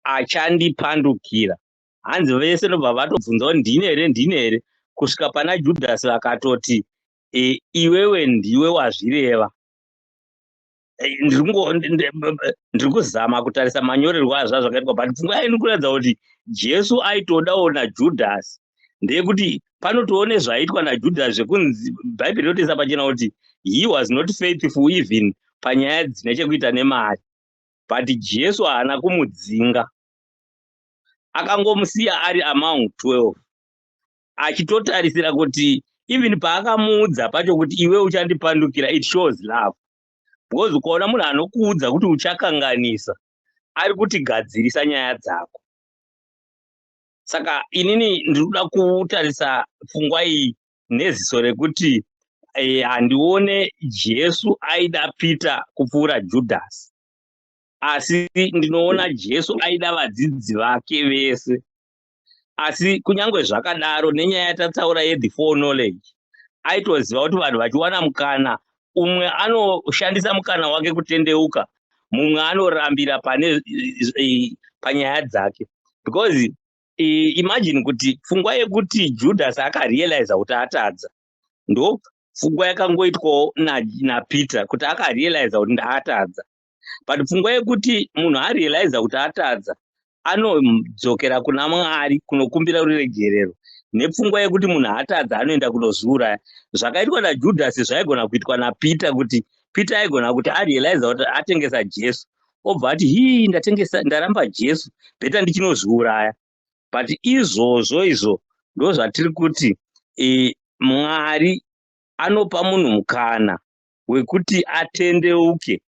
achandipandukira. Hanzi vese ndobva vatobvunzawo, "Ndini here? Ndini here?" kusvika pana Judhasi, vakatoti, "Iwewe ndiwe wazvireva." Ndiri kuzama kutarisa manyorerwo azva zvakaitwa, but pfungwa yaini kuratidza kuti Jesu aitodawo naJudhasi ndeyekuti panotoone zvaiitwa naJudhasi, zvekunzi Bhaibheri rinotoisa pachena kuti he was not faithful even panyaya dzine chekuita nemari, but Jesu haana kumudzinga, akangomusiya ari among 12, achitotarisira kuti even paakamuudza pacho kuti iwe uchandipandukira, it shows love, because ukaona munhu anokuudza kuti uchakanganisa, ari kuti gadzirisa nyaya dzako. Saka inini ndiri kuda kutarisa pfungwa iyi neziso rekuti handione Jesu aida Peter kupfuura Judhasi, asi ndinoona Jesu aida vadzidzi vake vese. Asi kunyange zvakadaro, nenyaya yatataura yethe foreknowledge, aitoziva kuti vanhu vachiwana mukana, umwe anoshandisa mukana wake kutendeuka, mumwe anorambira pane panyaya dzake. Because imagine kuti pfungwa yekuti Judas akarealiza kuti atadza, ndo pfungwa yakangoitwawo naPeter kuti akarealiza kuti ndaatadza. But pfungwa yekuti munhu arealiza kuti atadza, anodzokera kuna Mwari kunokumbira ruregerero, nepfungwa yekuti munhu atadza anoenda kunozviuraya, zvakaitwa naJudhasi zvaigona kuitwa naPeter, kuti Peter aigona kuti arealiza kuti atengesa Jesu, obva ati, "Hii, ndatengesa, ndaramba Jesu, better ndichinozviuraya." But izvozvo izvo ndo zvatiri kuti Mwari anopa munhu mukana wekuti atendeuke,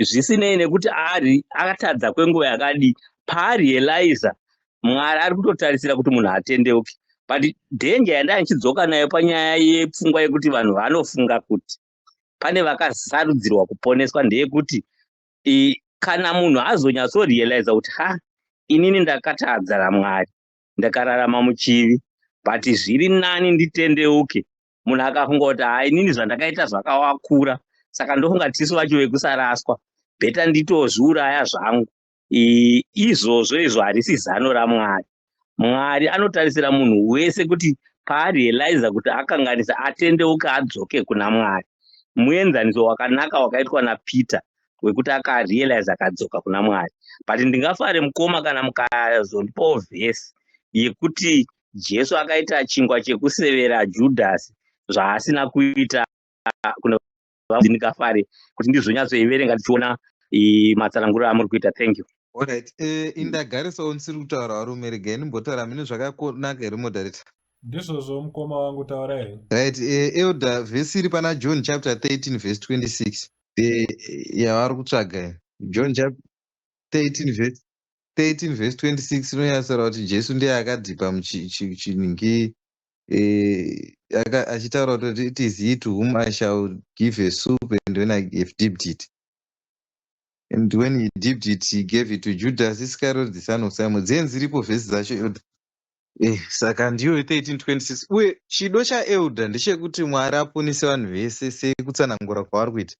zvisinei nekuti ari akatadza kwenguva yakadii. Paarealiza, Mwari ari kutotarisira kuti munhu atendeuke. But danger yandaa ndichidzoka nayo panyaya yepfungwa yekuti vanhu vanofunga kuti pane vakasarudzirwa kuponeswa ndeyekuti kana munhu azonyatsorealiza kuti, "Ha, inini ndakatadza naMwari, ndakararama muchivi, but zviri nani nditendeuke," munhu akafunga kuti, "Ha, inini zvandakaita zvakawakura, saka ndofunga tisu vacho vekusaraswa, better nditozviuraya zvangu." Izvozvo izvo harisi zano raMwari. Mwari anotarisira munhu wese kuti paarealiza kuti akanganisa, atendeuke, adzoke kuna Mwari. Muenzaniso wakanaka wakaitwa naPeter wekuti akarealize, akadzoka kuna Mwari. But ndingafare, mukoma, kana mukazondipawo vhesi yekuti Jesu akaita chingwa chekusevera Judhasi zvaasina kuita kune. Ndingafare kuti ndizonyatsoiverenga tichiona matsananguriro amuri kuita. Thank you. Alright, indagarisawo ndisiri kutaura. Varume, regai ndimbotaura mine zvakanaka here, moderator? Ndizvozvo, mukoma wangu, taurai. Right, elder, vhesi iri pana John chapter 13 verse 26 yavari kutsvaga. John chapter 13 verse 13 verse 26 inonyatsotaura kuti Jesu ndiye akadhipa muchinhingi achitaura kuti, "It is he to whom I shall give a soup and when I have dipped it." And when he dipped it, he gave it to Judas Iscariot, the son of Simon. Dzenzi dziripo vhesi dzacho, elder. Saka ndiyo 1326. Uye chido chaelder ndechekuti Mwari aponese vanhu vese sekutsanangura kwavari kuita,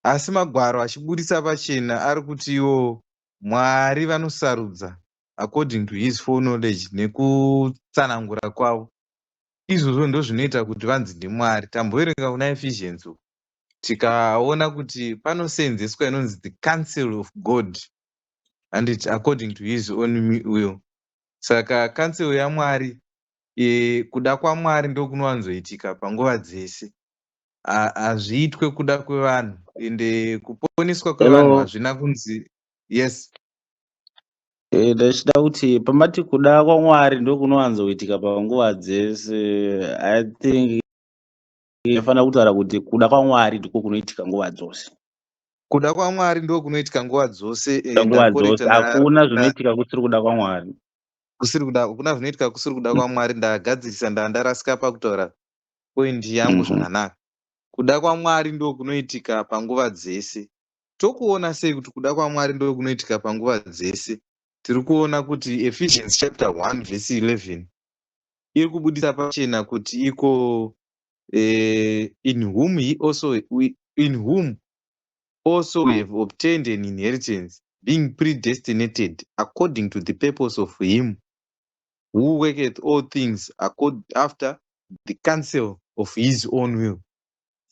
asi magwaro achibudisa pachena ari kuti iwo Mwari vanosarudza according to his foreknowledge nekutsanangura kwavo. Izvozvo ndo zvinoita kuti vanzi ndiMwari. Tamboverenga kuna Ephesians uku, tikaona kuti panosenzeswa inonzi the council of God and it according to his own will. Saka council yaMwari, kuda kwaMwari ndokunowanzoitika panguva dzese. Hazviitwe kuda kwevanhu, ende kuponeswa kwevanhu hazvina kunzi, yes. Ndachida kuti pamati kuda kwaMwari ndokunowanzoitika panguva dzese, I think fanira kutaura kuti kuda kwaMwari ndiko kunoitika nguva dzose. Kuda kwaMwari ndokunoitika nguva dzose. Nguva dzose. Hakuna zvinoitika kusiri kuda kwaMwari. Kusiri kuda, hakuna zvinoitika kusiri kuda kwaMwari. Ndagadzirisa, ndandarasika pakutaura point yangu. Zvakanaka, kuda kwaMwari ndokunoitika panguva dzese. Tokuona sei kuti kuda kwaMwari ndokunoitika panguva dzese? Tiri kuona kuti Ephesians chapter 1 verse 11 iri kubudisa pachena kuti iko in whom he also we, in whom also we have obtained an inheritance, being predestinated according to the purpose of him who worketh all things after the counsel of his own will.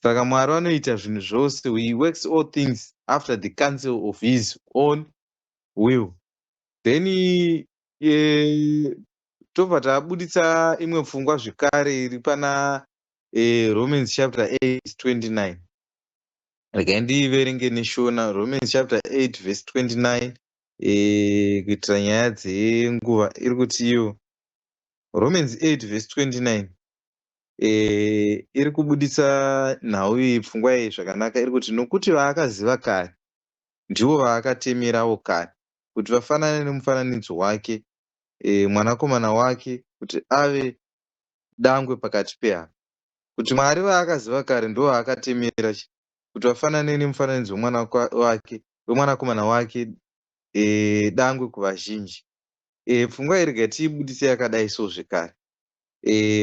Saka Mwari vanoita zvinhu zvose, he works all things after the counsel of his own will. Then tobva tabuditsa imwe pfungwa zvekare iri pana Romans chapter 8 29. Regai ndiiverenge neShona, Romans chapter 8 verse 29, kuitira nyaya dzenguva. Iri kuti iyo Romans 8 verse 29 iri kubuditsa nhau iyi, pfungwa iyi zvakanaka. Iri kuti, "Nokuti vaakaziva kare, ndivo vaakatemerawo kare kuti vafanane nemufananidzo wake, mwanakomana wake, kuti ave dangwe pakati pehama." Kuti Mwari vaakaziva kare ndo vaakatemera kuti vafanane nemufananidzo wemwana wake, wemwanakomana wake, dangwe kuvazhinji. Pfungwa iyi regai tiibudise yakadai so zvekare.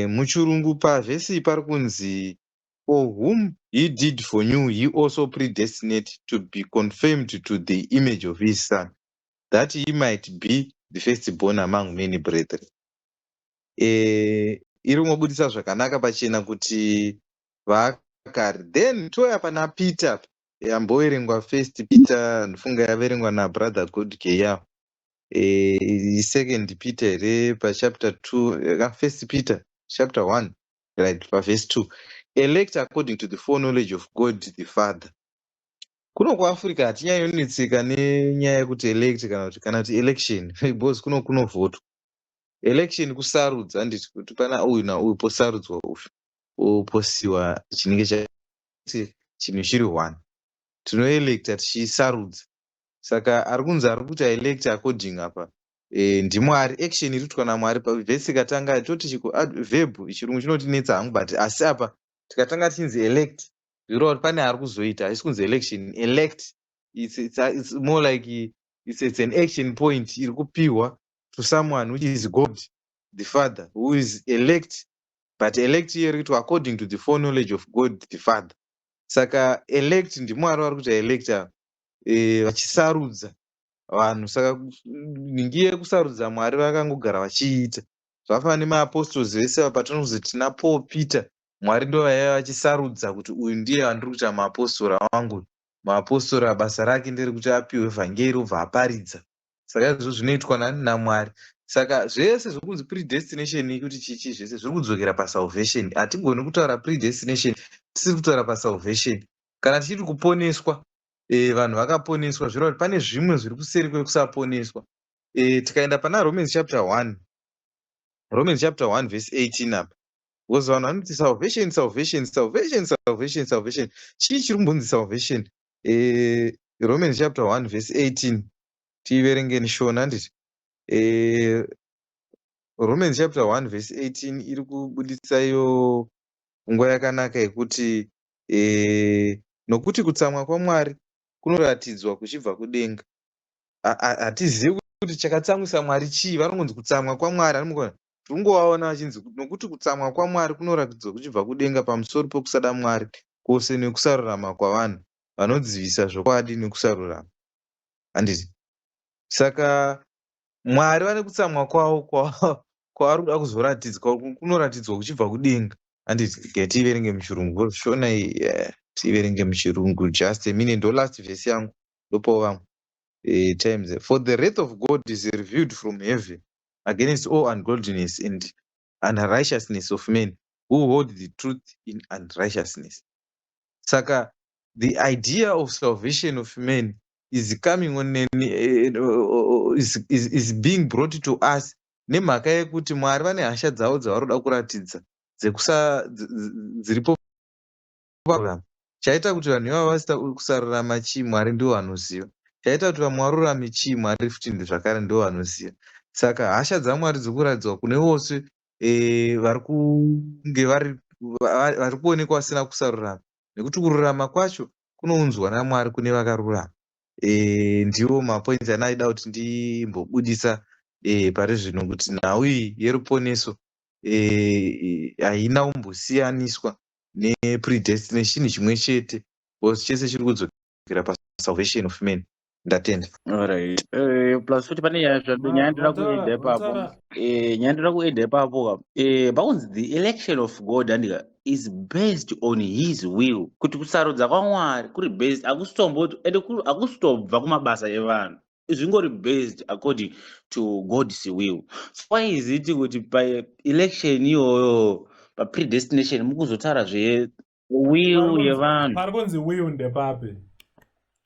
Muchirungu pavhesi pari kunzi, "For whom he did foreknew, he also predestinate to be conformed to the image of his son, that he might be the firstborn among many brethren." Iri kunobudisa zvakanaka pachena kuti vaakare. Then touya pana Peter, yamboverengwa First Peter, ndofunga yaverengwa nabrother Godgeya. Second Peter here pachapter 2, First Peter chapter 1, right, paverse 2, "Elect according to the foreknowledge of God the Father." Kuno kuAfrica hatinyanyonetseka nenyaya yekuti elect kana kuti election, because kuno kunovhotwa. Election kusarudza, handiti, kuti pana uyu nauyu, posarudzwa uyu, posiwa chinenge chati chinhu chiri one. Tinoelecta tichisarudza. Saka ari kunzi ari kuti elect according apa ndiMwari. Action iri kuitwa naMwari. Pavhesi ikatanga toti verb, Chirungu chinotinetsa hangu, but asi apa tikatanga tichinzi elect, zvireva kuti pane ari kuzoita. Haisi kunzi election, elect, it's more like it's an action point iri kupiwa to someone, which is God the Father, who is elect. But elect iyo iri kuitwa according to the foreknowledge of God the Father. Saka elect ndiMwari vari kuita elect, vachisarudza. vanhu. Saka nhingi yekusarudza Mwari vakangogara vachiita. Zvakafanana nemaapostles vese ava patinozi tina Paul Peter, Mwari ndo vaiva vachisarudza kuti uyu ndiye wandiri kuita muapostora wangu. Muapostora basa rake nderekuti apiwe vhangeri obva aparidza. Saka izvozvo zvinoitwa nani? NaMwari. Saka zvese zvokunzi predestination kuti chichi zvese zviri kudzokera pasalvation. Hatigoni kutaura predestination tisiri kutaura pasalvation. Kana tichiti kuponeswa, vanhu vakaponeswa zvoreva kuti pane zvimwe zviri kuseri kwekusaponeswa. Tikaenda pana Romans chapter 1, Romans chapter 1 verse 18 apa, because vanhu vanoti salvation, salvation, salvation, salvation, salvation. Chii chiri kumbonzi salvation? Romans chapter 1 verse 18, tiiverengeni Shona, handiti? Romans chapter 1 verse 18 iri kubuditsa iyo pfungwa yakanaka yekuti nokuti kutsamwa kwaMwari kunoratidzwa kuchibva kudenga. Hatizivi kuti chakatsamwisa Mwari chii. Vanongonzi kutsamwa kwaMwari, anomuona tiringovaona vachinzi nokuti kutsamwa kwaMwari kunoratidzwa kuchibva kudenga pamusoro pokusada Mwari kwose nekusarurama kwavanhu vanodzivisa zvokwadi nekusarurama, handiti? Saka Mwari vane kutsamwa kwavo kwavari kuda kuzoratidzwa, kunoratidzwa kuchibva kudenga, handiti? Tiiverenge muchirungu Shona iyi, tiiverenge muchirungu. Just a minute, ndo last verse yangu, ndopawo vamwe times. For the wrath of God is revealed from heaven against all ungodliness and unrighteousness of men who hold the truth in unrighteousness. Saka the idea of salvation of men is coming on an, is being brought to us nemhaka yekuti Mwari vane hasha dzavo dzavari kuda kuratidza dzekusa dziripo. Chaita kuti vanhu ivava vasita kusarurama chii? Mwari ndivo vanoziva. Chaita kuti vamwe varurame chii? Mwari futi zvakare ndivo vanoziva. Saka hasha dzaMwari dziri kuratidzwa kune vose vari kunge vari kuonekwa vasina kusarurama, nekuti kururama kwacho kunounzwa naMwari kune vakarurama. Ndiwo mapoints andaida kuti ndimbobudisa pari zvino, kuti nhau iyi yeruponeso haina kumbosiyaniswa nepredestination, chimwe chete, because chese chiri kudzokera pasalvation of man. Ndatenda. Alright. Plus futi pane nyaya nyaya ndoda kuedha ipapo. Nyaya ndoda kuedha ipapo ka. Pakunzi the election of God, andika, is based on his will. Kuti kusarudza kwaMwari kuri based, hakusitomboti ende hakusitobva kumabasa evanhu. Zvingori based according to God's will. So why is it kuti pa-election iyoyo, pa-predestination mukuzotaura zve will yevanhu? Pari kunzi will ndepapi?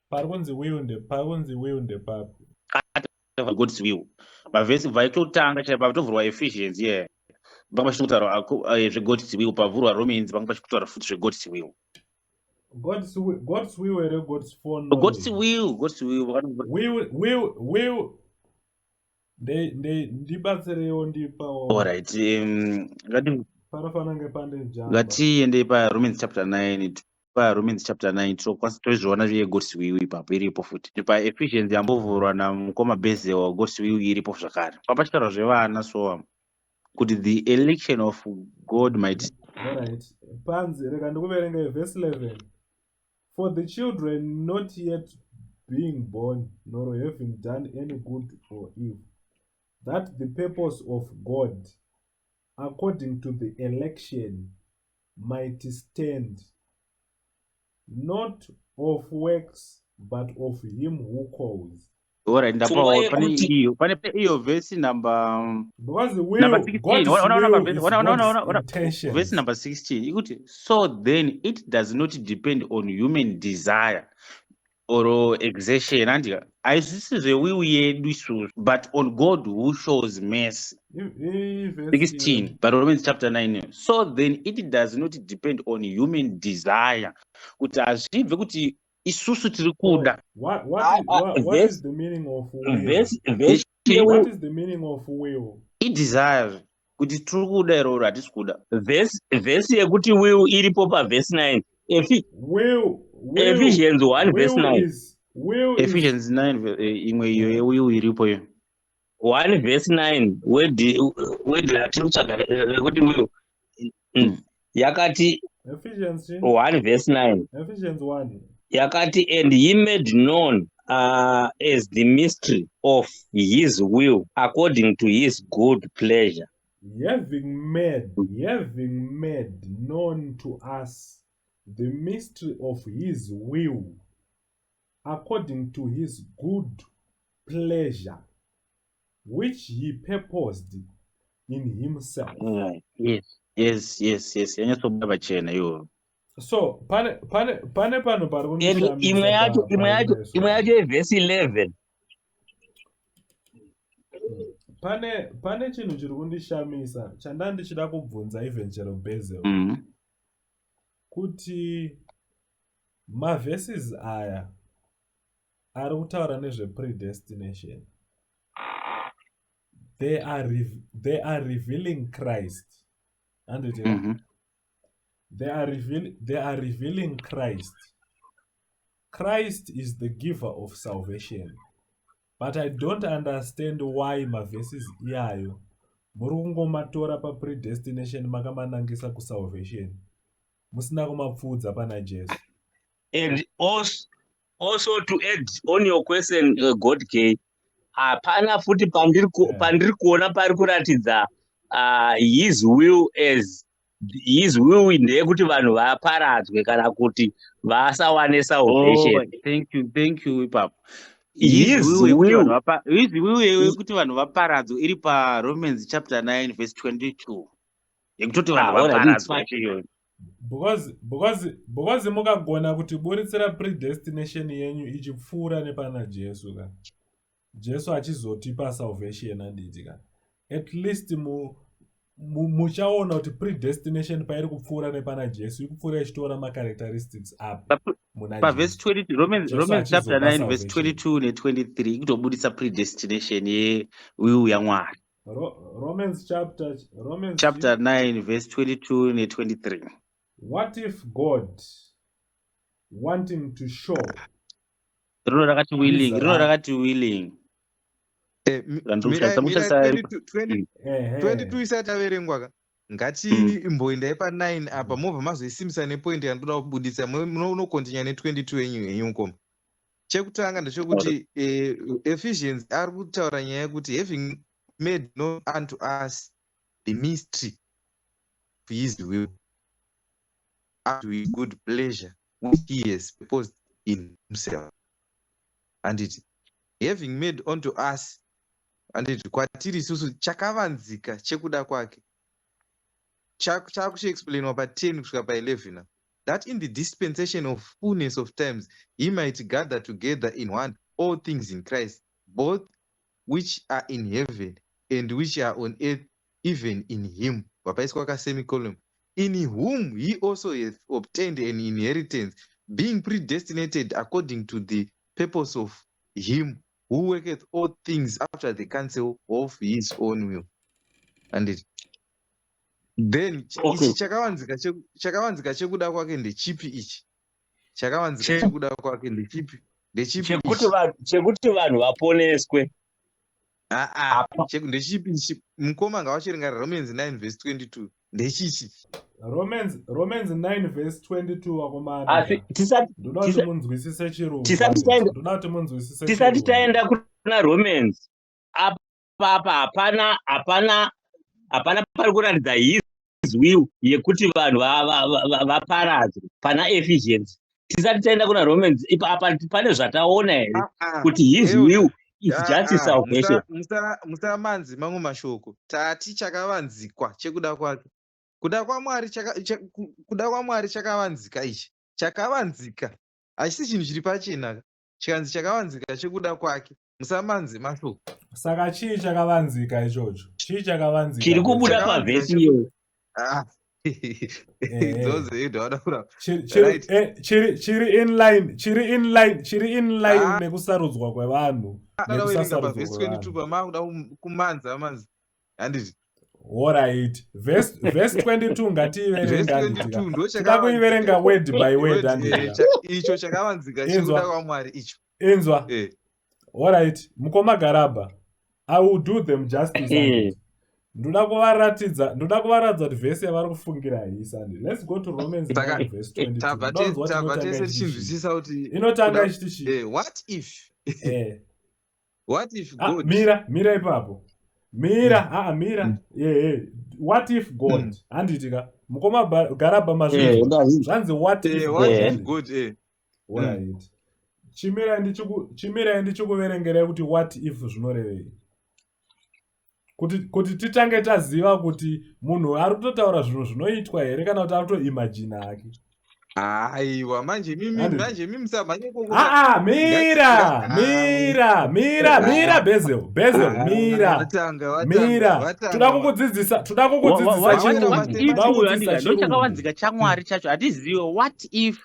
Pari kunzi will nde pari kunzi will ndepapi? God's will. Pavhesi vaitotanga chaipo patovhurwa Ephesians, yeah. Panga pachitotaura zveGod's will, pavhurwa Romans panga pachitotaura futi zveGod's will. God's will here, God's foreknowledge? God's will, God's will. Will ndibatsireiwo, ndipawo. Alright. Ngati Panofanira kunge pane jamba. Ngatiende paRomans chapter 9, paRomans chapter 9 tokwanisa tozviona zveGod's will ipapo, iripo futi. PaEphesians yambovhurwa namukoma Bezel, God's will iripo zvakare. Papachitaura zvevana, so kuti the election of God might Alright. Panzi, rega ndikuverenge verse 11. For the children not yet being born, nor having done any good or evil, that the purpose of God, according to the election, might stand, not of works, but of him who calls. Alright, Pfungwa ndapawo pane iyo, pane iyo verse number Because the will, number 16. God's Ona will is ona ona God's ona intentions. Verse number 16 ikuti, so then it does not depend on human desire or exertion, andika, haisisi zvewill yedu isusu, but on God who shows mercy. Verse 16, but Romans chapter 9. So then it does not depend on human desire, kuti hazvibve kuti isusu tiri kuda. What is the meaning of will? Verse What is the meaning of will? Idesire, kuti tiri kuda iroro, hatisi kuda. Verse yekuti will iripo pavhesi 9. Will, Ephesians 1 verse will 9. Is will is Ephesians 9, imwe iyo yewill iripo iyo. 1 verse 9, word ratiri kutsvaga rekuti will yakati Ephesians 1 verse 9. Ephesians 1. Yakati, "And he made known as the mystery of his will according to his good pleasure." Having made known to us the mystery of his will according to his good pleasure, which he purposed in himself. Yes, yanyatsobuda pachena iyoyo. So pane panhu pari And kundishamisa imwe yacho imwe yacho painoiswa. Imwe yacho yevhesi 11. Pane chinhu chiri kundishamisa chanda ndichida kubvunza even chero Bezel kuti maverses aya ari kutaura nezvepredestination, they are revealing Christ, handiti? They are revealing Christ. Christ is the giver of salvation, but I don't understand why maverses iyayo muri kungomatora papredestination makamanangisa kusalvation, musina kumapfuudza pana Jesu. And also to add on your question, God K, hapana futi pandiri kuona pari kuratidza his will as his will ndeyekuti vanhu vaparadzwe kana kuti vasawane salvation. Oh, thank you, thank you ipapo. His His will yekuti will. His will yekuti vanhu vaparadzwe iri paRomans chapter 9 verse 22, yekutoti vanhu Ah, alright, it's vaparadzwe fine. iyoyo. Because mukagona kutiburitsira predestination yenyu ichipfuura nepana Jesu ka, Jesu achizotipa salvation, handiti ka? At least muchaona kuti predestination pairi kupfuura nepana Jesu, ikupfuura ichitora macharacteristics api muna Pavhesi Jesu. 22, Romans, Jesu Romans chapter achizopa 9 verse salvation. 22 ne23 ikutobudisa predestination yewill yaMwari. Romans chapter, Romans Chapter 9 verse 22 ne23. What if God wanting to show Rino rakati willing, his rino wrath? rakati willing. Mirai, mirai, 22 20 22 isati averengwa ka. Ngatimboendai pa9 apa, mobva mazoisimbisa nepoint yandoda kubudisa. Munokontinya ne22 yenyu henyu mukoma. Chekutanga ndechekuti Ephesians ari kutaura nyaya yekuti having made known unto us the mystery of his will to his good pleasure, which he has purposed in himself, handiti? Having made unto us, handiti, kwatiri isusu chakavanzika chekuda kwake, chakuchiexplainwa pa10 kusvika pa11, that in the dispensation of fullness of times he might gather together in one all things in Christ, both which are in heaven and which are on earth, even in him, vapaiswa kasemicolon, in whom he also hath obtained an inheritance, being predestinated according to the purpose of him who worketh all things after the counsel of his own will. And it then ichi chakavanzika chekuda kwake ndechipi? Ichi chakavanzika chekuda kwake ndechipi? Ndechipi Chekuti ichi? Chekuti vanhu vaponeswe. Aa. Ndechipi ichi, mukoma? Ngavachiringa Romans 9 verse 22, ndechichi? Romans 9 verse 22, vakomana. Asi tisati Ndoda kuti munzwisise chirungu. Ndoda kuti munzwisise tisati chirungu. Taenda kuna Romans, apa apa hapana pari kuratidza his will yekuti vanhu vaparadzwe pana Ephesians. Tisati taenda kuna Romans, apa pane zvataona here Ah, ah. kuti his Eyo, will is ah, just ah, salvation? Musamanzi mamwe mashoko. Tati chakavanzikwa chekuda kwake, kuda kwaMwari, kuda kwaMwari chakavanzika ichi, chakavanzika hachisi chinhu chiri pachena. Chikanzi chakavanzika chekuda kwake, musamanzi mashoko. Saka chii chakavanzika ichocho? Chii chakavanzika? Chiri kubuda Chakavanzika pavhesi iyoyo. Ah. Idzodzo idzoda kurapa. Chiri Right. chiri in line Ah. nekusarudzwa kwevanhu, Ada kuverenga nekusasarudzwa pavhesi 22 kwevanhu. pamakuda kumanza manzi, handiti? Alright, verse 22 Vhesi ngatiiverenga, 22 handitika? ndo Toda kuiverenga word by word, handitika? Icho chakavanzika Inzwa. chekuda kwaMwari icho. Inzwa. Alright, mukoma Garabha, I will do them justice, handiti? Ndoda kuvaratidza, ndoda kuvaratidza kuti vhesi yavari kufungira haisi handi. Let's go to Romans 9 verse 22. Tabva Ndoda kunzwa kuti tabva inotanga tese ichiti chii. tichinzwisisa kuti Inotanga kuda ichiti chii? eh, what if Eh. what if Ah, God mira, mira ipapo. Mira, ah, mira. Yeah, yeah. What if God? Handiti ka. Mukoma Garabha Eh, mazvinzwa. ndazvinzwa. Zvanzi what Eh, if what God? if Handiti. God eh. Alright. Chimirai ndichiku chimirai ndichikuverengerai kuti what if zvinorevei. Kuti kuti titange taziva kuti munhu ari kutotaura zvinhu zvinoitwa here kana kuti ari kutoimagina hake. Aiwa manje mimi Handiti. manje mimi musamhanye ikoko Ah, ah, mira, ngati mira, mira, mira, Bezel, Bezel, mira, vatanga vatanga mira. vatanga Toda kukudzidzisa, toda kukudzidzisa What Vawira what chirungu, if toda uyu kukudzidzisa andika chirungu. ndochakavanzika chamwari chacho hatiziwe what if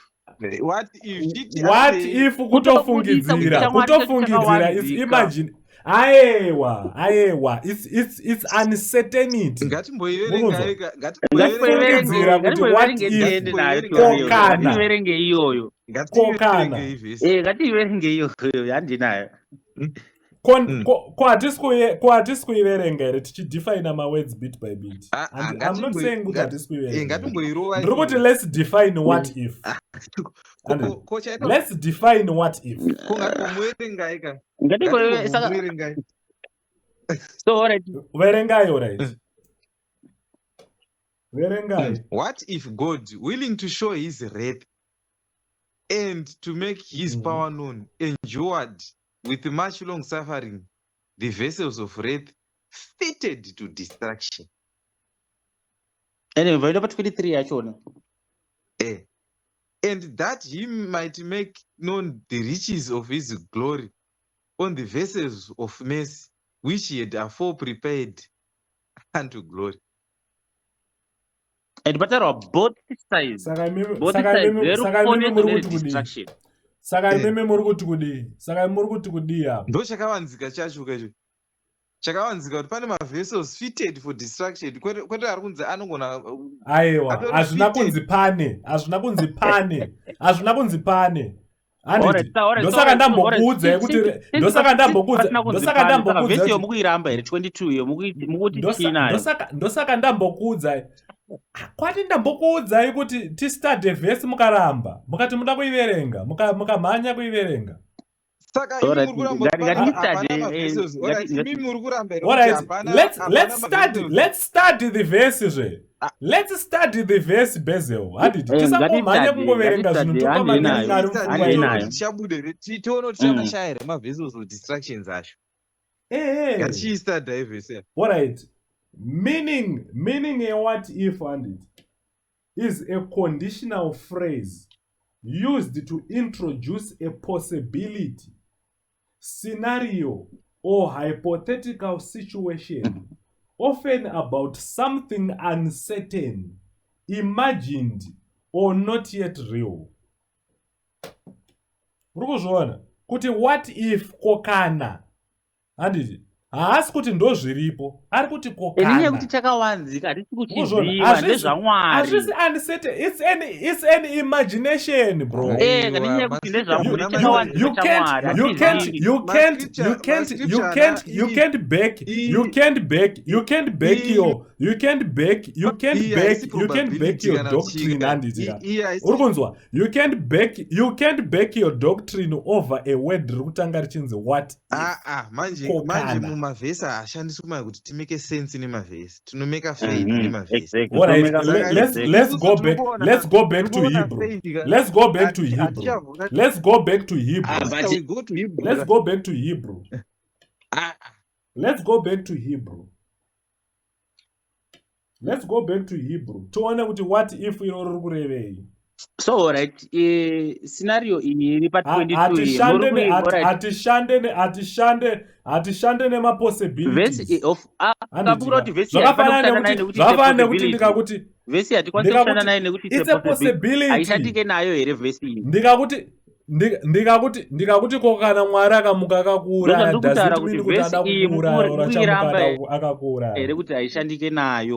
What if chiti What handei if kutobudisa kuti kutofungidzira, chamwari chacho kutofungidzira is chakavanzika imagine. Ayewa, ayewa, it's uncertainty. Ngatimboiverengai Munonzwa? ka Kufungidzira kuti what ngatimboiverenge if tiende nayo tione iyoyo kokana, ngatiiverenge iyoyo kokana. ngatiiverengei vhesi. Eh, ngatiiverenge iyoyo handinayo. Ko hatisi kuiverenga here tichidefina mawords bit by bit? Ah, ah, And I'm not saying kuti hatisi kuiverenga. Ngatimboirova Ndiri kuti let's define what if. Ko ko chaita Let's define what if. Ko ngatimbomuverengai ka. Saka Ngatimbomuverengai. So alright. Verengai, alright. Verengai. What if God, willing to show his wrath and to make his power known, endured with much long suffering the vessels of wrath fitted to destruction? Anyway, vaenda pa23 yachona. Eh. And that he might make known the riches of his glory on the vessels of mercy, which he had afore prepared unto glory. And pataurwa both sides, Saka imimi both saka sides, imimi saka imimi reruponeso muri kuti kudii? neredistruction. Saka Eh. imimi muri kuti kudii? Saka muri kuti kudii apa? Ndo chakavanzika chacho kacho. Chakavanzika kuti pane mavessels fitted for destruction. Kwete kwete ari kunzi anogona Aiwa, atori hazvina fitted. kunzi pane, hazvina kunzi pane, hazvina kunzi pane. Alright, Handiti. so alright, so Ndosaka alright, so alright. ndambokuudzai kuti Since ndosaka since ndambokuudza pasina kunzi ndosaka pane, saka ndambokuudzai vhesi kuti yomukuiramba here 22 iyo mukuti chii nayo? ndosaka ndambokuudzai kwati ndambokuudzai kuti tistudy vhesi mukaramba mukati muda kuiverenga mukamhanya kuiverenga. Saka imi Alright, muri kuramba kuti ngati hapana ngatistudy mavessels. Alright, ngati imi muri kuramba here kuti Alright, hapana let's hapana let's study mavessels. let's study the verse zve. Ah. Let's study the verse, Bezel. Handiti Eh, tisangomhanya ngatistudye kungoverenga zvinhu ngatistudye topa handei mameaning nayo ari Ngatistudy mupfungwa handei yedu. tione nayo kuti tichabuda here tione kuti tichakashaya here mavessels of destructions acho. Ngatichistudy vhesi. Alright. Meaning a what if handiti is a conditional phrase used to introduce a possibility, scenario, or hypothetical situation, often about something uncertain, imagined, or not yet real. Uri kuzviona kuti what if kokana, handiti haasi kuti ndo zviripo, ari kuti Nenyaya yekuti kokana. chakawanzika hatisi Kuzviona kuchiziva hazvisi ndezvamwari. hazvisi uncertain, it's an imagination, bro. Eh, Aiwa, nenyaya yekuti mascripture ndezvamwari hamuna you chakawanzika you can't chamwari you can't hatizivi. you can't you mascripture can't you mascripture can't ana you can't back you can't back you can't back your you can't back you can't iyi back haisi you can't back probability your kana doctrine chika. handiti ka Iyi haisi uri kunzwa you can't back your doctrine over a word riri kutanga richinzi what if. Ah ah, manje manje Kokana. mumavhesi haashandiswi maya kuti timake sense nemavhesi. Tinomeka faith nemavhesi. Exactly. All right, Tinomeka le- Saka faith, let's exactly. let's isusu go back tirikuona let's go back to tirikuona Hebrew. faith ka Let's go back to Hebrew. hatichavhura Let's go back to Hebrew. Ah, After but we go to Hebrew Let's ka go back to Hebrew. ah ah. Let's go back to Hebrew. Let's go back to Hebrew. Tione kuti what if iro riri kurevei. So alright, scenario iyi iri pa 22 iyi Hatishande muri ne kui hat- alright hatishande ne hatishande hatishande vhesi nemapossibilities. of Handiti akabura ka kuti vhesi haifani zvakafanana kushanda nayo nekuti nekuti it's a zvakafanana nekuti possibility. ndikakuti Vhesi hatikwanisi kushanda ndikakuti nayo nekuti it's it's a a possibility. possibility. Haishandike nayo here vhesi iyi? Ndikakuti ndikakuti ko kana Mwari akamuka akakuuraya, Ndozvandiri does kutaura it kuti mean kuti vhesi ada iyi kukuuraya or achamuka mukuiramba akakuuraya? here kuti haishandike nayo.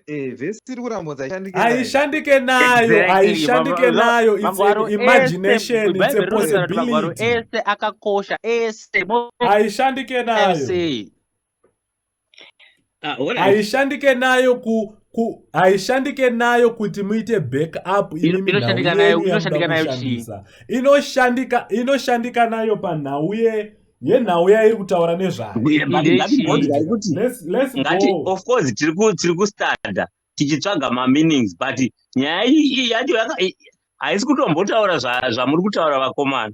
Vhesi iri kuramba kuti haishandike nayo. Haishandike nayo, Exactly. haishandike nayo. It's an Magwaro ese imagination, it's a Bhaibheri rinotaura kuti magwaro possibility. ese akakosha ese Haishandike nayo. sei. Ah, alright. Haishandike nayo ku ku haishandike nayo kuti muite back up imimi nhau Inoshandika nayo yenyu yamuda inoshandika nayo chii? kushandisa. Inoshandika inoshandika nayo panhau ye yenhau yairi kutaura nezvayo. But Ndechii? ngatimbonzwai kuti Let's ngati go. of course tiri kustada tichitsvaga mameanings, but nyaya iyi yacho haisi kutombotaura zvamuri kutaura vakomana.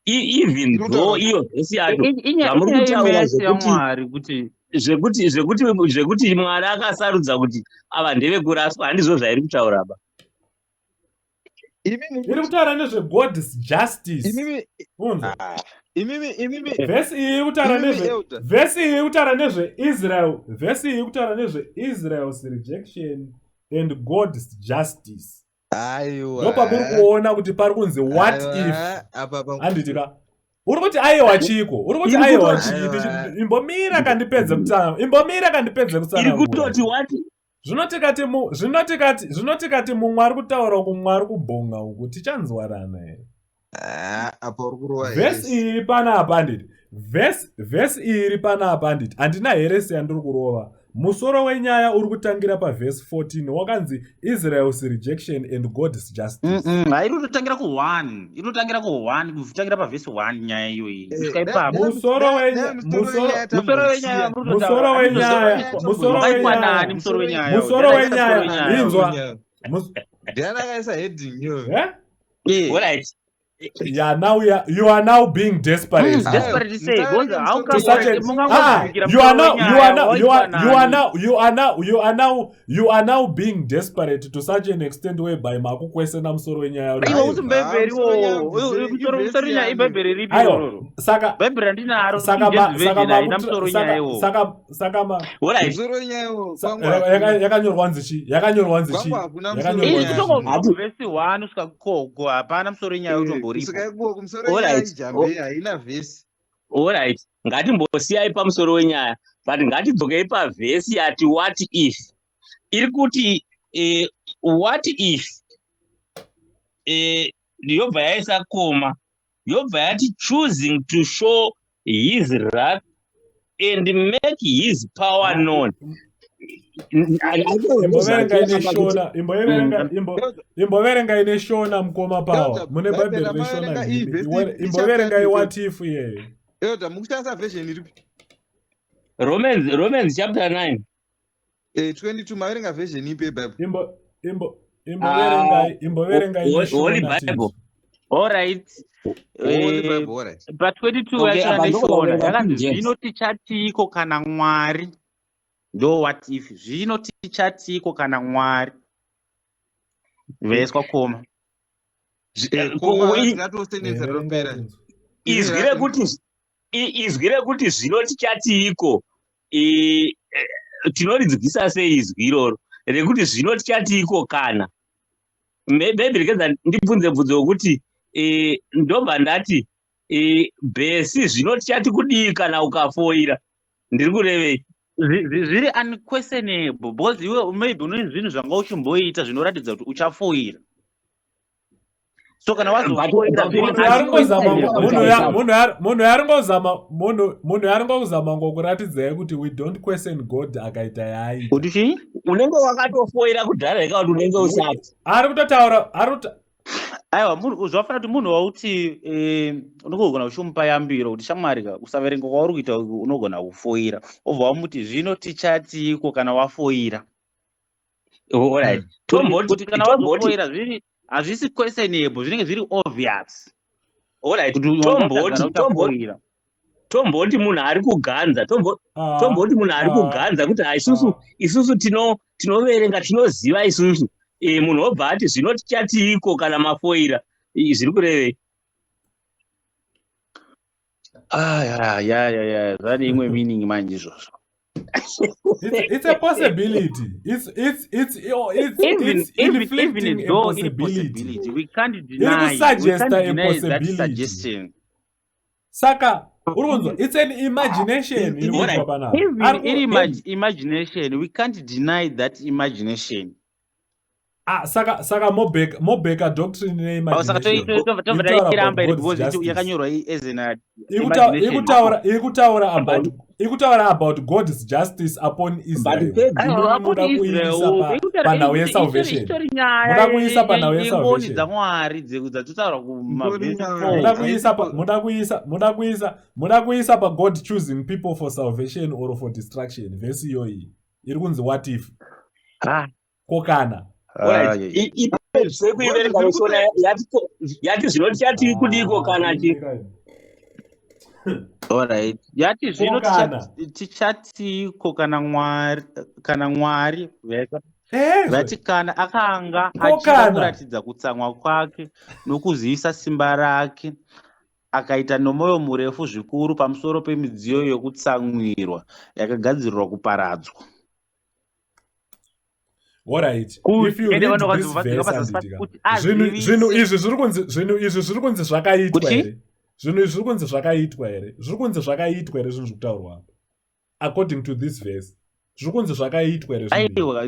Even though iyo vhesi yacho zvamuri Inyaya kutaura yemercy zvekuti yaMwari kuti zvekuti zvekuti zvekuti Mwari akasarudza kuti ava ndevekuraswa, handizvo zvairi kutaura ba. Imimi Iri kutaura nezveGod's justice. Imimi Unzwa. Ah, imimi imimi Vhesi iyi iri kutaura imimi nezve elder. Vhesi iyi iri kutaura nezveIsrael. Vhesi iyi iri kutaura nezveIsrael's rejection and God's justice. Aiwa. Ndopamuri kuona kuti pari kunzi what if. Aiwa, apa pa Handiti ka? Uri kuti aiwa chiko? Uri kuti Iri aiwa kutoti chii? Aiwa. Imbomira kandipedze kutsanangura. Imbomira kandipedze iri kutsanangura. kutoti what Zvino tikati mu zvino tikati zvino tikati mumwe ari kutaura uku mumwe ari kubhonga uku tichanzwarana here? Ah, apa uri kurova Vhesi heresi. iyi iri panapa handiti. Vhesi iyi iri panapa handiti. Handina heresi yandiri kurova. Musoro wenyaya uri kutangira pavhesi 14 wakanzi Israel's rejection and God's justice. Hairi kutotangira ku1, inotangira ku1, kutangira pavhesi 1 nyaya iyoyi Eh, kusvika dai ipapo. dai Musoro dai wenya dai musoro musoro wenyaya Musoro wenyaya tambousiya. muri musoro kutotaura wenyaya Musoro musoro wakaitwa wenyaya nani musoro musoro wenyaya uyu? musoro Ndiani akaisa musoro wenyaya wenyaya uyu? inzwa wenyaya. Ndiani akaisa heading iyoyo? eh? Eh. Alright. Yeah, now you are now being desperate now. Desperate sei? Aiwa, Because how musaverenge To come such musoro a mungangozvikira you are musoro now you wenyaya are now you waitwa are you are nani? now you are now you are now you are now being desperate to such an extent whereby makukwesena musoro wenyaya uri Aiwa Aiwa, usi kubva. mubhaibheri musoro wenyaya iwowo. bvisei, Musoro ivhesi musoro wenyaya yani. ibhaibheri ripi Aiwa, irororo? saka Bhaibheri randinaro saka King ma James saka Version haina makutra musoro wenyaya saka iwowo. saka saka ma Alright. Musoro wenyaya iwowo kwangu hakuna. yakanyorwa nzi chii? Yakanyorwa nzi Kwangu chii? hakuna musoro Yakanyorwa Iri wenyaya. nzi chii? kutongobva Hati kuvhesi 1 kusvika koko hapana musoro wenyaya Eh, utomboripo. kusvika ikoko musoro wenyaya alright. ijambe haina vhesi. Alright. Ngatimbosiyai pamusoro wenyaya, but ngatidzokei pavhesi yati what if. Iri kuti what if yobva yaisa koma, yobva yati choosing to show his wrath and make his power known. Imboverengai neshona, imboverenga imbo Elder, imboverengai neshona mukoma power. Elder, Mune Bhaibheri bhaibheri ramaverenga reshona iyi ndimi. vhesi ichapter Imboverengai ipi? what if iyeyo. Elder, mukushandisa version iripi? Romans chapter 9. 22 maverenga version ipi yeBhaibheri? Imbo imbo Ah, imboverengai imboverengai Holy neshona Bible. tinzwe. Alright. Holy Eh, Bible, alright. pa 22 Okay, yacho apa yandeshona ndokuverenga King yakanzi James. zvino tichatiko kana Mwari ndo what if zvino tichatiko kana Mwari vheswa koma. Koma ratosentence Verengai rinopera. tinzwe. Izwi rekuti izwi rekuti zvino tichatiiko, tinoridzwisa sei izwi iroro rekuti zvino tichatiiko kana maybe regedza ndibvunze bvunzo wekuti ndobva ndati bhesi zvino tichati kudii kana ukafoira, ndiri kurevei? Zviri unquestionable because iwe maybe une zvinhu zvanga uchimboita zvinoratidza kuti uchafoira. So kana wazofoira But- zviri Munhu yaringozama unquestionable. munhu ya- munhu ya- munhu yaringozama munhu munhu yaringozama ngokuratidzai kuti we don't question God akaita yaaita. Kuti chii? Unenge wakatofoira kudhara here kana kuti unenge usati? Ari kutotaura ari kuta Aiwa, zvafanira kuti munhu wauti unogona uchimupa yambiro kuti shamwari ka usaverenga kwauri kuita uku unogona kufoira, obva wamuti zvino tichatiko kana wafoira. Alright. Kuti kuti kana Tomboti wazofoira zviri hazvisi questionable, zvinenge zviri obvious alright, kuti wanga tomboti uchagara uchafoira. Tomboti munhu ari kuganza, tomboti munhu ari kuganza kuti ha isusu isusu tinoverenga tinoziva isusu, munhu wobva ati zvino tichatiiko kana mafoira, zviri kurevei? Ah, ya zvane imwe meaning manje izvozvo. It's a possibility. It's Even it's even inflicting even a though iri possibility. possibility, we can't Iri deny we kusuggesta can't a deny that possibility. suggestion. Saka uri kunzwa it's an imagination iri kuitwa panapa. Even Ari iri imagination, we can't deny that imagination. Ah, saka saka mobeka mobeka doctrine Oh, saka neimagination tobva Iri kutaura tairamba about here God's because justice. yakanyorwa as an Ikuta- imagination. ikutaura ikutaura about ikutaura about God's justice upon Israel. page- Aiwa, Imi muda upon kuiisa Israel, panhau yesalvation. itori nyaya Muda kuiisa panhau yengoni yesalvation. dzamwari dzatotaura kumavhesi Itori Muda nyaya. kuiisa pa- muda kuiisa muda kuiisa muda kuiisa pa God choosing people for salvation or for destruction. Vhesi iyoyi iri kunzi what if Ah. kokana. Alright. Ah, yeah, yeah. Sekuiverenga neshona yati zvino tichati kudiko kana chi Alright. Yati zvino Kokana. tichatiko kana Mwari kana Mwari Eh, vati kana akanga achida Kokana. kuratidza kutsamwa kwake nokuzivisa simba rake akaita nomwoyo murefu zvikuru pamusoro pemidziyo yokutsamwirwa yakagadzirirwa kuparadzwa. Alright. Kuti- If you ende read vanhu this vakazobva- verse vakazobva handitika. kuti Zvinhu zvinhu azivise izvi zviri kunzi zvinhu izvi zviri kunzi zvakaitwa Kuti? here? Zvinhu izvi zviri kunzi zvakaitwa here? Zviri kunzi zvakaitwa here zvinhu zviri kutaurwa apa? According to this verse. Zviri kunzi zvakaitwa here zvinhu izvi? Aiwa,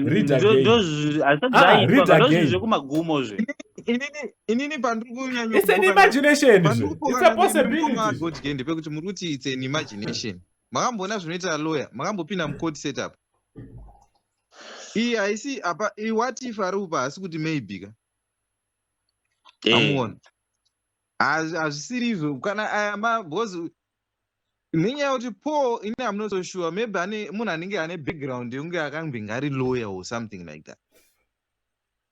Read again. ndozvazvisati Ah, zvaitwa read ndozvinhu again. zvekumagumo zve. Inini pandiri kunyanya It's an imagination zve. It's a possibility. kunyanya ndepekuti muri kuti it's an imagination. Makamboona zvinoita lawyer, makambopinda mucourt setup. Iyi haisi apa iyi what if ari kupa haasi kuti maybe ka. Amuona. Hazvisiri izvo kana aya ma because nenyaya yekuti Paul ini I'm not so sure maybe ane munhu anenge ane background yekunge akambenge ari lawyer or something like that.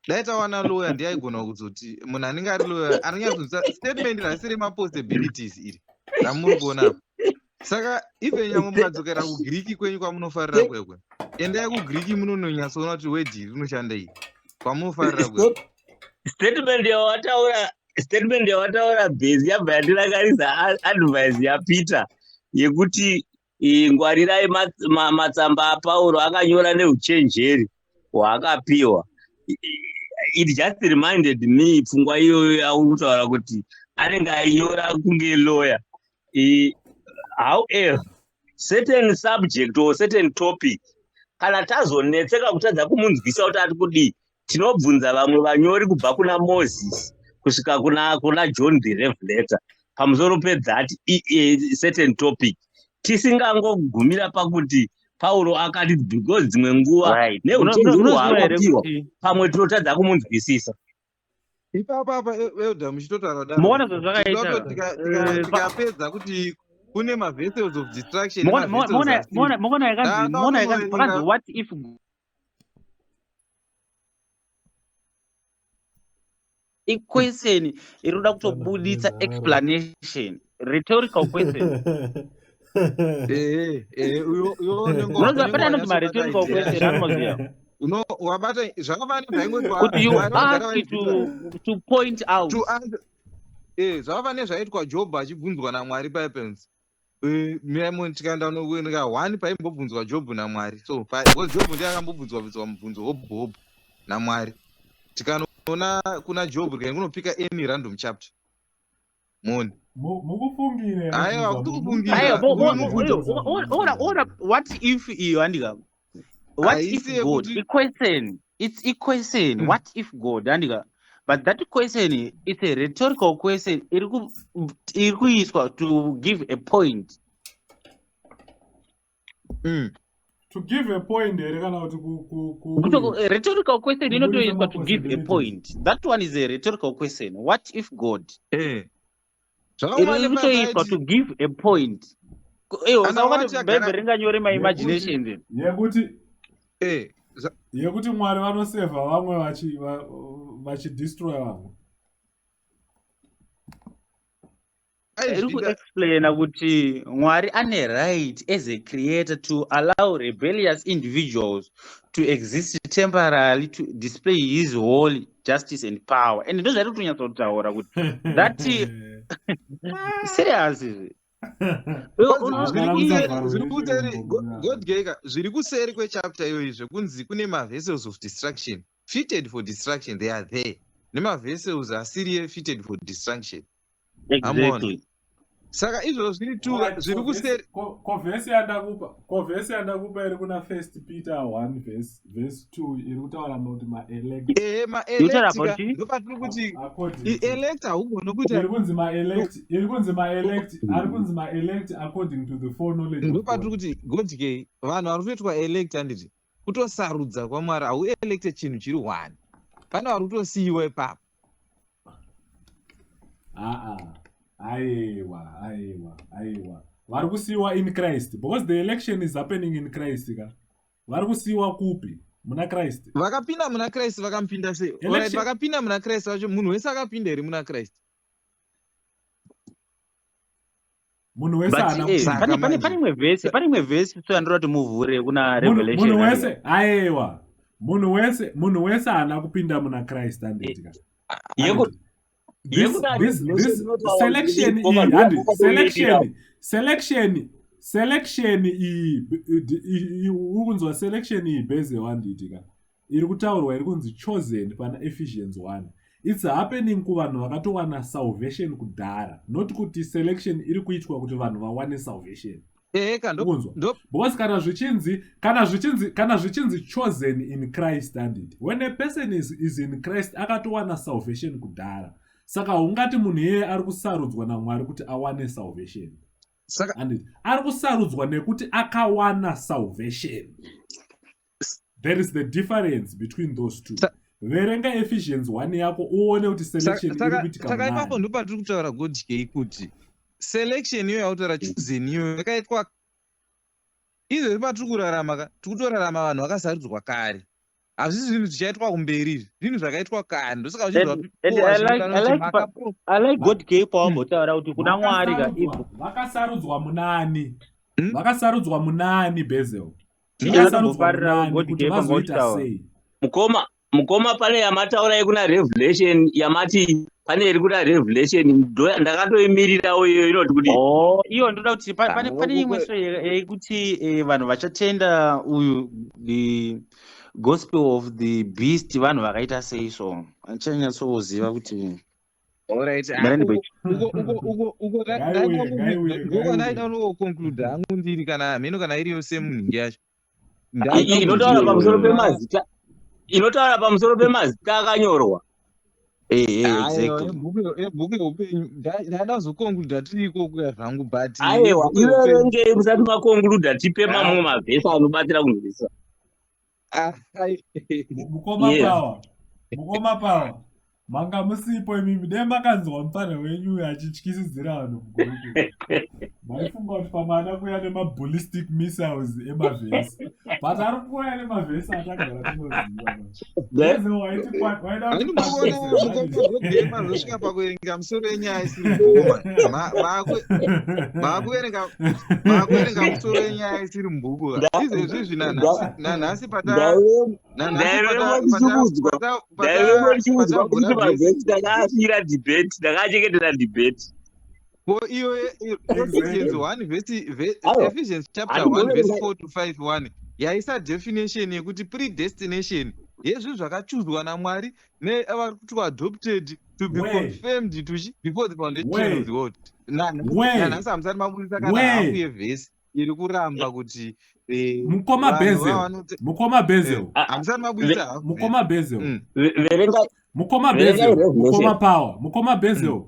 Dai tawana lawyer ndiye aigona kuzoti munhu anenge ari lawyer anonyatsonzwa statement rasiri mapossibilities iri ramuri kuona apa. Saka even nyangwe mukadzokera kuGiriki kwenyu kwamunofarira kwekwe, endai kuGiriki munononyatsoona kuti word iri rinoshanda iri kwamunofarira kwekwe. Statement yawataura, statement yawataura bhezi yabva yandirangarisa advice yaPeter yekuti ngwarirai matsamba aPauro akanyora neuchenjeri hwaakapiwa. It just reminded me pfungwa iyoyo yauri kutaura kuti anenge ainyora kunge lawyer. However, certain subject or certain topic, kana tazonetseka kutadza kumunzwisa kuti ari kudii, tinobvunza vamwe vanyori kubva kuna Moses kusvika kuna John the Revelator pamusoro pethat certain topic, tisingangogumira pakuti Pauro akati, because dzimwe nguva neuchenjeri Unoziva here hwaakapiwa kuti pamwe tinotadza kumunzwisisa. Ipapa apa elder muchitotaura daro. Muona zvazvakaita. Tinoda kuti tikapedza kuti kune mavessels of destruction nemavessels asiri. Muona yakanzi Ndada muona yakanzi kunoverenga pakanzi what if iquestion iri kuda kutobuditsa Zara. explanation, rhetorical question. Ehe, ehe, uyo unenge Unoziva unenge pane anonzi wanyatsobata marhetorical idea question yacho. anomaziva Uno wabata zvakafanana nezvaingoitwa kuti you Mwari vagara ask vaibvunza to point out to answer zvakafanana nezvaitwa Job achibvunzwa naMwari paipenzi. Miraimoni tikaenda nokuerenga one paimbobvunzwa Job naMwari. So because Job ndiye akambobvunzwa bvunzwa mubvunzo hobho hobho naMwari. Tikanoona kuna Job tikaenda kunopika any random chapter. Muone. Mukufungire here Aiwa, zvinhu kuti zvamu- kufungira. Aiwa, Uyu mubvunzo ona what if iyo handika what if haisi God yekuti iquestion, it's a question, what if God handika, but that question, it's a rhetorical question iri kuiswa to give a point. To give a point here kana kuti Rhetorical question kubudisa inotoiswa to give a mapossibilities. point. That one is a rhetorical question, what if God, iri Zvakafanana kutoiswa nepasaiti to give a point. Iwo kana saka wati ukati agara bhaibheri ringanyore yekuti maimaginations. yekuti yekuti Mwari vanosevha vamwe vachidestroya vamwe. Iri aizvida kuexplaina kuti Mwari ane right as a creator to allow rebellious individuals to exist temporarily to display his holy justice and power, and ndo zvairi kutonyatsotaura kuti that serious izvi. Because Hapana zviri kuseri kusavharwa zviri kuseri nechirungu. Godgeka zviri kuseri kwechapter iyoyi zvekunzi kune mavessels of destruction fitted for destruction, they are there, nemavessels asiri fitted for destruction. Amuona. Exactly. Saka izvozvo zviri tu zviri kuseri. Ko vhesi yandakupa, ko vhesi yandakupa iri kuna First Peter 1 verse verse 2 iri kutaura kuti maelect. Ehe, maelect ndopatiri kuti elect haugoni kuita. Iri kunzi maelect, iri kunzi maelect, ari kunzi maelect according to the foreknowledge. Ndopatiri kuti Godkay vanhu vari kutoitwa elect handiti kutosarudza kwaMwari hauelecte chinhu chiri one. Pane vari kutosiyiwa ipapo. Aa, aiwa, aiwa, aiwa. Vari kusiyiwa in Christ because the election is happening in Christ ka. Vari kusiyiwa kupi? Muna Christ. Vakapinda muna Christ vakamupinda sei? Alright, vakapinda muna Christ vacho munhu wese akapinda here muna Christ? Munhu wese haana eh, pane pane pane imwe vhesi, pane imwe vhesi so yandoda kuti muvhure kuna Revelation. Munhu wese aiwa. Munhu wese, munhu wese haana kupinda muna Christ handiti ka. This, this, this selection iyi handi selection selection selection iyi ukunzwa selection iyi base handiti ka iri kutaurwa iri kunzi chosen pana Ephesians 1 it's happening kuvanhu vakatowana salvation kudhara not kuti selection iri kuitwa kuti vanhu vawane salvation Eka ndo Ukunzwa? ndo Because kana zvichinzi kana zvichinzi kana zvichinzi chosen in Christ handiti when a person is, is in Christ akatowana salvation kudhara saka ungati munhu iyeye ari kusarudzwa naMwari kuti awane salvation saka handiti ari kusarudzwa nekuti akawana salvation there is the difference between those two verenga Ephesians 1 yako uone kuti selection iri kuitika saka ipapo ndopatiri kutaura godyei kuti selection iyo yautaura chosen iyo yakaitwa izvezvi patiri kurarama ka tiri kutorarama vanhu vakasarudzwa kare hazvisi zvinhu zvichaitwa kumberi izvi zvinhu zvakaitwa kare ndosaka uchizivagodk pawambotaura kuti kuna mwari ka vakasarudzwa munani hmm? vakasarudzwa munani bezel Mukoma, mukoma pane yamataura yekuna Revelation yamati pane iri kuna Revelation ndakatoimirirawo iyoyo inoti kuti oh, iyo ndoda kuti pane pane imwe so yekuti eh, vanhu vachatenda uyu the gospel of the beast vanhu vakaita sei so andichanyatsoziva kuti Alright, uko ndaida unoconclude hangu ndiri kana mheno kana iriyo semunhingi yacho inotaura pamusoro pemazita inotaura pamusoro pemazita akanyorwa bhuku yeupenyu ndaida kuzoconcluda tiri ikoko zvangu but aiwa iverengei musati maconcluda tipe mamwe mavhesi anobatsira kunzwisisa Ah, mukoma power mukoma power manga musipo imimi dai makanzwa mupfanha wenyu uyo achityisidzira vanhu mugurupu maifunga kuti pamwe ada kuuya nemaballistic missiles emavhesi but ari kuuya nemavhesi atagara tinozivawaida pakuverenga musoro yenyaya isiri mubhuku maakuverenga maakuverenga musoro wenyaya isiri mubhuku izvezvi izvi nanhasi patandaivemochiudzwa kuti mavhesi ndakaafira debate ndakachengetera debate ko iyo Ephesians 1 verse Ephesians chapter 1 verse 4 to 5 1 yaisa definition yekuti predestination yezvinhu zvakachuzwa namwari nevari kuti adopted to be Where? confirmed to chi before the foundation Where? of the world Where? nanhasi hamusati mabudisa kana Where? hafu yevhesi iri kuramba kuti eh, mukoma vanhu bezel vavanoti mukoma bezel Ah, hamusati mabudisa hafu mukoma bezel verenga mukoma Verengai bezel Revelation. mukoma power mukoma bezel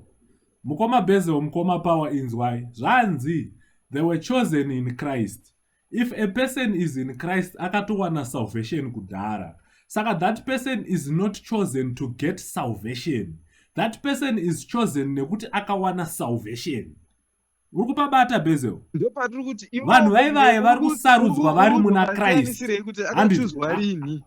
mukoma bezel mukoma power inzwai zvanzi they were chosen in christ If a person is in Christ akatowana salvation kudhara. Saka that person is not chosen to get salvation. That person is chosen nekuti akawana salvation. Uri kupabata Bezel? Ndopatiri kuti vanhu vaivaye vari kusarudzwa vari muna Christ. Kuti akachuzwa rini?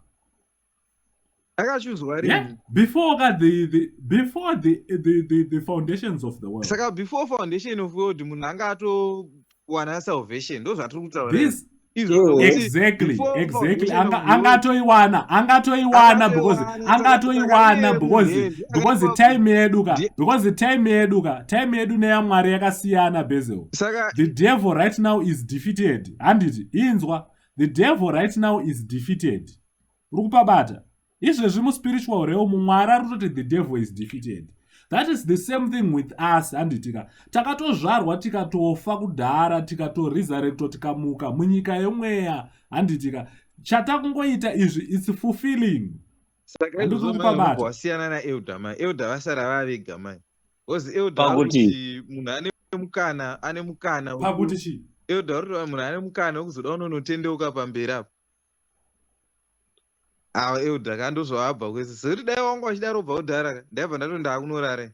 Akachuzwa rini? Yeah, before ka the, the before the, the, the, the foundations of the world. Saka before foundation of world munhu anga atowana salvation ndozvatiri kutaura. This exactly exactly angatoiwana angatoiwana because angatoiwana because because time yedu ka because time yedu ka time yedu neyamwari yakasiyana Basil. The devil right now is defeated. Handiti inzwa the devil right now is defeated. Uri kupabata izvezvi muspiritual realm mwari ari kutoti the devil is defeated. That is the same thing with us, handitika? Takatozvarwa, tikatofa kudhara, tikatoresurrectwa, tikamuka munyika yemweya, handitika? Chatakungoita izvi, it's fulfilling. Saka Handisi izvozvo kupa mai bata. unobva wasiyana naelder mai. Elder vasara vavega mai. Because elder vari Pakuti kuti munhu ane mukana, ane mukana weku Pakuti chii? Elder vari kuti munhu ane mukana wekuzoda unonotendeuka pamberi apo. Ava elder ka ndozvaabva kwese. Sekuti dai wanga wachidaro ubva kudhara ka, ndaibva ndato ndaakunorara.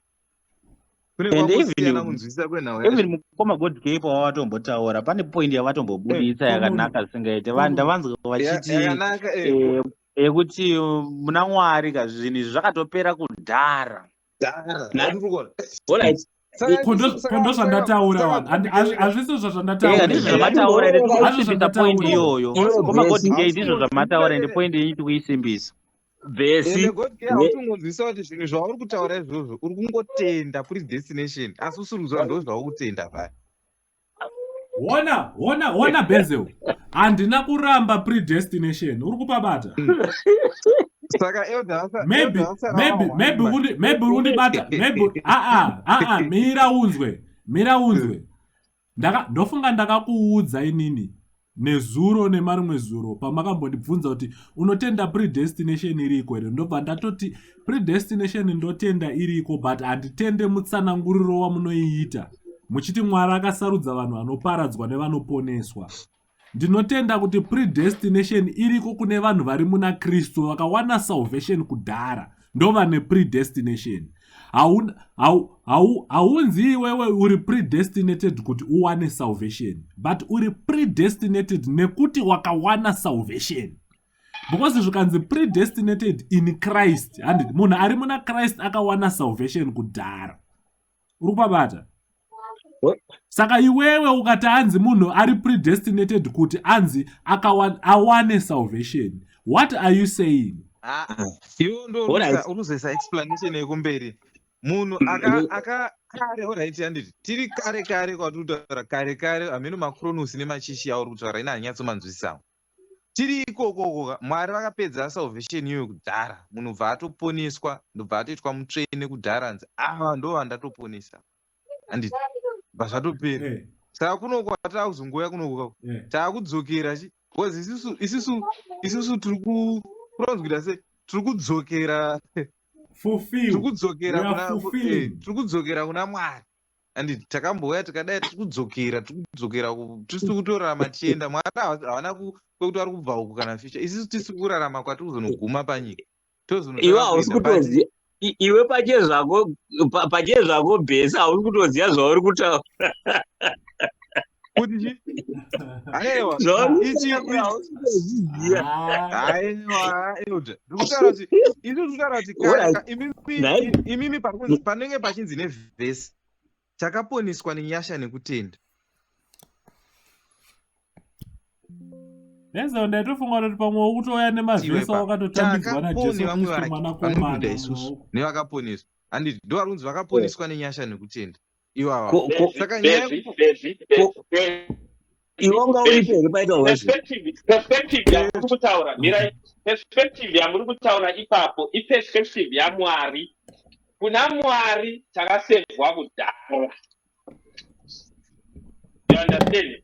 Kune And even kwangosiyana kunzwisisa kwenhau even yacho. mukoma Godkay pavatombotauura pane point yavatombobudisa Komunhu yakanaka zvisingaite. Vanhu komunhu ndavanzwa vachiti Yakanaka eh, yekuti muna Mwari ka zvinhu izvi zvakatopera kudhara. Dhara. Na- Handiri kuona. alright. Saka isusu saka saka Kondozvandataura saka vanhu. Godkay ka Hazvisi Eh, zvazvandataura handizvo izvi. zvamataura ende tiri Hazvo kusimbisa point zvandataura. iyoyo. Mukoma Vhesi Godkay ndizvo hausi zvamataura ende point yenyu tiri kuisimbisa. Vhesi Ende Godkay hausi kungonzwisisa kuti zvinhu zvauri kutaura izvozvo uri kungotenda predestination asi usiri kuziva ndo zvauri kutenda paya. Hona, hona, hona Bezel. Handina kuramba predestination. Uri kupabata. Saka elder vasa Maybe, elder vasara maybe, vahwani maybe manje. undi, maybe undibata, maybe a a a a mira unzwe. Mira unzwe. Ndaka ndofunga ndakakuudza inini nezuro nemarimwe zuro pamakambondibvunza kuti unotenda predestination iriko here, ndobva ndatoti predestination ndotenda iriko, but handitende mutsananguriro wamunoiita muchiti Mwari akasarudza vanhu vanoparadzwa nevanoponeswa. Ndinotenda kuti predestination iriko kune vanhu vari muna Kristu vakawana salvation kudhara, ndova nepredestination. Haunzi iwewe uri predestinated kuti uwane salvation, but uri predestinated nekuti wakawana salvation, because zvikanzi predestinated in Christ, handiti munhu ari muna Christ akawana salvation kudhara? Uri kupabata? Saka iwewe ukati anzi munhu ari predestinated kuti anzi awane salvation, what are you saying? Ah, iwe ndo unozoisa explanation yekumberi. Munhu aka aka kare, alright, handiti tiri kare kare kwatiri kutaura kare kare, hameno maCronos nemachishi auri kutaura ina hanyatsomanzwisisawo. Tiri ikokoko, Mwari vakapedza salvation iyoyo kudhara. Munhu bva atoponeswa, ndobva atoitwa mutsvene kudhara, anzi ava ndo vandatoponesa, handiti bva zvatopera? Saka kunoko hataa kuzongouya kunoko taakudzokera chi because isusu tiri ku kunonzwira se tiri kudzokera tiri Fulfill. kudzokera We are kuna fulfilling. Tiri kudzokera kuna Mwari, handiti takambouya tikadai, tiri kudzokera tisi kutorarama tichienda. Mwari havana kwekuti vari kubva uku kana future, isusu tisi kurarama kwatiri kuzonoguma panyika. Iwe Tozonotanga hausi kuenda but kutoziva iwe pachezvako pachezvako bhesi, hausi kutoziva zvauri kutaura. Kuti chi? Aiwa. Zvauri Ichi kutaura hausi kutozviziva. Ah, Aiwa elder, ndiri kutaura kuti isu tiri kutaura kuti kare imimi Nhai. Imimi panenge pachinzi nevhesi takaponeswa nenyasha nekutenda. Denzel, ndaitofunga kuti pamwe ukutouya Tiwe nemavhesi pa awakatotambidzwa naJesu takapone vamwe Kristu vake mwanakomana vanokuda isusu mumaoko. nevakaponeswa, handiti ndo vari kunzi vakaponeswa nenyasha nekutenda ivava. Saka nyaya Iwe unga uripo here paita worship? Perspective yamuri kutaura, mirai, perspective yamuri kutaura ipapo iperspective yaMwari. Kuna Mwari takasevhwa kudhara, you understand?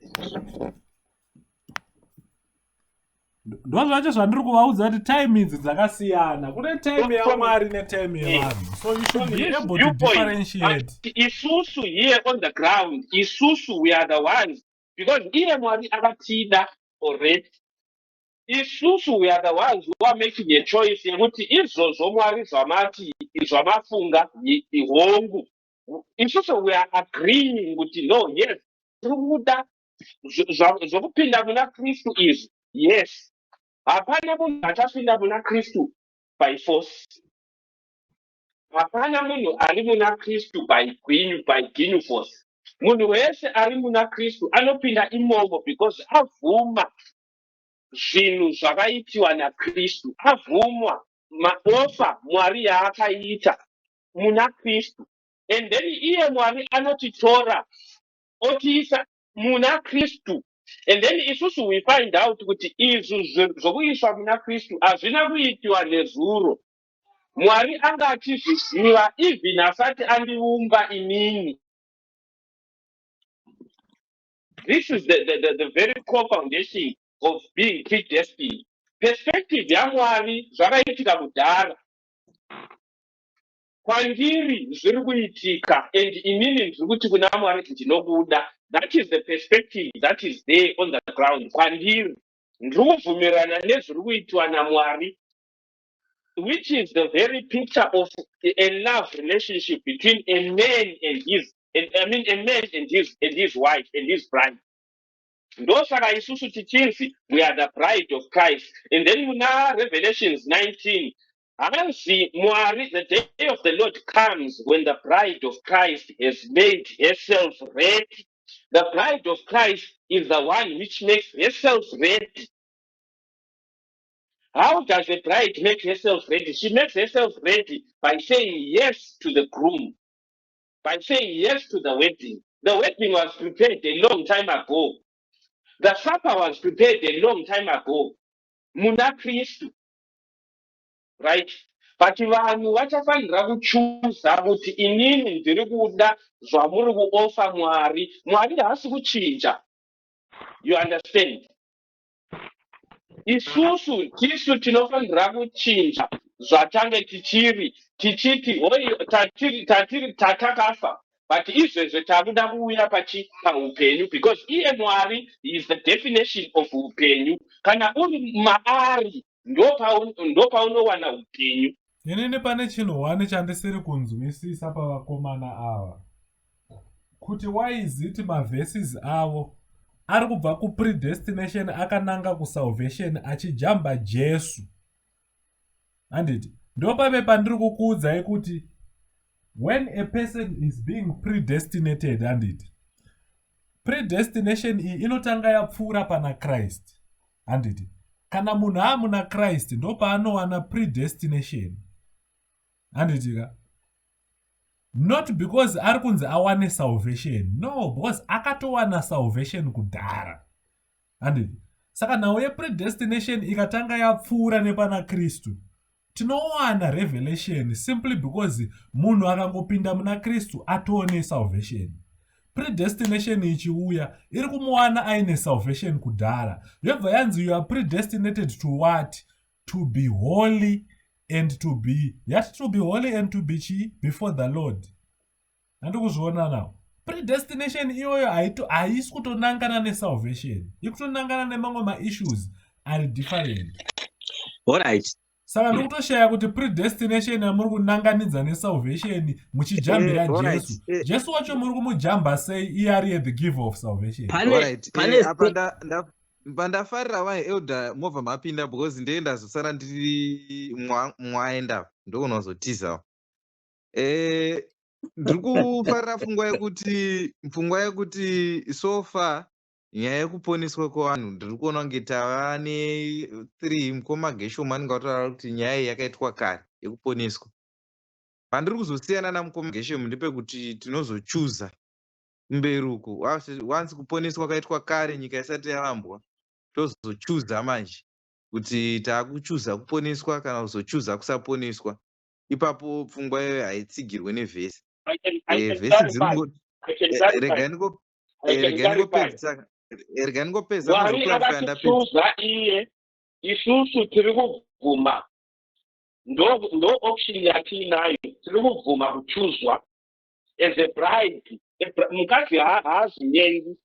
Ndo zvacho zvandiri kuvaudza kuti time idzi dzakasiyana. Kune time yaMwari netime yevanhu, so you should From be his able to viewpoint, differentiate. But isusu here on the ground, isusu we are the ones, because iye Mwari akatida already. Isusu we are the ones who are making a choice yekuti izvozvo Mwari zvamati zvamafunga hongu, isusu we are agreeing kuti no, yes, tiri kuda zvokupinda muna Kristu izvi. Yes, hapana munhu achapinda muna Kristu by force. Hapana munhu ari muna Kristu by gwinyu force. Munhu wese ari muna Kristu anopinda imomo because abvuma zvinhu zvakaitiwa naKristu, abvumwa maoffer Mwari yaakaita muna Kristu, and then iye Mwari anotitora otiisa muna Kristu, and then isusu we find out kuti izvi zvokuiswa muna Kristu hazvina kuitiwa nezuro. Mwari anga achizviziva even asati andiumba inini. This is the very core foundation of being predestined. Perspective yaMwari, zvakaitika kudhara. Kwandiri zviri kuitika and inini ndiri kuti kuna Mwari, "Ndinokuda." That is the perspective that is there on the ground. Kwandiri ndiri kubvumirana nezviri kuitwa naMwari, which is the very picture of a love relationship between a man and his and, I mean, a man and his wife and his bride. Ndosaka isusu tichinzi we are the bride of Christ. And then muna Revelations 19 hanzi Mwari, the day of the Lord comes when the bride of Christ has made herself ready. The bride of Christ is the one which makes herself ready. How does a bride make herself ready? She makes herself ready by saying yes to the groom, by saying yes to the wedding. The wedding was prepared a long time ago. The supper was prepared a long time ago muna Kristu, right? But vanhu vachafanira kuchuza kuti inini ndiri kuda zvamuri kuoffer Mwari. Mwari haasi kuchinja, you understand? Isusu tisu tinofanira kuchinja zvatange tichiri, tichiti hoi tatiri tatiri tatakafa, but izvezvo takuda kuuya pachi paupenyu, because iye Mwari is the definition of upenyu. Kana uri maari, ndopaunowana upenyu. Inini pane chinhu one chandisiri kunzwisisa pavakomana ava, kuti why is it maverses avo ari kubva kupredestination akananga kusalvation achijamba Jesu? Handiti ndopave pandiri kukuudzai kuti when a person is being predestinated, handiti predestination iyi inotanga yapfuura pana Christ? Handiti kana munhu amuna Christ, ndopaanowana predestination, handiti ka? Not because ari kunzi awane salvation, no, because akatowana salvation kudhara, handiti? Saka nhau yepredestination ikatanga yapfuura nepana Kristu, tinowana revelation, simply because munhu akangopinda muna Kristu atoone salvation. Predestination ichiuya, iri kumuwana aine salvation kudhara. Yobva yanzi, "You are predestinated to what? To be holy and to be," yati, "to be holy and to be chi before the Lord." Handi kuzviona nawo? Predestination iyoyo haisi kutonangana nesalvation, iri kutonangana nemamwe maissues ari different. Alright. Saka ndikutoshaya kuti predestination yamuri kunanganidza nesalvation muchijambira Jesu, Jesu wacho muri kumujamba sei, iye ari the giver of salvation? Apa pandafarira vai elder movha mapinda, because ndee ndazosara ndiri mwaenda, ndokunozotizawo. Ndiri kufarira pfungwa yekuti so far nyaya yekuponeswa kwevanhu, ndiri kuona kunge tava ne3. Mukoma Geshom anenge vataura kuti nyaya iyi yakaitwa kare yekuponeswa. Pandiri kuzosiyana namukoma Geshom ndepekuti tinozochuza mberi uku. Once kuponeswa kwaitwa kare, nyika isati yavambwa, tozochuza manje kuti taakuchuza kuponeswa kana kuzochuza kusaponeswa. Ipapo pfungwa iyoyo haitsigirwe nevhesi. Vhesi dziri, regai ndingopedzisa. Mwari akatichuza iye, isusu tiri kubvuma. Ndo option yatiinayo, tiri kubvuma kuchuzwa as a bride. Mukadzi haazinyengi,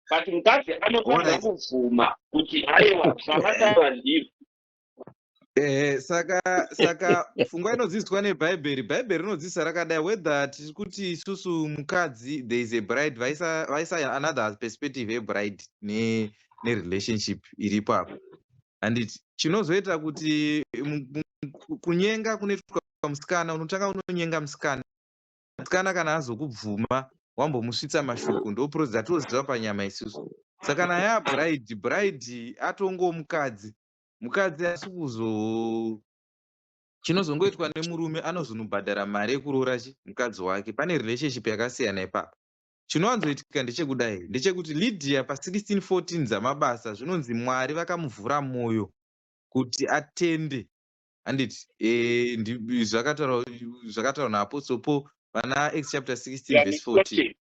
but mukadzi anofanira kubvuma kuti aiwa, zvamataura ndizvo. Saka pfungwa inodzidziswa neBhaibheri, Bhaibheri rinodzidzisa rakadai, whether tiri kuti isusu mukadzi, there is a bride, vaisa another perspective yebride nerelationship iripo apo, handiti? Chinozoita kuti kunyenga kunoitwa musikana, unotanga unonyenga musikana. Musikana kana azokubvuma, wambomusvitsa mashoko, ndo dzatoziva panyama isusu. Saka kana yabride, bride atongo mukadzi. Mukadzi asi kuzo chinozongoitwa nemurume, anozonobhadhara mari yekuroora chi mukadzi wake. Pane relationship yakasiyana ipapo. Chinowanzoitika ndechekudai, ndechekuti Lydia pa1614 dzamabasa, zvinonzi Mwari vakamuvhura mwoyo kuti atende. Handiti eh, zvakataurwa naapostle Paul vana Acts chapter 16 verse 14.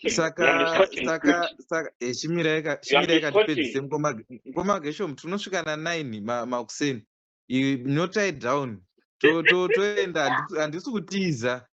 Saka saka saka eh, chimirai ka chimirai ka tipedzise mukoma mukoma Geshom tinosvika na 9 makuseni. Notai down. To to toenda handisi kutiza.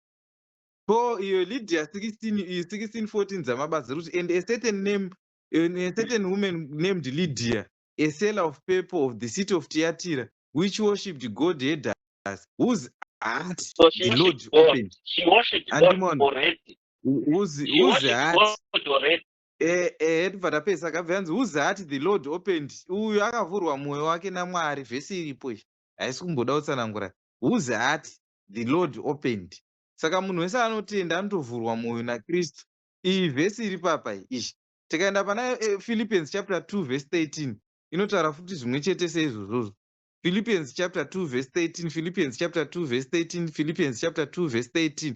Paul iyo Lydia 16 16 14 dzamabasa kuti and a certain name and a certain woman named Lydia a seller of purple of the city of Thyatira which worshipped God heard us whose heart so she the Lord worshipped God. opened. She worshipped God Andimona already. whose She whose worshipped heart God already. eh eh tibva tapedza akabva yanzi whose heart the Lord opened uyu akavhurwa mwoyo wake naMwari vhesi iripo iyi haisi kumboda kutsanangura whose heart the Lord opened saka munhu wese anotenda anotovhurwa mwoyo naKristu iyi vhesi iri papa iyi izvi tikaenda pana Philippians chapter 2 verse 13 inotaura futi zvimwe chete seizvozvozvo Philippians chapter 2 verse 13 Philippians chapter 2 verse 13 Philippians chapter 2 verse 13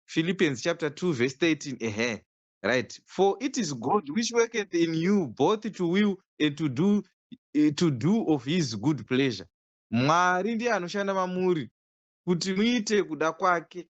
Philippians chapter 2 verse 13 ehe right for it is God which worketh in you both to will and to do, to do of his good pleasure Mwari ndiye anoshanda mamuri kuti muite kuda kwake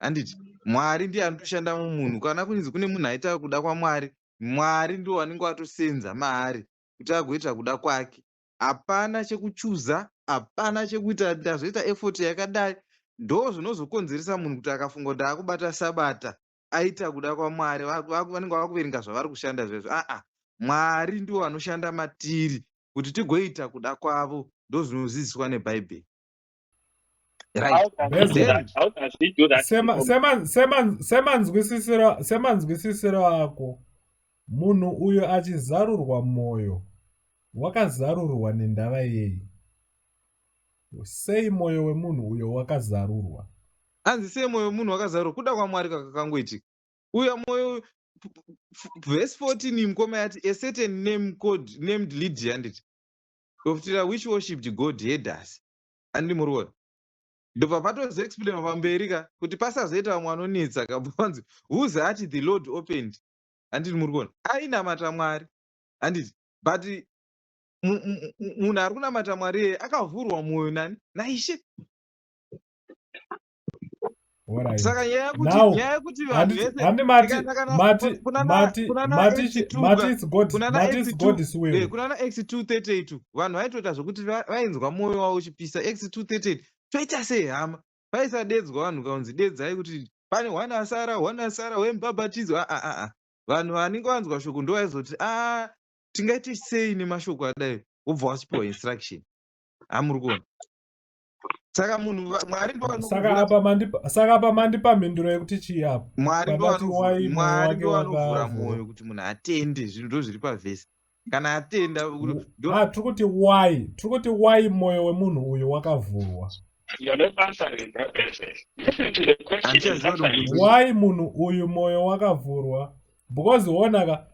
handiti Mwari ndiye anotoshanda mumunhu kana kunzi kune munhu aita kuda kwaMwari Mwari ndiwo vanenge vatosenza maari kuti agoita kuda kwake hapana chekuchuza hapana chekuita ndazoita effort yakadai ndo zvinozokonzeresa munhu kuti akafunga kuti akubata sabata aita kuda kwaMwari vanenge vakuverenga zvavari kushanda zvezvo aa Mwari ndiwo vanoshanda matiri kuti tigoita kuda kwavo ndo zvinoziviswa nebhaibheri right then Semanzwisisiro ako munhu uyo achizarurwa mwoyo wakazarurwa nendava yei? Sei mwoyo wemunhu uyo wakazarurwa? Hanzi sei mwoyo wemunhu wakazarurwa? Kuda kwaMwari kakangoitika uya mwoyo verse 14 mukoma yati a certain name called named Lydia handiti of which worshipped God heard us handiti muri kuona ndobva patozoexplainwa pamberi ka kuti pasazoita vamwe vanonetsa ka panzi whose heart the Lord opened handiti muri kuona ainamata Mwari handiti but munhu ari kunamata Mwari iyeye akavhurwa mwoyo nani naIshe. Saka nyaya yekuti nyaya yekuti vanhu vese kunana Acts 2:38 vanhu vaitoita zvokuti vainzwa mwoyo wavo uchipisa Acts 2:38 toita sei hama paisadedzwa vanhu kaunzi dedzai kuti pane hwana asara hwana asara wemubhabhatidzo a a a vanhu vanenge vanzwa shoko ndovaizoti a tingaite sei nemashoko adai wobva wachipiwa instruction hamuri kuona saka munhu Mwari saka apa mandipa saka apa mandipa mhinduro yekuti chii apa Mwari Mwari ndovanovhura mwoyo kuti munhu atende zvinhu ndo zviri pavhesi kana atenda ah, tiri kuti why tiri kuti why mwoyo wemunhu uyu wakavhurwa why munhu uyu mwoyo wakavhurwa because wonaka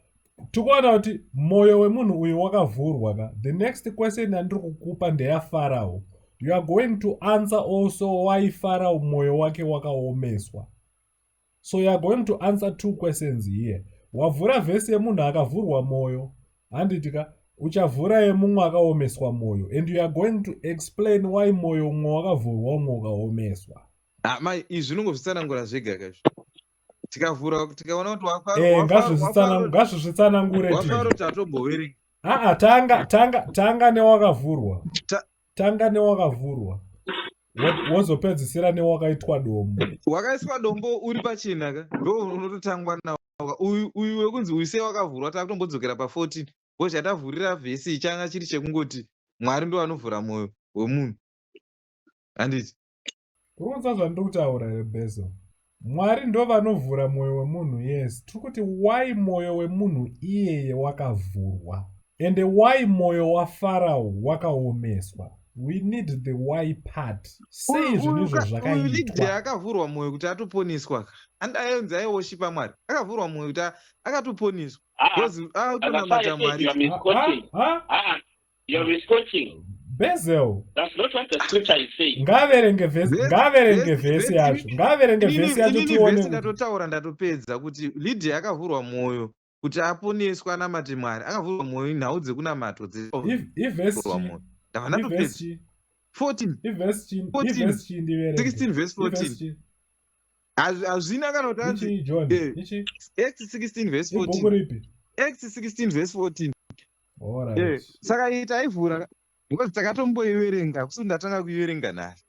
tikuona kuti mwoyo wemunhu uyu wakavhurwa ka the next question yandiri kukupa ndeyafarao you are going to answer also why farao mwoyo wake wakaomeswa so you are going to answer two questions here wavhura vhesi yemunhu akavhurwa mwoyo handiti ka uchavhura yemumwe akaomeswa mwoyo and you are going to explain why mwoyo umwe wakavhurwa umwe ukaomeswa ah, mai izvi zvinongozvitsanangura zvega kaizvo tikavhura tikaona kuti eh, ngazvizvitsanangure wafaro tatomboverenga aa tanga tanga tanga newakavhurwa tanga newakavhurwa wozopedzisira newakaitwa dombo wakaiswa dombo uri pachena ka ndo unototangwa nawo uyu uyu wekunzi uyu sei wakavhurwa takutombodzokera pa14 because chatavhurira vhesi changa chiri chekungoti Mwari ndo anovhura mwoyo wemunhu handiti Uri kunzwa zvandiri kutaura here Bezo? Mwari ndovanovhura mwoyo wemunhu yes. Tiri kuti why mwoyo wemunhu iyeye wakavhurwa? Ende why mwoyo waFarao wakaomeswa? We need the why part. Sei zvinhu izvo uyu Lydia zvakaitwa? akavhurwa mwoyo kuti atoponiswa ka and ainzi aiwoshipa Mwari akavhurwa mwoyo kuti akatoponiswa Ah, because as far akutonamata as said, Mwari you are Ha, ha, misquoting. ha? Ah, you are misquoting. Bezel. That's not what the scripture is saying. Ngaaverenge vhesi, Vhesi ngaaverenge vhesi vhesi vhesi yacho. Ngaaverenge inini vhesi yacho inini tione vhesi kuti ndatotaura ndatopedza kuti Lydia akavhurwa mwoyo kuti aponeswe anamate Mwari akavhurwa mwoyo nhau dzekunamatwa ivhesi dzekuvhurwa chii? mwoyo ndabva Ivhesi ndatopedza chii? 14. Ivhesi chii? 14. Ivhesi chii ndiverenge? 16 verse Ivhesi 14. chii? Hazvina kana kuti hanzi Ichi John. Ichi Acts 16 verse ibhuku 14. ripi? Acts 16 verse 14. All right. Saka iyi taivhura because takatomboiverenga, kusi ndatanga kuiverenga nhasi.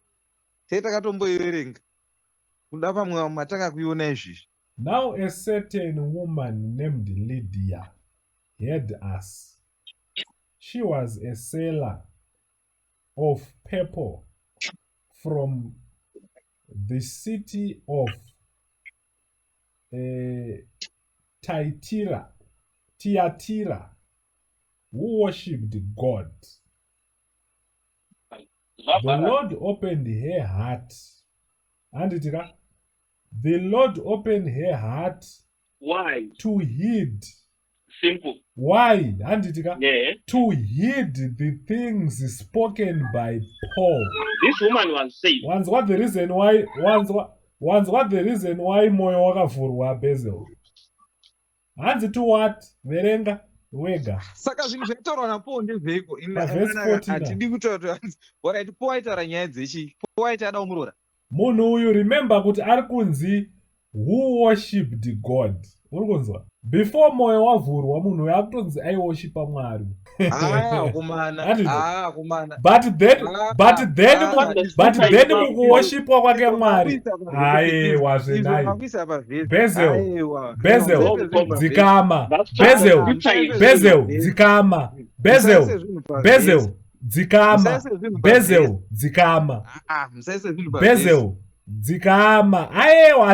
Tai takatomboiverenga. Kuda pamwe matanga kuiona izvizvi. Now a certain woman named Lydia heard us. She was a seller of purple from the city of Thyatira, who worshipped God. The Zvabhara. Lord opened her heart. Handiti ka? The Lord opened her heart Why? to heed. Simple. Why? Handiti ka? Yeah. To heed the things spoken by Paul. This woman was saved. Wanzwa the reason why, wanzwa the reason why moyo wakavhurwa, Basil. Hanzi to what? Verenga wega. Saka zvinhu zvaitaurwa naPaul ndezveiko? Pavhesi 14. Hatidi kutaura kuti hanzi alright, Paul aitaura nyaya dzechi? Paul aiti ada kumuroora. Munhu uyu, remember kuti ari kunzi who worshipped God. Uri kunzwa? Before moyo wavhurwa, munhu uyu akutonzi aiworshipa Mwari. Ah, kumana. Handiti? Ah, kumana. But then but then but then Izvo mukuworshipwa kwake Mwari, aiwa zvenai. Makuisa pavhesi. Basil, Aiwa. Basil, Musaise zvinhu pavhesi. dzikama. That's Basil, scripture is Basil, dzikama. Basil, Musaise zvinhu pavhesi. Basil, dzikama. Musaise zvinhu pavhesi. Basil, dzikama. Ah, musaise zvinhu pavhesi. Basil, dzikama. Aiwa,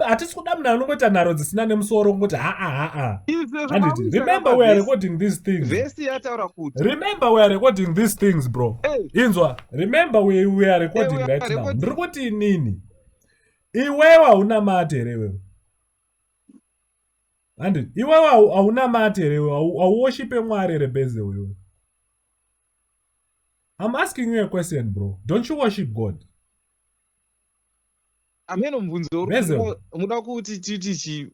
hatisi kuda munhu anongoita nharo dzisina nemusoro, kungoti haa haa. Izvo Handiti? zvamakuisa Remember, we are pavhesi. recording these things. Vhesi yataura kuti Remember, we are recording these things, bro. Inzwa, remember, we are recording We are right now. recording. Ndiri kuti inini, iwewe haunamati here iwewe? Handiti? Iwewe haunamati here iwewe? Hauworshipe Mwari here, Basil, iwewe? I'm asking you a question, bro. Don't you worship God? Ameno mubvunzo uri Basil. muda kuti titi chi?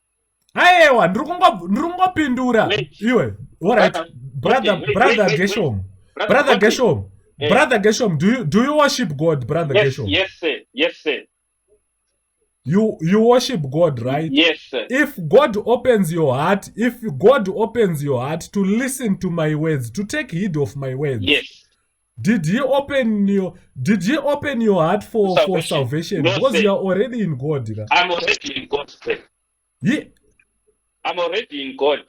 Aiwa, ndiri kungopindura. Wait. Iwe, alright. Brother, Brother, okay, wait, brother wait, wait, wait. Geshom. Brother, Brother okay. Geshom. Brother Geshom, do you worship God, brother Yes, Geshom? yes, sir. Yes, sir. You worship God, right? Yes, sir. If God opens your heart, if God opens your heart to listen to my words, to take heed of my words, did he open your heart for Salvation. salvation? No, Because sir. you are already in God, ka? I'm already in God, sir. I'm already in God.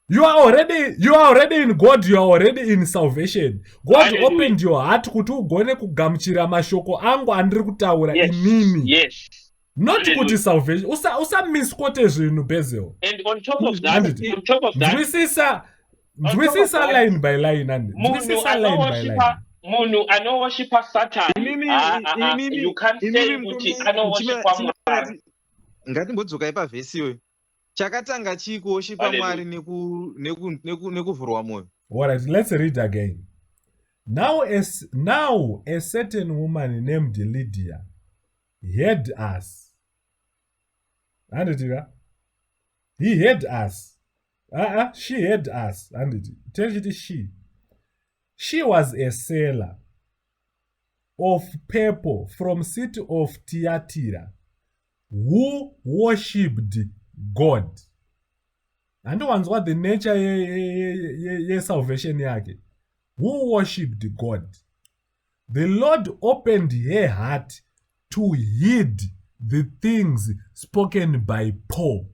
You are already in God, you are already in salvation. God Hallelujah. opened your heart kuti ugone kugamuchira mashoko angu andiri kutaura inini. Not Hallelujah. kuti salvation. Usamisquote zvinhu, Basil. And on top of that, Handiti? on top of that, Nzwisisa, on top of nzwisisa that, line by line, and munhu nzwisisa line by line. anoworshipa, munhu anoworshipa Satan, ah, ah, ah, you can't say kuti anoworshipa Mwari. Ngatimbodzokai pavhesi iyoyo. Chakatanga chii, kuworshipa Hallelujah. Mwari nekuvhurwa mwoyo? All right, let's read again. Now a certain woman named Lydia heard us. Handiti ka? He heard us. Uh-uh, she heard us. Handiti? Tell it she. She was a seller of purple from city of Thyatira, who worshipped God. Handiwanzwa the nature yesalvation yake. Who worshipped God. The Lord opened her heart to heed the things spoken by Paul.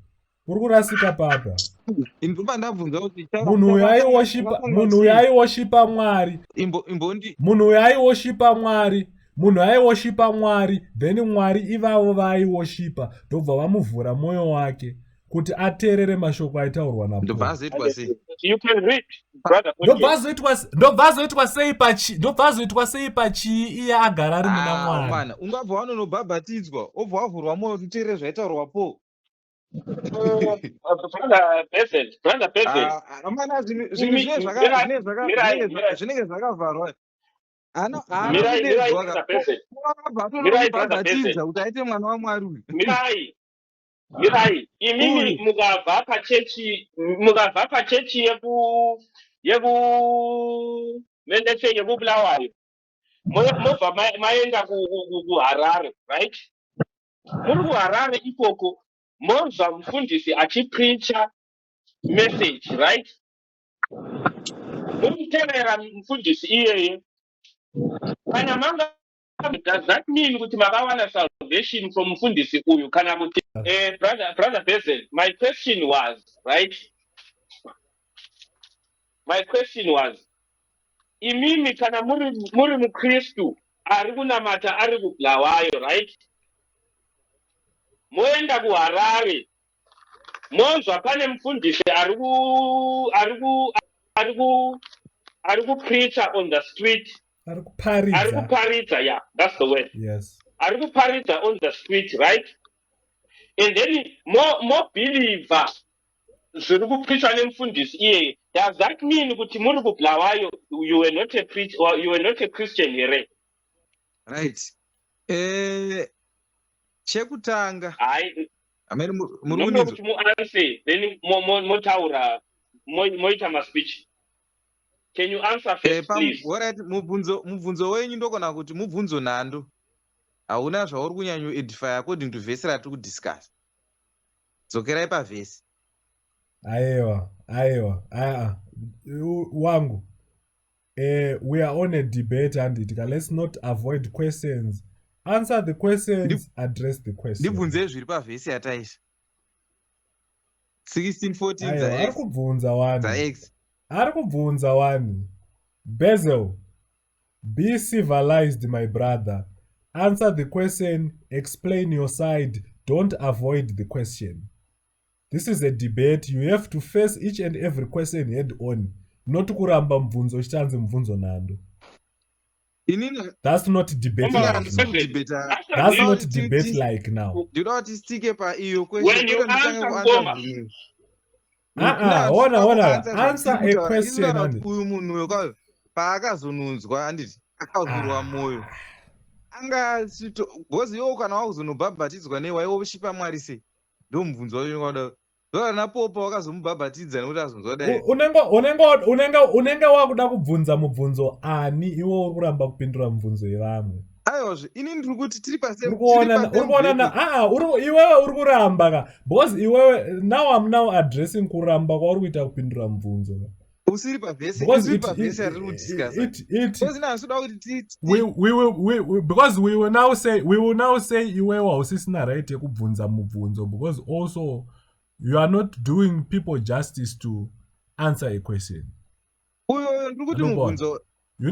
Uri kurasika papa. Indobva ndabvunza kuti Munhu uyu aiworshipa, munhu uyu aiworshipa Mwari. Imbondi. Munhu uyu aiworshipa Mwari, munhu aiworshipa Mwari. Then Mwari ivavo vaaiworshipa ndobva vamuvhura mwoyo wake kuti ateerere mashoko aitaurwa Ndobva naPaul. azoitwa sei? You can read, brother. Ndobva azoitwa sei pachii iye agara ari muna Ah, Mwari? mwana, ungabva wanonobhabhatidzwa, obva wavhurwa mwoyo kuti uteerere zvaitaurwa Paul? Brother Basil, brother Basil. Ah, mana, zvinhu zvinenge zvakavharwa. Haana Mirai, mirai, kudedzwa. brother Basil. Akabva Mirai, brother atonobhabhatidza Basil. kuti aite mwana waMwari uyu. Mirai, mirai. Imimi Uyu. mukabva pachechi yeku mendese yekuBulawayo. Mobva maenda kuHarare, right? Muri kuHarare ikoko, monzwa mufundisi achipreacha message, right? Mumutevera mufundisi iyeye. Kana manga, does that mean kuti makawana salvation from mufundisi uyu, kana kuti brother Bezel, my question was, right, my question was, imimi kana muri mukristu ari kunamata ari kuBulawayo, right, moenda kuHarare, monzwa pane mufundisi ari ku ari ku ari ku ari kupreacha on the street, ari ari kuparidza. Kuparidza, yeah, that's the word. Ari kuparidza on the street, right? And then mobelieva zviri kupreachwa nemufundisi iyeye. Does that mean kuti muri kuBulawayo you were not a preach, or you were not a Christian here? Right, chekutanga, Hai. Amene muri Nokuda kundinzwa? Kuti muanswer, then motaura, moita maspeech. Can you answer first, please? Alright, mubvunzo wenyu ndogona kuti mubvunzo nhando, hauna zvauri kunyanyoedify according to vhesi ratiri kudiscuss. Dzokerai pavhesi. Aiwa, aiwa, aa, wangu, we are on a debate, handiti? Let's not avoid questions. Answer the questions, address the questions. Ndibvunzei zviri pavhesi yataisa 1614. Aiwa, ari kubvunza wani. Dzax. Ari kubvunza wani. Bezel, be civilized, my brother. Answer the question, explain your side. Don't avoid the question. This is a debate. You have to face each and every question head on, not kuramba mubvunzo uchitanzi mubvunzo nhando. Inini That's not debate. Omar, Like handisi now. kudebata. That's Answer not this. debate like now. Ndinoda kuti stike paiyo. When you answer, Ngoma. Ah, ona, ona, answer a question, Andy. Uyu munhu uyu kwayo paakazonunzwa, handiti, akavhurwa mwoyo, anga because iwo kana wakuzonobhabhatidzwa nei, waiwoshipa Mwari sei? Ndo mubvunzo wacho wada. Ndovana popa wakazomubhabhatidza nekuti azonzwa dai. Unenge wakuda kubvunza mubvunzo ani iwo uri kuramba kupindura mubvunzo yevamwe? Aiwazve, ini ndiri kuti tiri pase. Uri kuona na aa, iwewe uri kuramba ka, because iwewe now, I'm now addressing kuramba kwauri kuita kupindura mubvunzo ka. Usiri pavhesi. Because Usiri pavhesi yatiri kudiscussa. Because ina handisi kuda kuti we, we, will, we, we, because we will now say iwewe hausisina right yekubvunza mubvunzo, because also you are not doing people justice to answer a question. Uyo ndiri kuti Anobona. mubvunzo You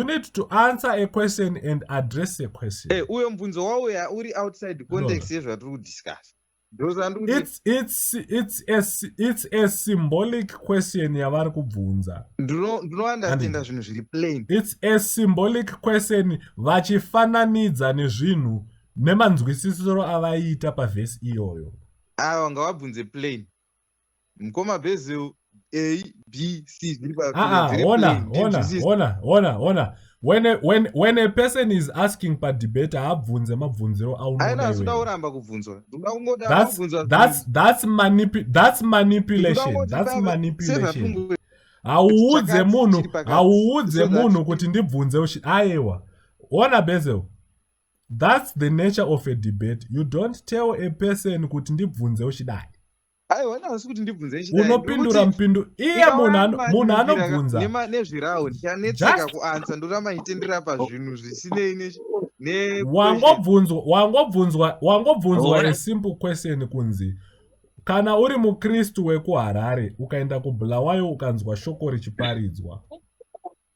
need to answer a question and address a question. Uyo mubvunzo wauya uri outside context yezvatiri kudiscussa, ndosaka ndiri kuti It's a symbolic question yavari kubvunza. Ndinounderstanda zvinhu zviri plain. It's a symbolic question, vachifananidza nezvinhu nemanzwisisiro avaiita pavhesi iyoyo. Aiwa, ngavabvunze plain, mukoma Basil. A, B, C zviri Ah, zviri ona, plain. Ona. Ndinzwisise. Ona, ona, ona, when a person is asking padebate, haabvunze mabvunziro Aina aunoda asikuda iwewe. kuramba kubvunzwa, ndinoda kungoda kubvunzwa. That's manipulation, that's manipulation. Hauudze Chakati munhu, chiri pakati. hauudze So that- munhu kuti ndibvunze aiwa, ona Bezel, that's the nature of a debate. You don't tell a person kuti ndibvunze uchidai. Aiwa, handisi kuti ndibvunze chidai. Unopindura mupindu iye munhu anobvunza. Nezvirawo ndichanetseka kuanswer, ndoramba ndichitenderera pazvinhu zvisinei Wangobvunzwa Ora. a simple question kunzi kana uri mukristu wekuHarare, ukaenda kuBulawayo, ukanzwa shoko richiparidzwa,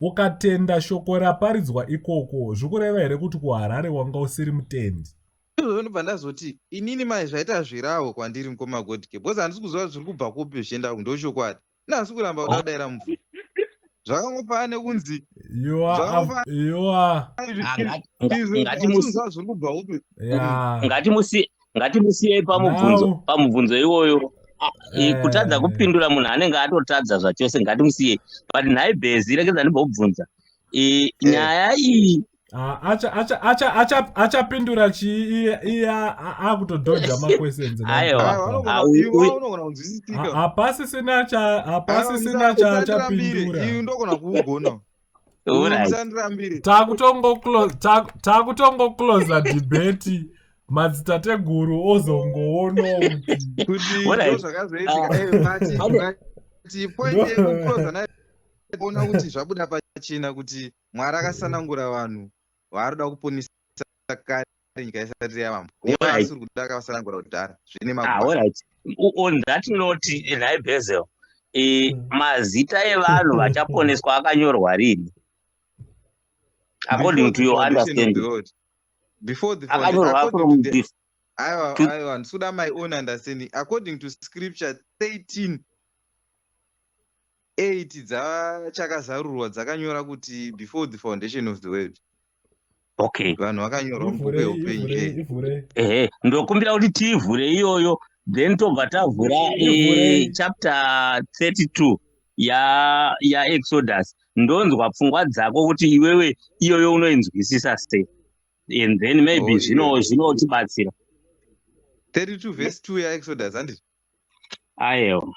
ukatenda shoko raparidzwa ikoko, zvikureva here kuti kuHarare wanga usiri mutendi? Izvozvo ndobva ndazoti inini mai zvaita zvirawo kwandiri, mukoma Godke, because handisi kuziva zviri kubva kupi zvichienda ndochokwadi. Ina handisi kuramba kuda kudayira mubvunzo, zvakangofanana nekunzi You are, you are izvo handisi kuziva zviri kubva kupi. Yeah. Ngatimusiyei pamubvunzo pamubvunzo iwoyo. Kutadza kupindura munhu anenge atotadza zvachose, ngatimusiyei. But nhai Bhezi, regedza ndimbobvunza nyaya iyi. Ah, achapindura chii iye akutododger maquestions? Aiwa. Aiwa, Ah, iwe unogona kunzwisisika. Hapasisina chaachapindura. Iyi ndogona kuugona. Alright. Musandirambire. Takutongoclosa debate, madzitateguru ozongoonawo kuti kuti Alright. ndo zvakazoitika. But point yekuclosa nayo, ona kuti zvabuda pachena kuti Mwari akasanangura vanhu vaari kuda kuponesa kare nyika isati yavambo, nevasiri kuda akasanangura kudhara zvine Ah, magwaro. Alright. On that note, nhai Bezel, mazita evanhu vachaponeswa akanyorwa rini, according Before to the your foundation of the understanding? world. Before the foundation, Akanyorwa according from to the the Aiwa, aiwa, ndisuda my own understanding. According to scripture 13 8 dzachakazarurwa dzakanyora kuti before the foundation of the world vanhu vakanyorwa mubhuku Ivhurei. yeupenyu. Ivhurei, ivhurei. Ehe, ndokumbira kuti tiivhure iyoyo, then tobva tavhura Ivhurei. Chapter 32 yaExodus. Ndonzwa pfungwa dzako kuti iwewe iyoyo unoinzwisisa sei, and then maybe Oh, zvinotibatsira. 32 verse 2 yaExodus, handiti? Aiwa.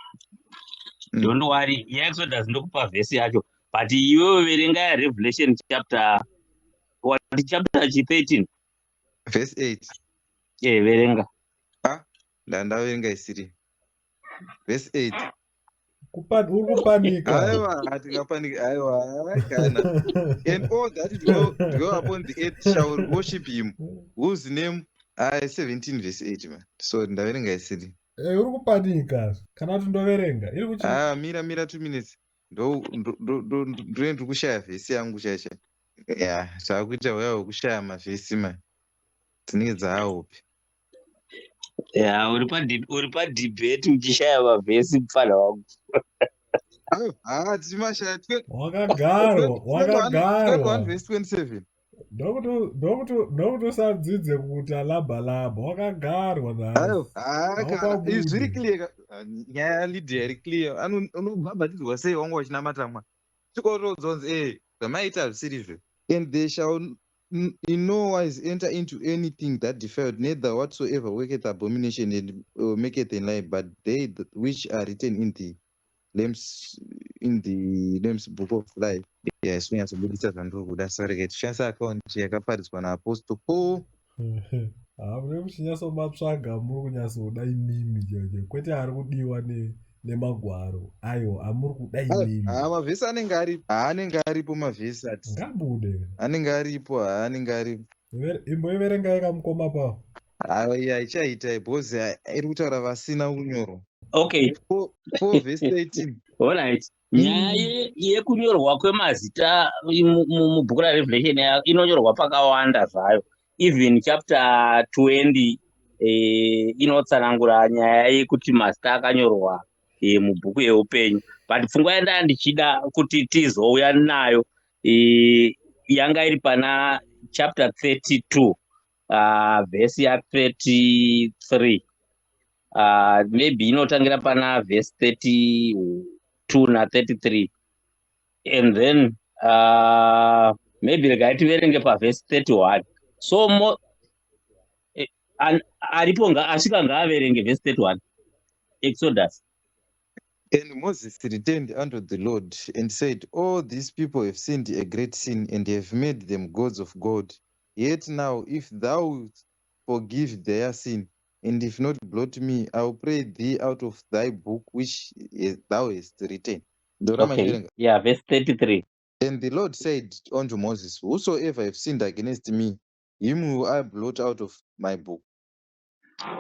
Don't worry, yaExodus ndokupa vhesi yacho, but iwewe verenga yaRevelation chapter, wati chapter chi 13? Verse 8. Verenga. Ndandaverenga isiri verse 8. Uri kupanika. Aiwa, hatingapaniki, aiwa kana. And all that dwell upon the earth shall worship him whose name, 17 verse 8, man. So ndaverenga isiri. Uri kupanika kana kuti ndoverenga iri kuchi? Ah, mira, mira, 2 minutes. Ndine ndiri kushaya vhesi yangu chaicha ya taakuita uya wekushaya mavhesi ma dzinenge dzaahope. Ya, uri padebate uchishaya mavhesi, mufana wangu. Ah, timashaya. Wakagarwa, wakagarwa. 1 verse 27. Ndokuti usadzidze kuti alabha labha, wakagarwa nhasi. Aiwa, ah, kana Haupabude. izvi zviri clear ah, nyaya yaLydia iri clear. Unobhabhatidzwa sei wanga uchinamata Mwari? Chikorodzonzi zvamaita zvisirizvo. And they shall in no wise enter into anything that defiled, neither whatsoever worketh abomination and maketh a lie, but they which are written in the Lamb's book of life. Yeah, isinyatsobudisa zvandiri kuda. Sorry, ke tichishandisa akaunti yakaparidzwa naApostle Paul. Ha, mune muchinyatsomatsvaga, muri kunyatsoda imimi chacho, kwete ari kudiwa nemagwaro. Aiwa, amuri kuda imimi. Ah, mavhesi anenge aripo, haanenge aripo mavhesi ati. Ngabude. Anenge aripo, haanenge aripo. Imboiverengai kamukoma pao. Aiwa, ichaita because iri kutaura vasina kunyorwa. 4 verse 13. Alright, nyaya yekunyorwa kwemazita mubhuku raRevelation inonyorwa pakawanda zvayo. Even chapter 20 inotsanangura nyaya yekuti mazita akanyorwa mubhuku yeupenyu, but pfungwa yandaa ndichida kuti tizouya nayo yanga iri pana chapter 32, vhesi ya33. Maybe inotangira pana vhesi 32 na33, and then maybe regai tiverenge pavhesi 31. So aripo asvika ngaaverenge vhesi 31, Exodus. And Moses returned unto the Lord and said, "All these people have sinned a great sin and have made them gods of gold. Yet now, if thou wilt forgive their sin, and if not blot me, I will pray thee, out of thy book which thou hast written." Ndoramba Okay. Yeah, verse 33. And the Lord said unto Moses, "Whosoever have sinned against me, him will I blot out of my book."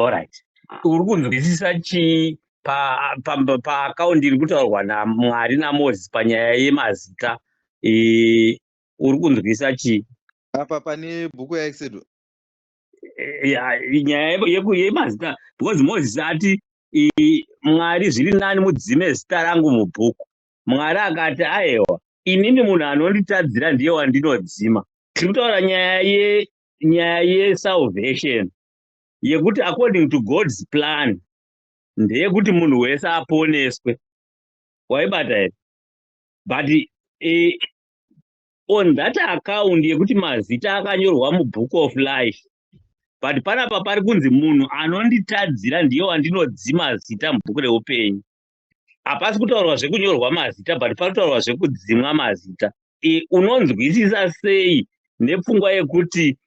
Alright, uri kunzwisisa chii paakaundi iri kutaurwa naMwari naMozisi panyaya yemazita? Uri kunzwisa chii? Apa pane bhuku yaExodus. Ya, nyaya yemazita, because Mozisi ati, "Mwari, zviri nani mudzime zita rangu mubhuku." Mwari akati, "Aiwa, inini munhu anonditadzira ndiye wandinodzima." Tiri kutaura nyaya yesalvation, yekuti according to God's plan ndeyekuti munhu wese aponeswe. Waibata here? But on that account yekuti mazita akanyorwa mubook of life, but panapa pari kunzi munhu anonditadzira ndiye wandinodzima zita mubhuku reupenyu. Hapasi kutaurwa zvekunyorwa mazita, but pari kutaurwa zvekudzimwa mazita. Unonzwisisa sei nepfungwa yekuti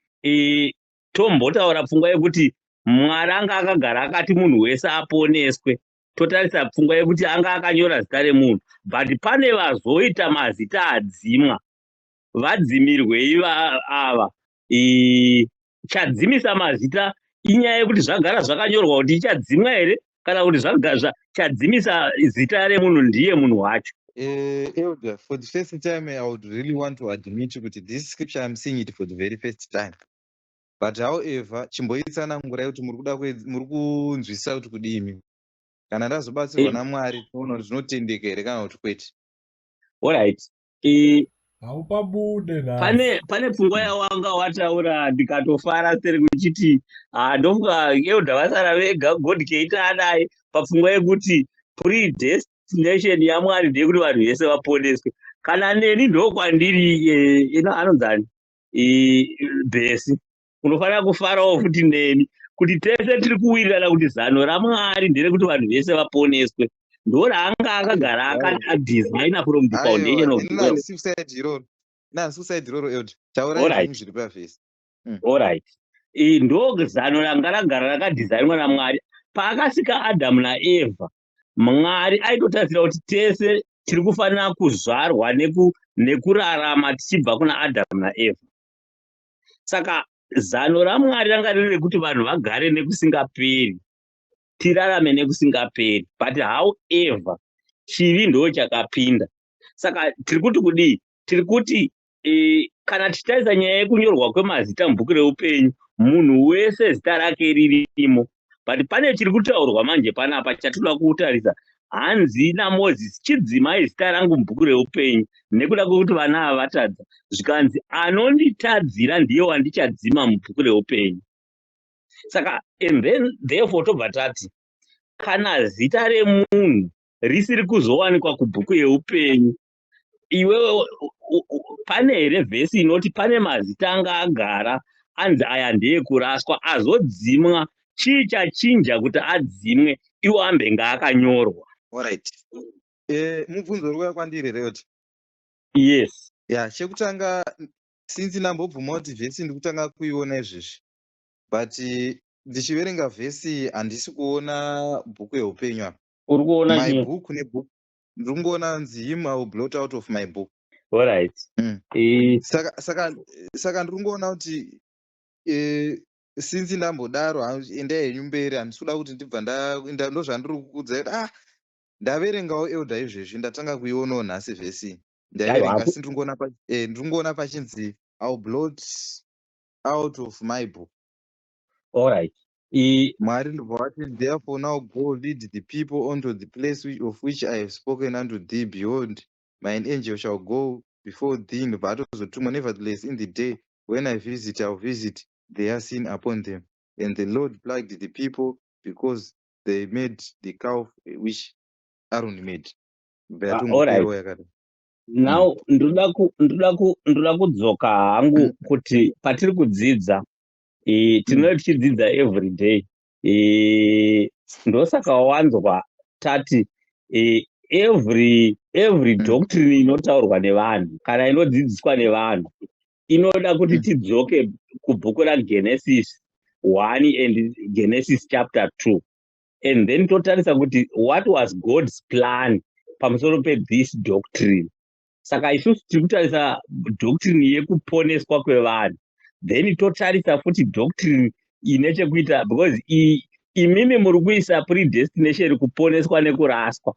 tombotaura pfungwa yekuti Mwari anga akagara akati munhu wese aponeswe, totarisa pfungwa yekuti anga akanyora zita remunhu, but pane vazoita mazita adzimwa, vadzimirwei ava? Chadzimisa mazita inyaya yekuti zvagara zvakanyorwa kuti ichadzimwa here, kana kuti chadzimisa zita remunhu ndiye munhu wacho? Elder, for the first time, I would really want to admit kuti this scripture, I'm seeing it for the very first time. But however, chimboitsanangurai kuti muri kuda muri kunzwisisa kuti kudini. Kana ndazobatsirwa naMwari, toona kuti zvinotendeka here kana kuti kwete. Alright. Haupabude nhasi. Pane pfungwa yawanga wataura, ndikatofara seri kuchiti, ah, ndofunga elder vasara vega, God keita adai papfungwa yekuti predestination yaMwari ndeyekuti vanhu vese vaponeswe. Kana neni ndokwandiri, ino anonzani, Bhesi, unofanira kufarawo futi neni kuti tese tiri kuwirirana kuti zano raMwari nderekuti vanhu vese vaponeswe, ndo raanga akagara akadhizaina from the foundation Aiwa, of the inini world. Handisi kuside iroro. Ini handisi kuside iroro, Elder. Taurai zvenyu zviri pavhesi. Alright. Ndo zano ranga ragara rakadhizainwa naMwari paakasika Adhamu naEvha. Mwari aitotarisira kuti tese tiri kufanira kuzvarwa nekurarama tichibva kuna Adhamu naEvha. Saka zano raMwari ranga riri rekuti vanhu vagare nekusingaperi, tirarame nekusingaperi. But however, chivi ndo chakapinda. Saka tiri kuti kudii? Tiri kuti kana tichitarisa nyaya yekunyorwa kwemazita mubhuku reupenyu, munhu wese zita rake ririmo, but pane chiri kutaurwa manje panapa chatoda kutarisa. Hanzi naMozisi, "Chidzimai zita rangu mubhuku reupenyu nekuda kwekuti vana ava vatadza." Zvikanzi, "Anonditadzira ndiye wandichadzima mubhuku reupenyu." Saka and then therefore tobva tati kana zita remunhu risiri kuzowanikwa kubhuku yeupenyu, iwewe pane here vhesi inoti pane mazita anga agara anzi aya ndeekuraswa azodzimwa? Chii chachinja kuti adzimwe iwo ambenge akanyorwa? Alright. Mubvunzo uri kuuya kwandiri here kuti? Yes. Ya, chekutanga, since ndambobvuma kuti vhesi ndikutanga kuiona izvezvi, but ndichiverenga vhesi handisi kuona bhuku yeupenyu apa. Uri kuona My chii? book nebook. Ndiri kungoona nzi, "Him I will blot out of my book." Alright. Saka ndiri kungoona kuti since ndambodaro, endai henyu mberi. Handisi kuda kuti ndibva ndozvandiri kukuudzai kuti, ah, ndaverengawo, Elder, izvezvi ndatanga kuionawo nhasi vhesi. Ndaiverenga asi ndiri kungoona pachinzi, "I will blot out of my book." Alright. Mwari ndobva vati, "Therefore now go, lead the people unto the place of which I have spoken unto thee. Behold, mine angel shall go before thee." Ndobva atozotumwa, "Nevertheless, in the day when I visit, I will visit their sin upon them." And the Lord plagued the people because they made the calf which Aaron made. Ndobva yatongoperawo yakadai. Now ndoda kudzoka hangu kuti patiri kudzidza, tinove tichidzidza every day. Ndosaka wanzwa tati every doctrine inotaurwa nevanhu kana inodzidziswa nevanhu inoda kuti tidzoke kubhuku raGenesis 1 and Genesis chapter 2 and then totarisa kuti what was God's plan pamusoro pethis doctrine. Saka isusu tiri kutarisa doctrine yekuponeswa kwevanhu, then totarisa futi doctrine ine chekuita, because imimi muri kuisa predestination kuponeswa nekuraswa,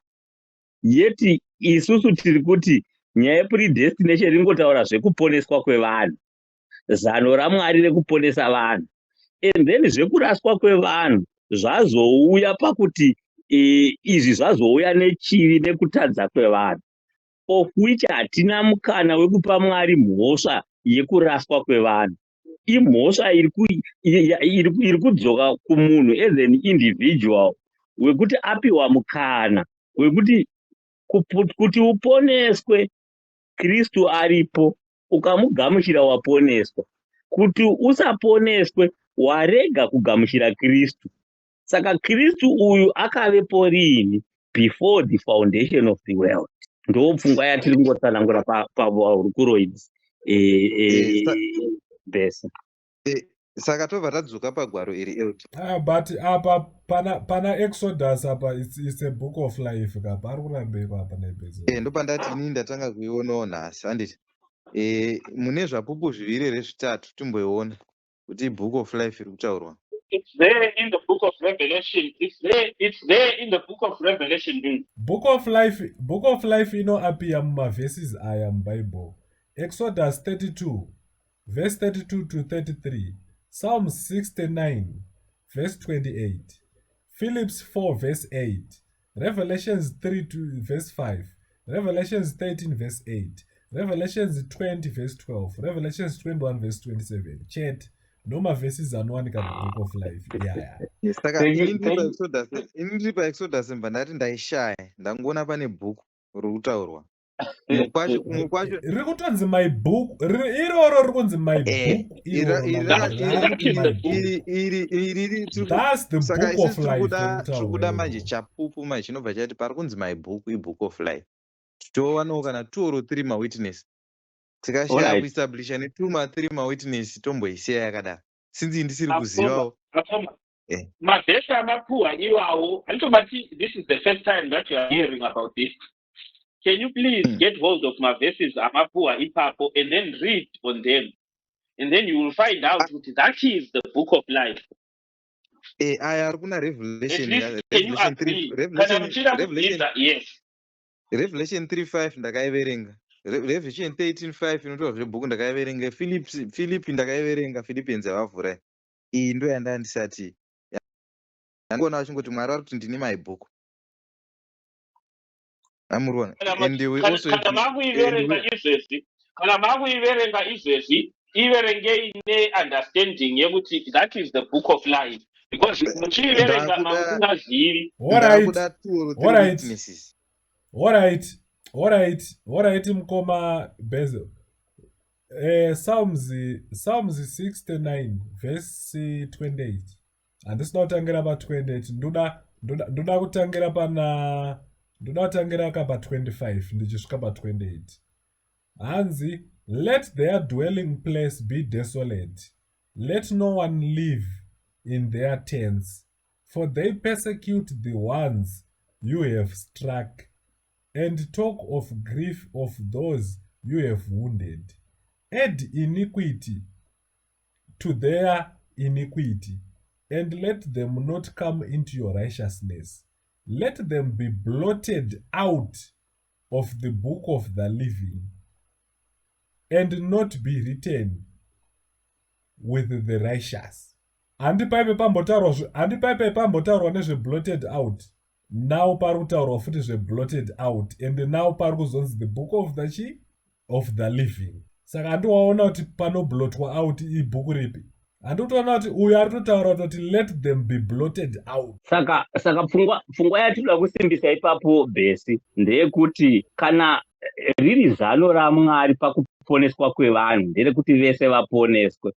yeti isusu tiri kuti nyaya yepredestination ingotaura zvekuponeswa kwevanhu, zano raMwari rekuponesa vanhu, and then zvekuraswa kwevanhu zvazouya pakuti izvi zvazouya nechivi nekutadza kwevanhu, of which hatina mukana wekupa Mwari mhosva yekuraswa kwevanhu. Imhosva iri kudzoka kumunhu as an individual wekuti apiwa mukana wekuti kuti uponeswe, Kristu aripo, ukamugamuchira waponeswa. Kuti usaponeswe, warega kugamuchira Kristu. Saka Kristu uyu akavepo riini? Before the foundation of the world. Ndo pfungwa yatiri kungotsanangura pahurukuro idzi bese. Saka tobva tadzoka pagwaro iri, Elder. Ah, but apa pana Exodus apa, it's a book of life ka. Pari kurambekwa apa naibese. Ndopandati inini ndatanga kuionawo nhasi, handiti? Mune zvapupu zviviri here, zvitatu, timboiona kuti book of life iri kutaurwa. It's there in the book of Revelation. It's there. It's there in the book of Revelation. Book of life, book of life inoappear mumaverses aya muBible: Exodus 32 verse 32 to 33, Psalms 69 verse 28, Philippians 4 verse 8, Revelations 3 to verse 5, Revelations 13 verse 8, Revelations 20 verse 12, Revelations 21 verse 27. Chete, ndo maverses anowanika mubook of life iyaya. Saka ini ndiri paExodus, mbva ndati ndaishaya, ndangoona pane bhuku riri kutaurwa kumwe kwacho, kumwe kwacho. Riri kutonzi my book iroro, riri kunzi my book. That's the book of life. Tiri kuda manje chapupu manje chinobva chati pari kunzi my book ibook of life. Towanawo kana two or three mawitness. Tikashaya kuestablisha netwo mathree mawitness, tomboisiya yakadaro, since ndisiri kuzivawo. Mavhesi amapuhwa iwawo, handitomati this is the first time that you are hearing about this. Can you please get hold of maverses amapuhwa ipapo and then read on them, and then you will find out kuti that is the book of life. Aya ari kuna Revelation. Kana muchida kudzidza, yes. Revelation 3:5 ndakaiverenga. Revelation 13:5 inotaura zvebhuku, ndakaiverenga. Philippi ndakaiverenga, Philippians yavavhurai. Iyi ndo yandaa ndisati yandiona vachingoti Mwari vari kuti ndini my book, amuriona? And we also kana makuiverenga izvezvi, kana makuiverenga izvezvi, iverengei neunderstanding yekuti that is the book of life, because muchiiverenga mamusingazivi. Alright, mukoma Bezel. Psalms 69 verse 28. Handisina kutangira pa28, ndoda kutangira pana, ndoda kutangira ka pa25 ndichisvika pa28. Hanzi, "Let their dwelling place be desolate. Let no one live in their tents, for they persecute the ones you have struck and talk of grief of those you have wounded. Add iniquity to their iniquity, and let them not come into your righteousness. Let them be blotted out of the book of the living and not be written with the righteous." Handipaipe pambotaurwa, handipaipe pambotaurwa nezveblotted out? Now pari kutaurwa futi zveblotted out, and now pari kuzonzi the book of the chi of the living. Saka handiwaona kuti panoblotwa out ibhuku ripi. Handikutoona kuti uyu ari kutotaura kutoti let them be blotted out. Saka pfungwa yatinoda kusimbisa ipapo bhesi ndeyekuti kana riri zano raMwari pakuponeswa kwevanhu nderekuti vese vaponeswe,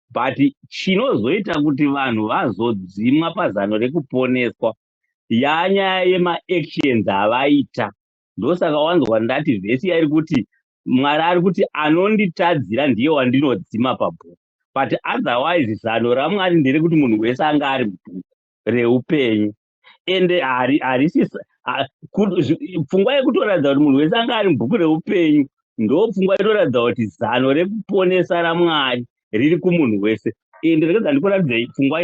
but chinozoita kuti vanhu vazodzimwa pazano rekuponeswa yanyaya yemaactions avaita. Ndosaka wanzwa ndati vhesi yairi kuti Mwari ari kuti anonditadzira ndiye wandinodzima pabhuku, but otherwise zano raMwari nderekuti munhu wese anga ari mubhuku reupenyu. Ende harisi pfungwa yekutoratidza kuti munhu wese anga ari mubhuku reupenyu, ndo pfungwa inoratidza kuti zano rekuponesa raMwari riri kumunhu wese. Ende rekedza ndikuratidzei pfungwa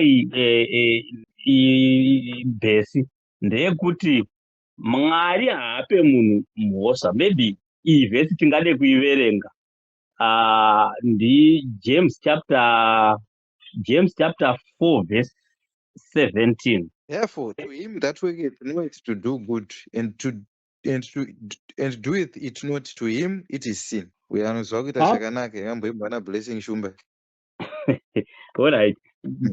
iyi bhesi ndeyekuti Mwari haape munhu mhosva. Maybe iyi vhesi tingade kuiverenga, ndiJames chapter 4 verse 17. "Therefore, to him that worketh knoweth to do good and doeth it not, to him it is sin." Uyo anoziva kuita zvakanaka, yamboimbwa naBlessing Shumba. Alright,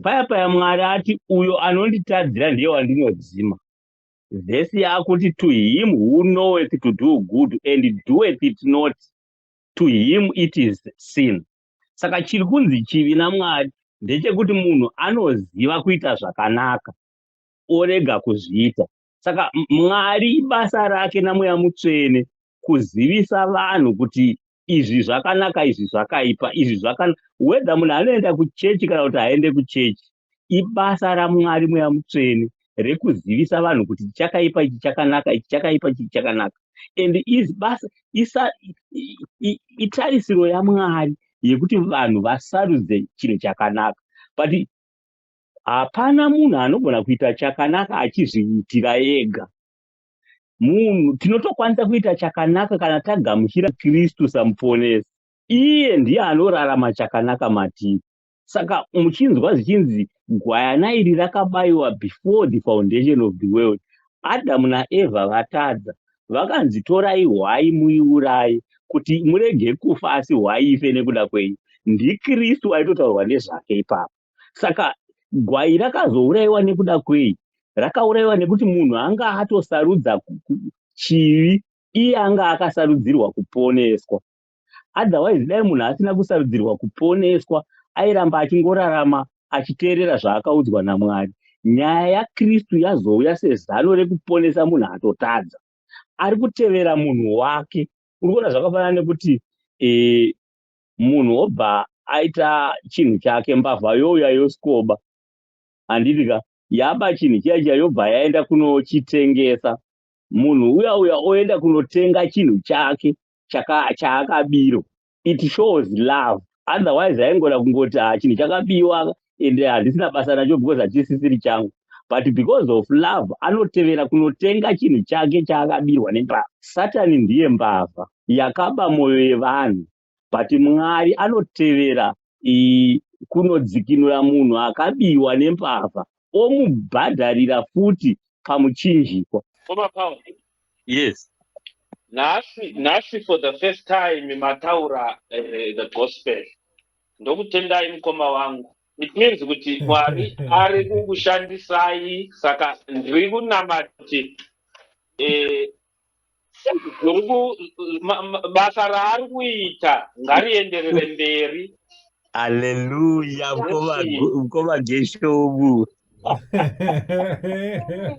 paya paya Mwari ati uyo anonditadzira ndiye wandinodzima. Vhesi yakuti to him who knoweth to do good and doeth it not, to him it is sin. Saka chiri kunzi chivi naMwari ndechekuti munhu anoziva kuita zvakanaka orega kuzviita. Saka Mwari, basa rake naMweya Mutsvene. Kuzivisa vanhu kuti izvi zvakanaka, izvi zvakaipa, izvi zvakanaka, whether munhu anoenda kuchechi kana kuti haende kuchechi, ibasa raMwari Mweya Mutsvene rekuzivisa vanhu kuti chakaipa ichi chakanaka, ichi chakaipa, ichi chakanaka. And is basa isa itarisiro yaMwari yekuti vanhu vasarudze chinhu chakanaka, but hapana munhu anogona kuita chakanaka achizviitira ega. Munhu tinotokwanisa kuita chakanaka kana tagamuchira Kristu samuponesi. Iye ndiye anorarama chakanaka matiri. Saka muchinzwa zvichinzi gwayana iri rakabayiwa before the foundation of the world, Adamu naEvha vatadza, vakanzi torai hwai muiuraye kuti murege kufa, asi hwai ife nekuda kwenyu. NdiKristu aitotaurwa nezvake ipapo. Saka gwai rakazourayiwa nekuda kwei? Rakaurayiwa nekuti munhu anga atosarudza chivi, iye anga akasarudzirwa kuponeswa. Otherwise dai munhu asina kusarudzirwa kuponeswa, airamba achingorarama achiteerera zvaakaudzwa naMwari. Nyaya yaKristu yazouya sezano rekuponesa munhu atotadza ari kutevera munhu wake. Uri kuona, zvakafanana nekuti munhu wobva aita chinhu chake, mbavha youya yosikoba, handiti ka? Yaba chinhu chiya chiya, yobva yaenda kunochitengesa. Munhu uya uya oenda kunotenga chinhu chake chaakabirwa. It shows love. Otherwise aingona kungoti, "Ah, chinhu chakabiwa ende handisina basa nacho because hachisisiri changu." But because of love anotevera kunotenga chinhu chake chaakabirwa nembavha. Satani ndiye mbavha yakaba mwoyo yevanhu, but Mwari anotevera kunodzikinura munhu akabiwa nembavha, omubhadharira futi pamuchinjikwa. Mukoma Paul. Yes. Nhasi for the first time mataura the gospel. Ndokutendai, mukoma wangu. It means kuti Mwari ari kukushandisai. Saka ndiri kunamata kuti basa raari kuita ngarienderere mberi. Aleluya, mukoma Geshobu.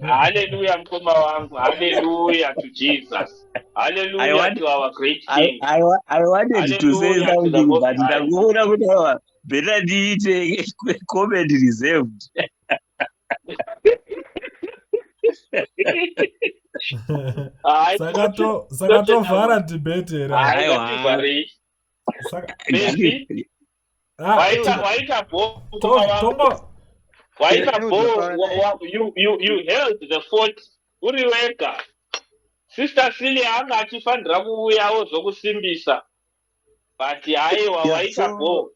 Haleluya, mukoma wangu. Haleluya to Jesus. Haleluya to our great King. I wanted to say Hallelujah to the something, Most but High. ndakuona kuti aiwa, better ndiite comment reserved. Hayi, Saka tovhara debate here? Hayi, Aiwa. ngativharei. Saka Messi, ah, waita bo, mukoma wangu. Waita bo. You held the fort uri wega. Sister Celia anga achifanira kuuyawo zvokusimbisa, but haiwa, waita bo.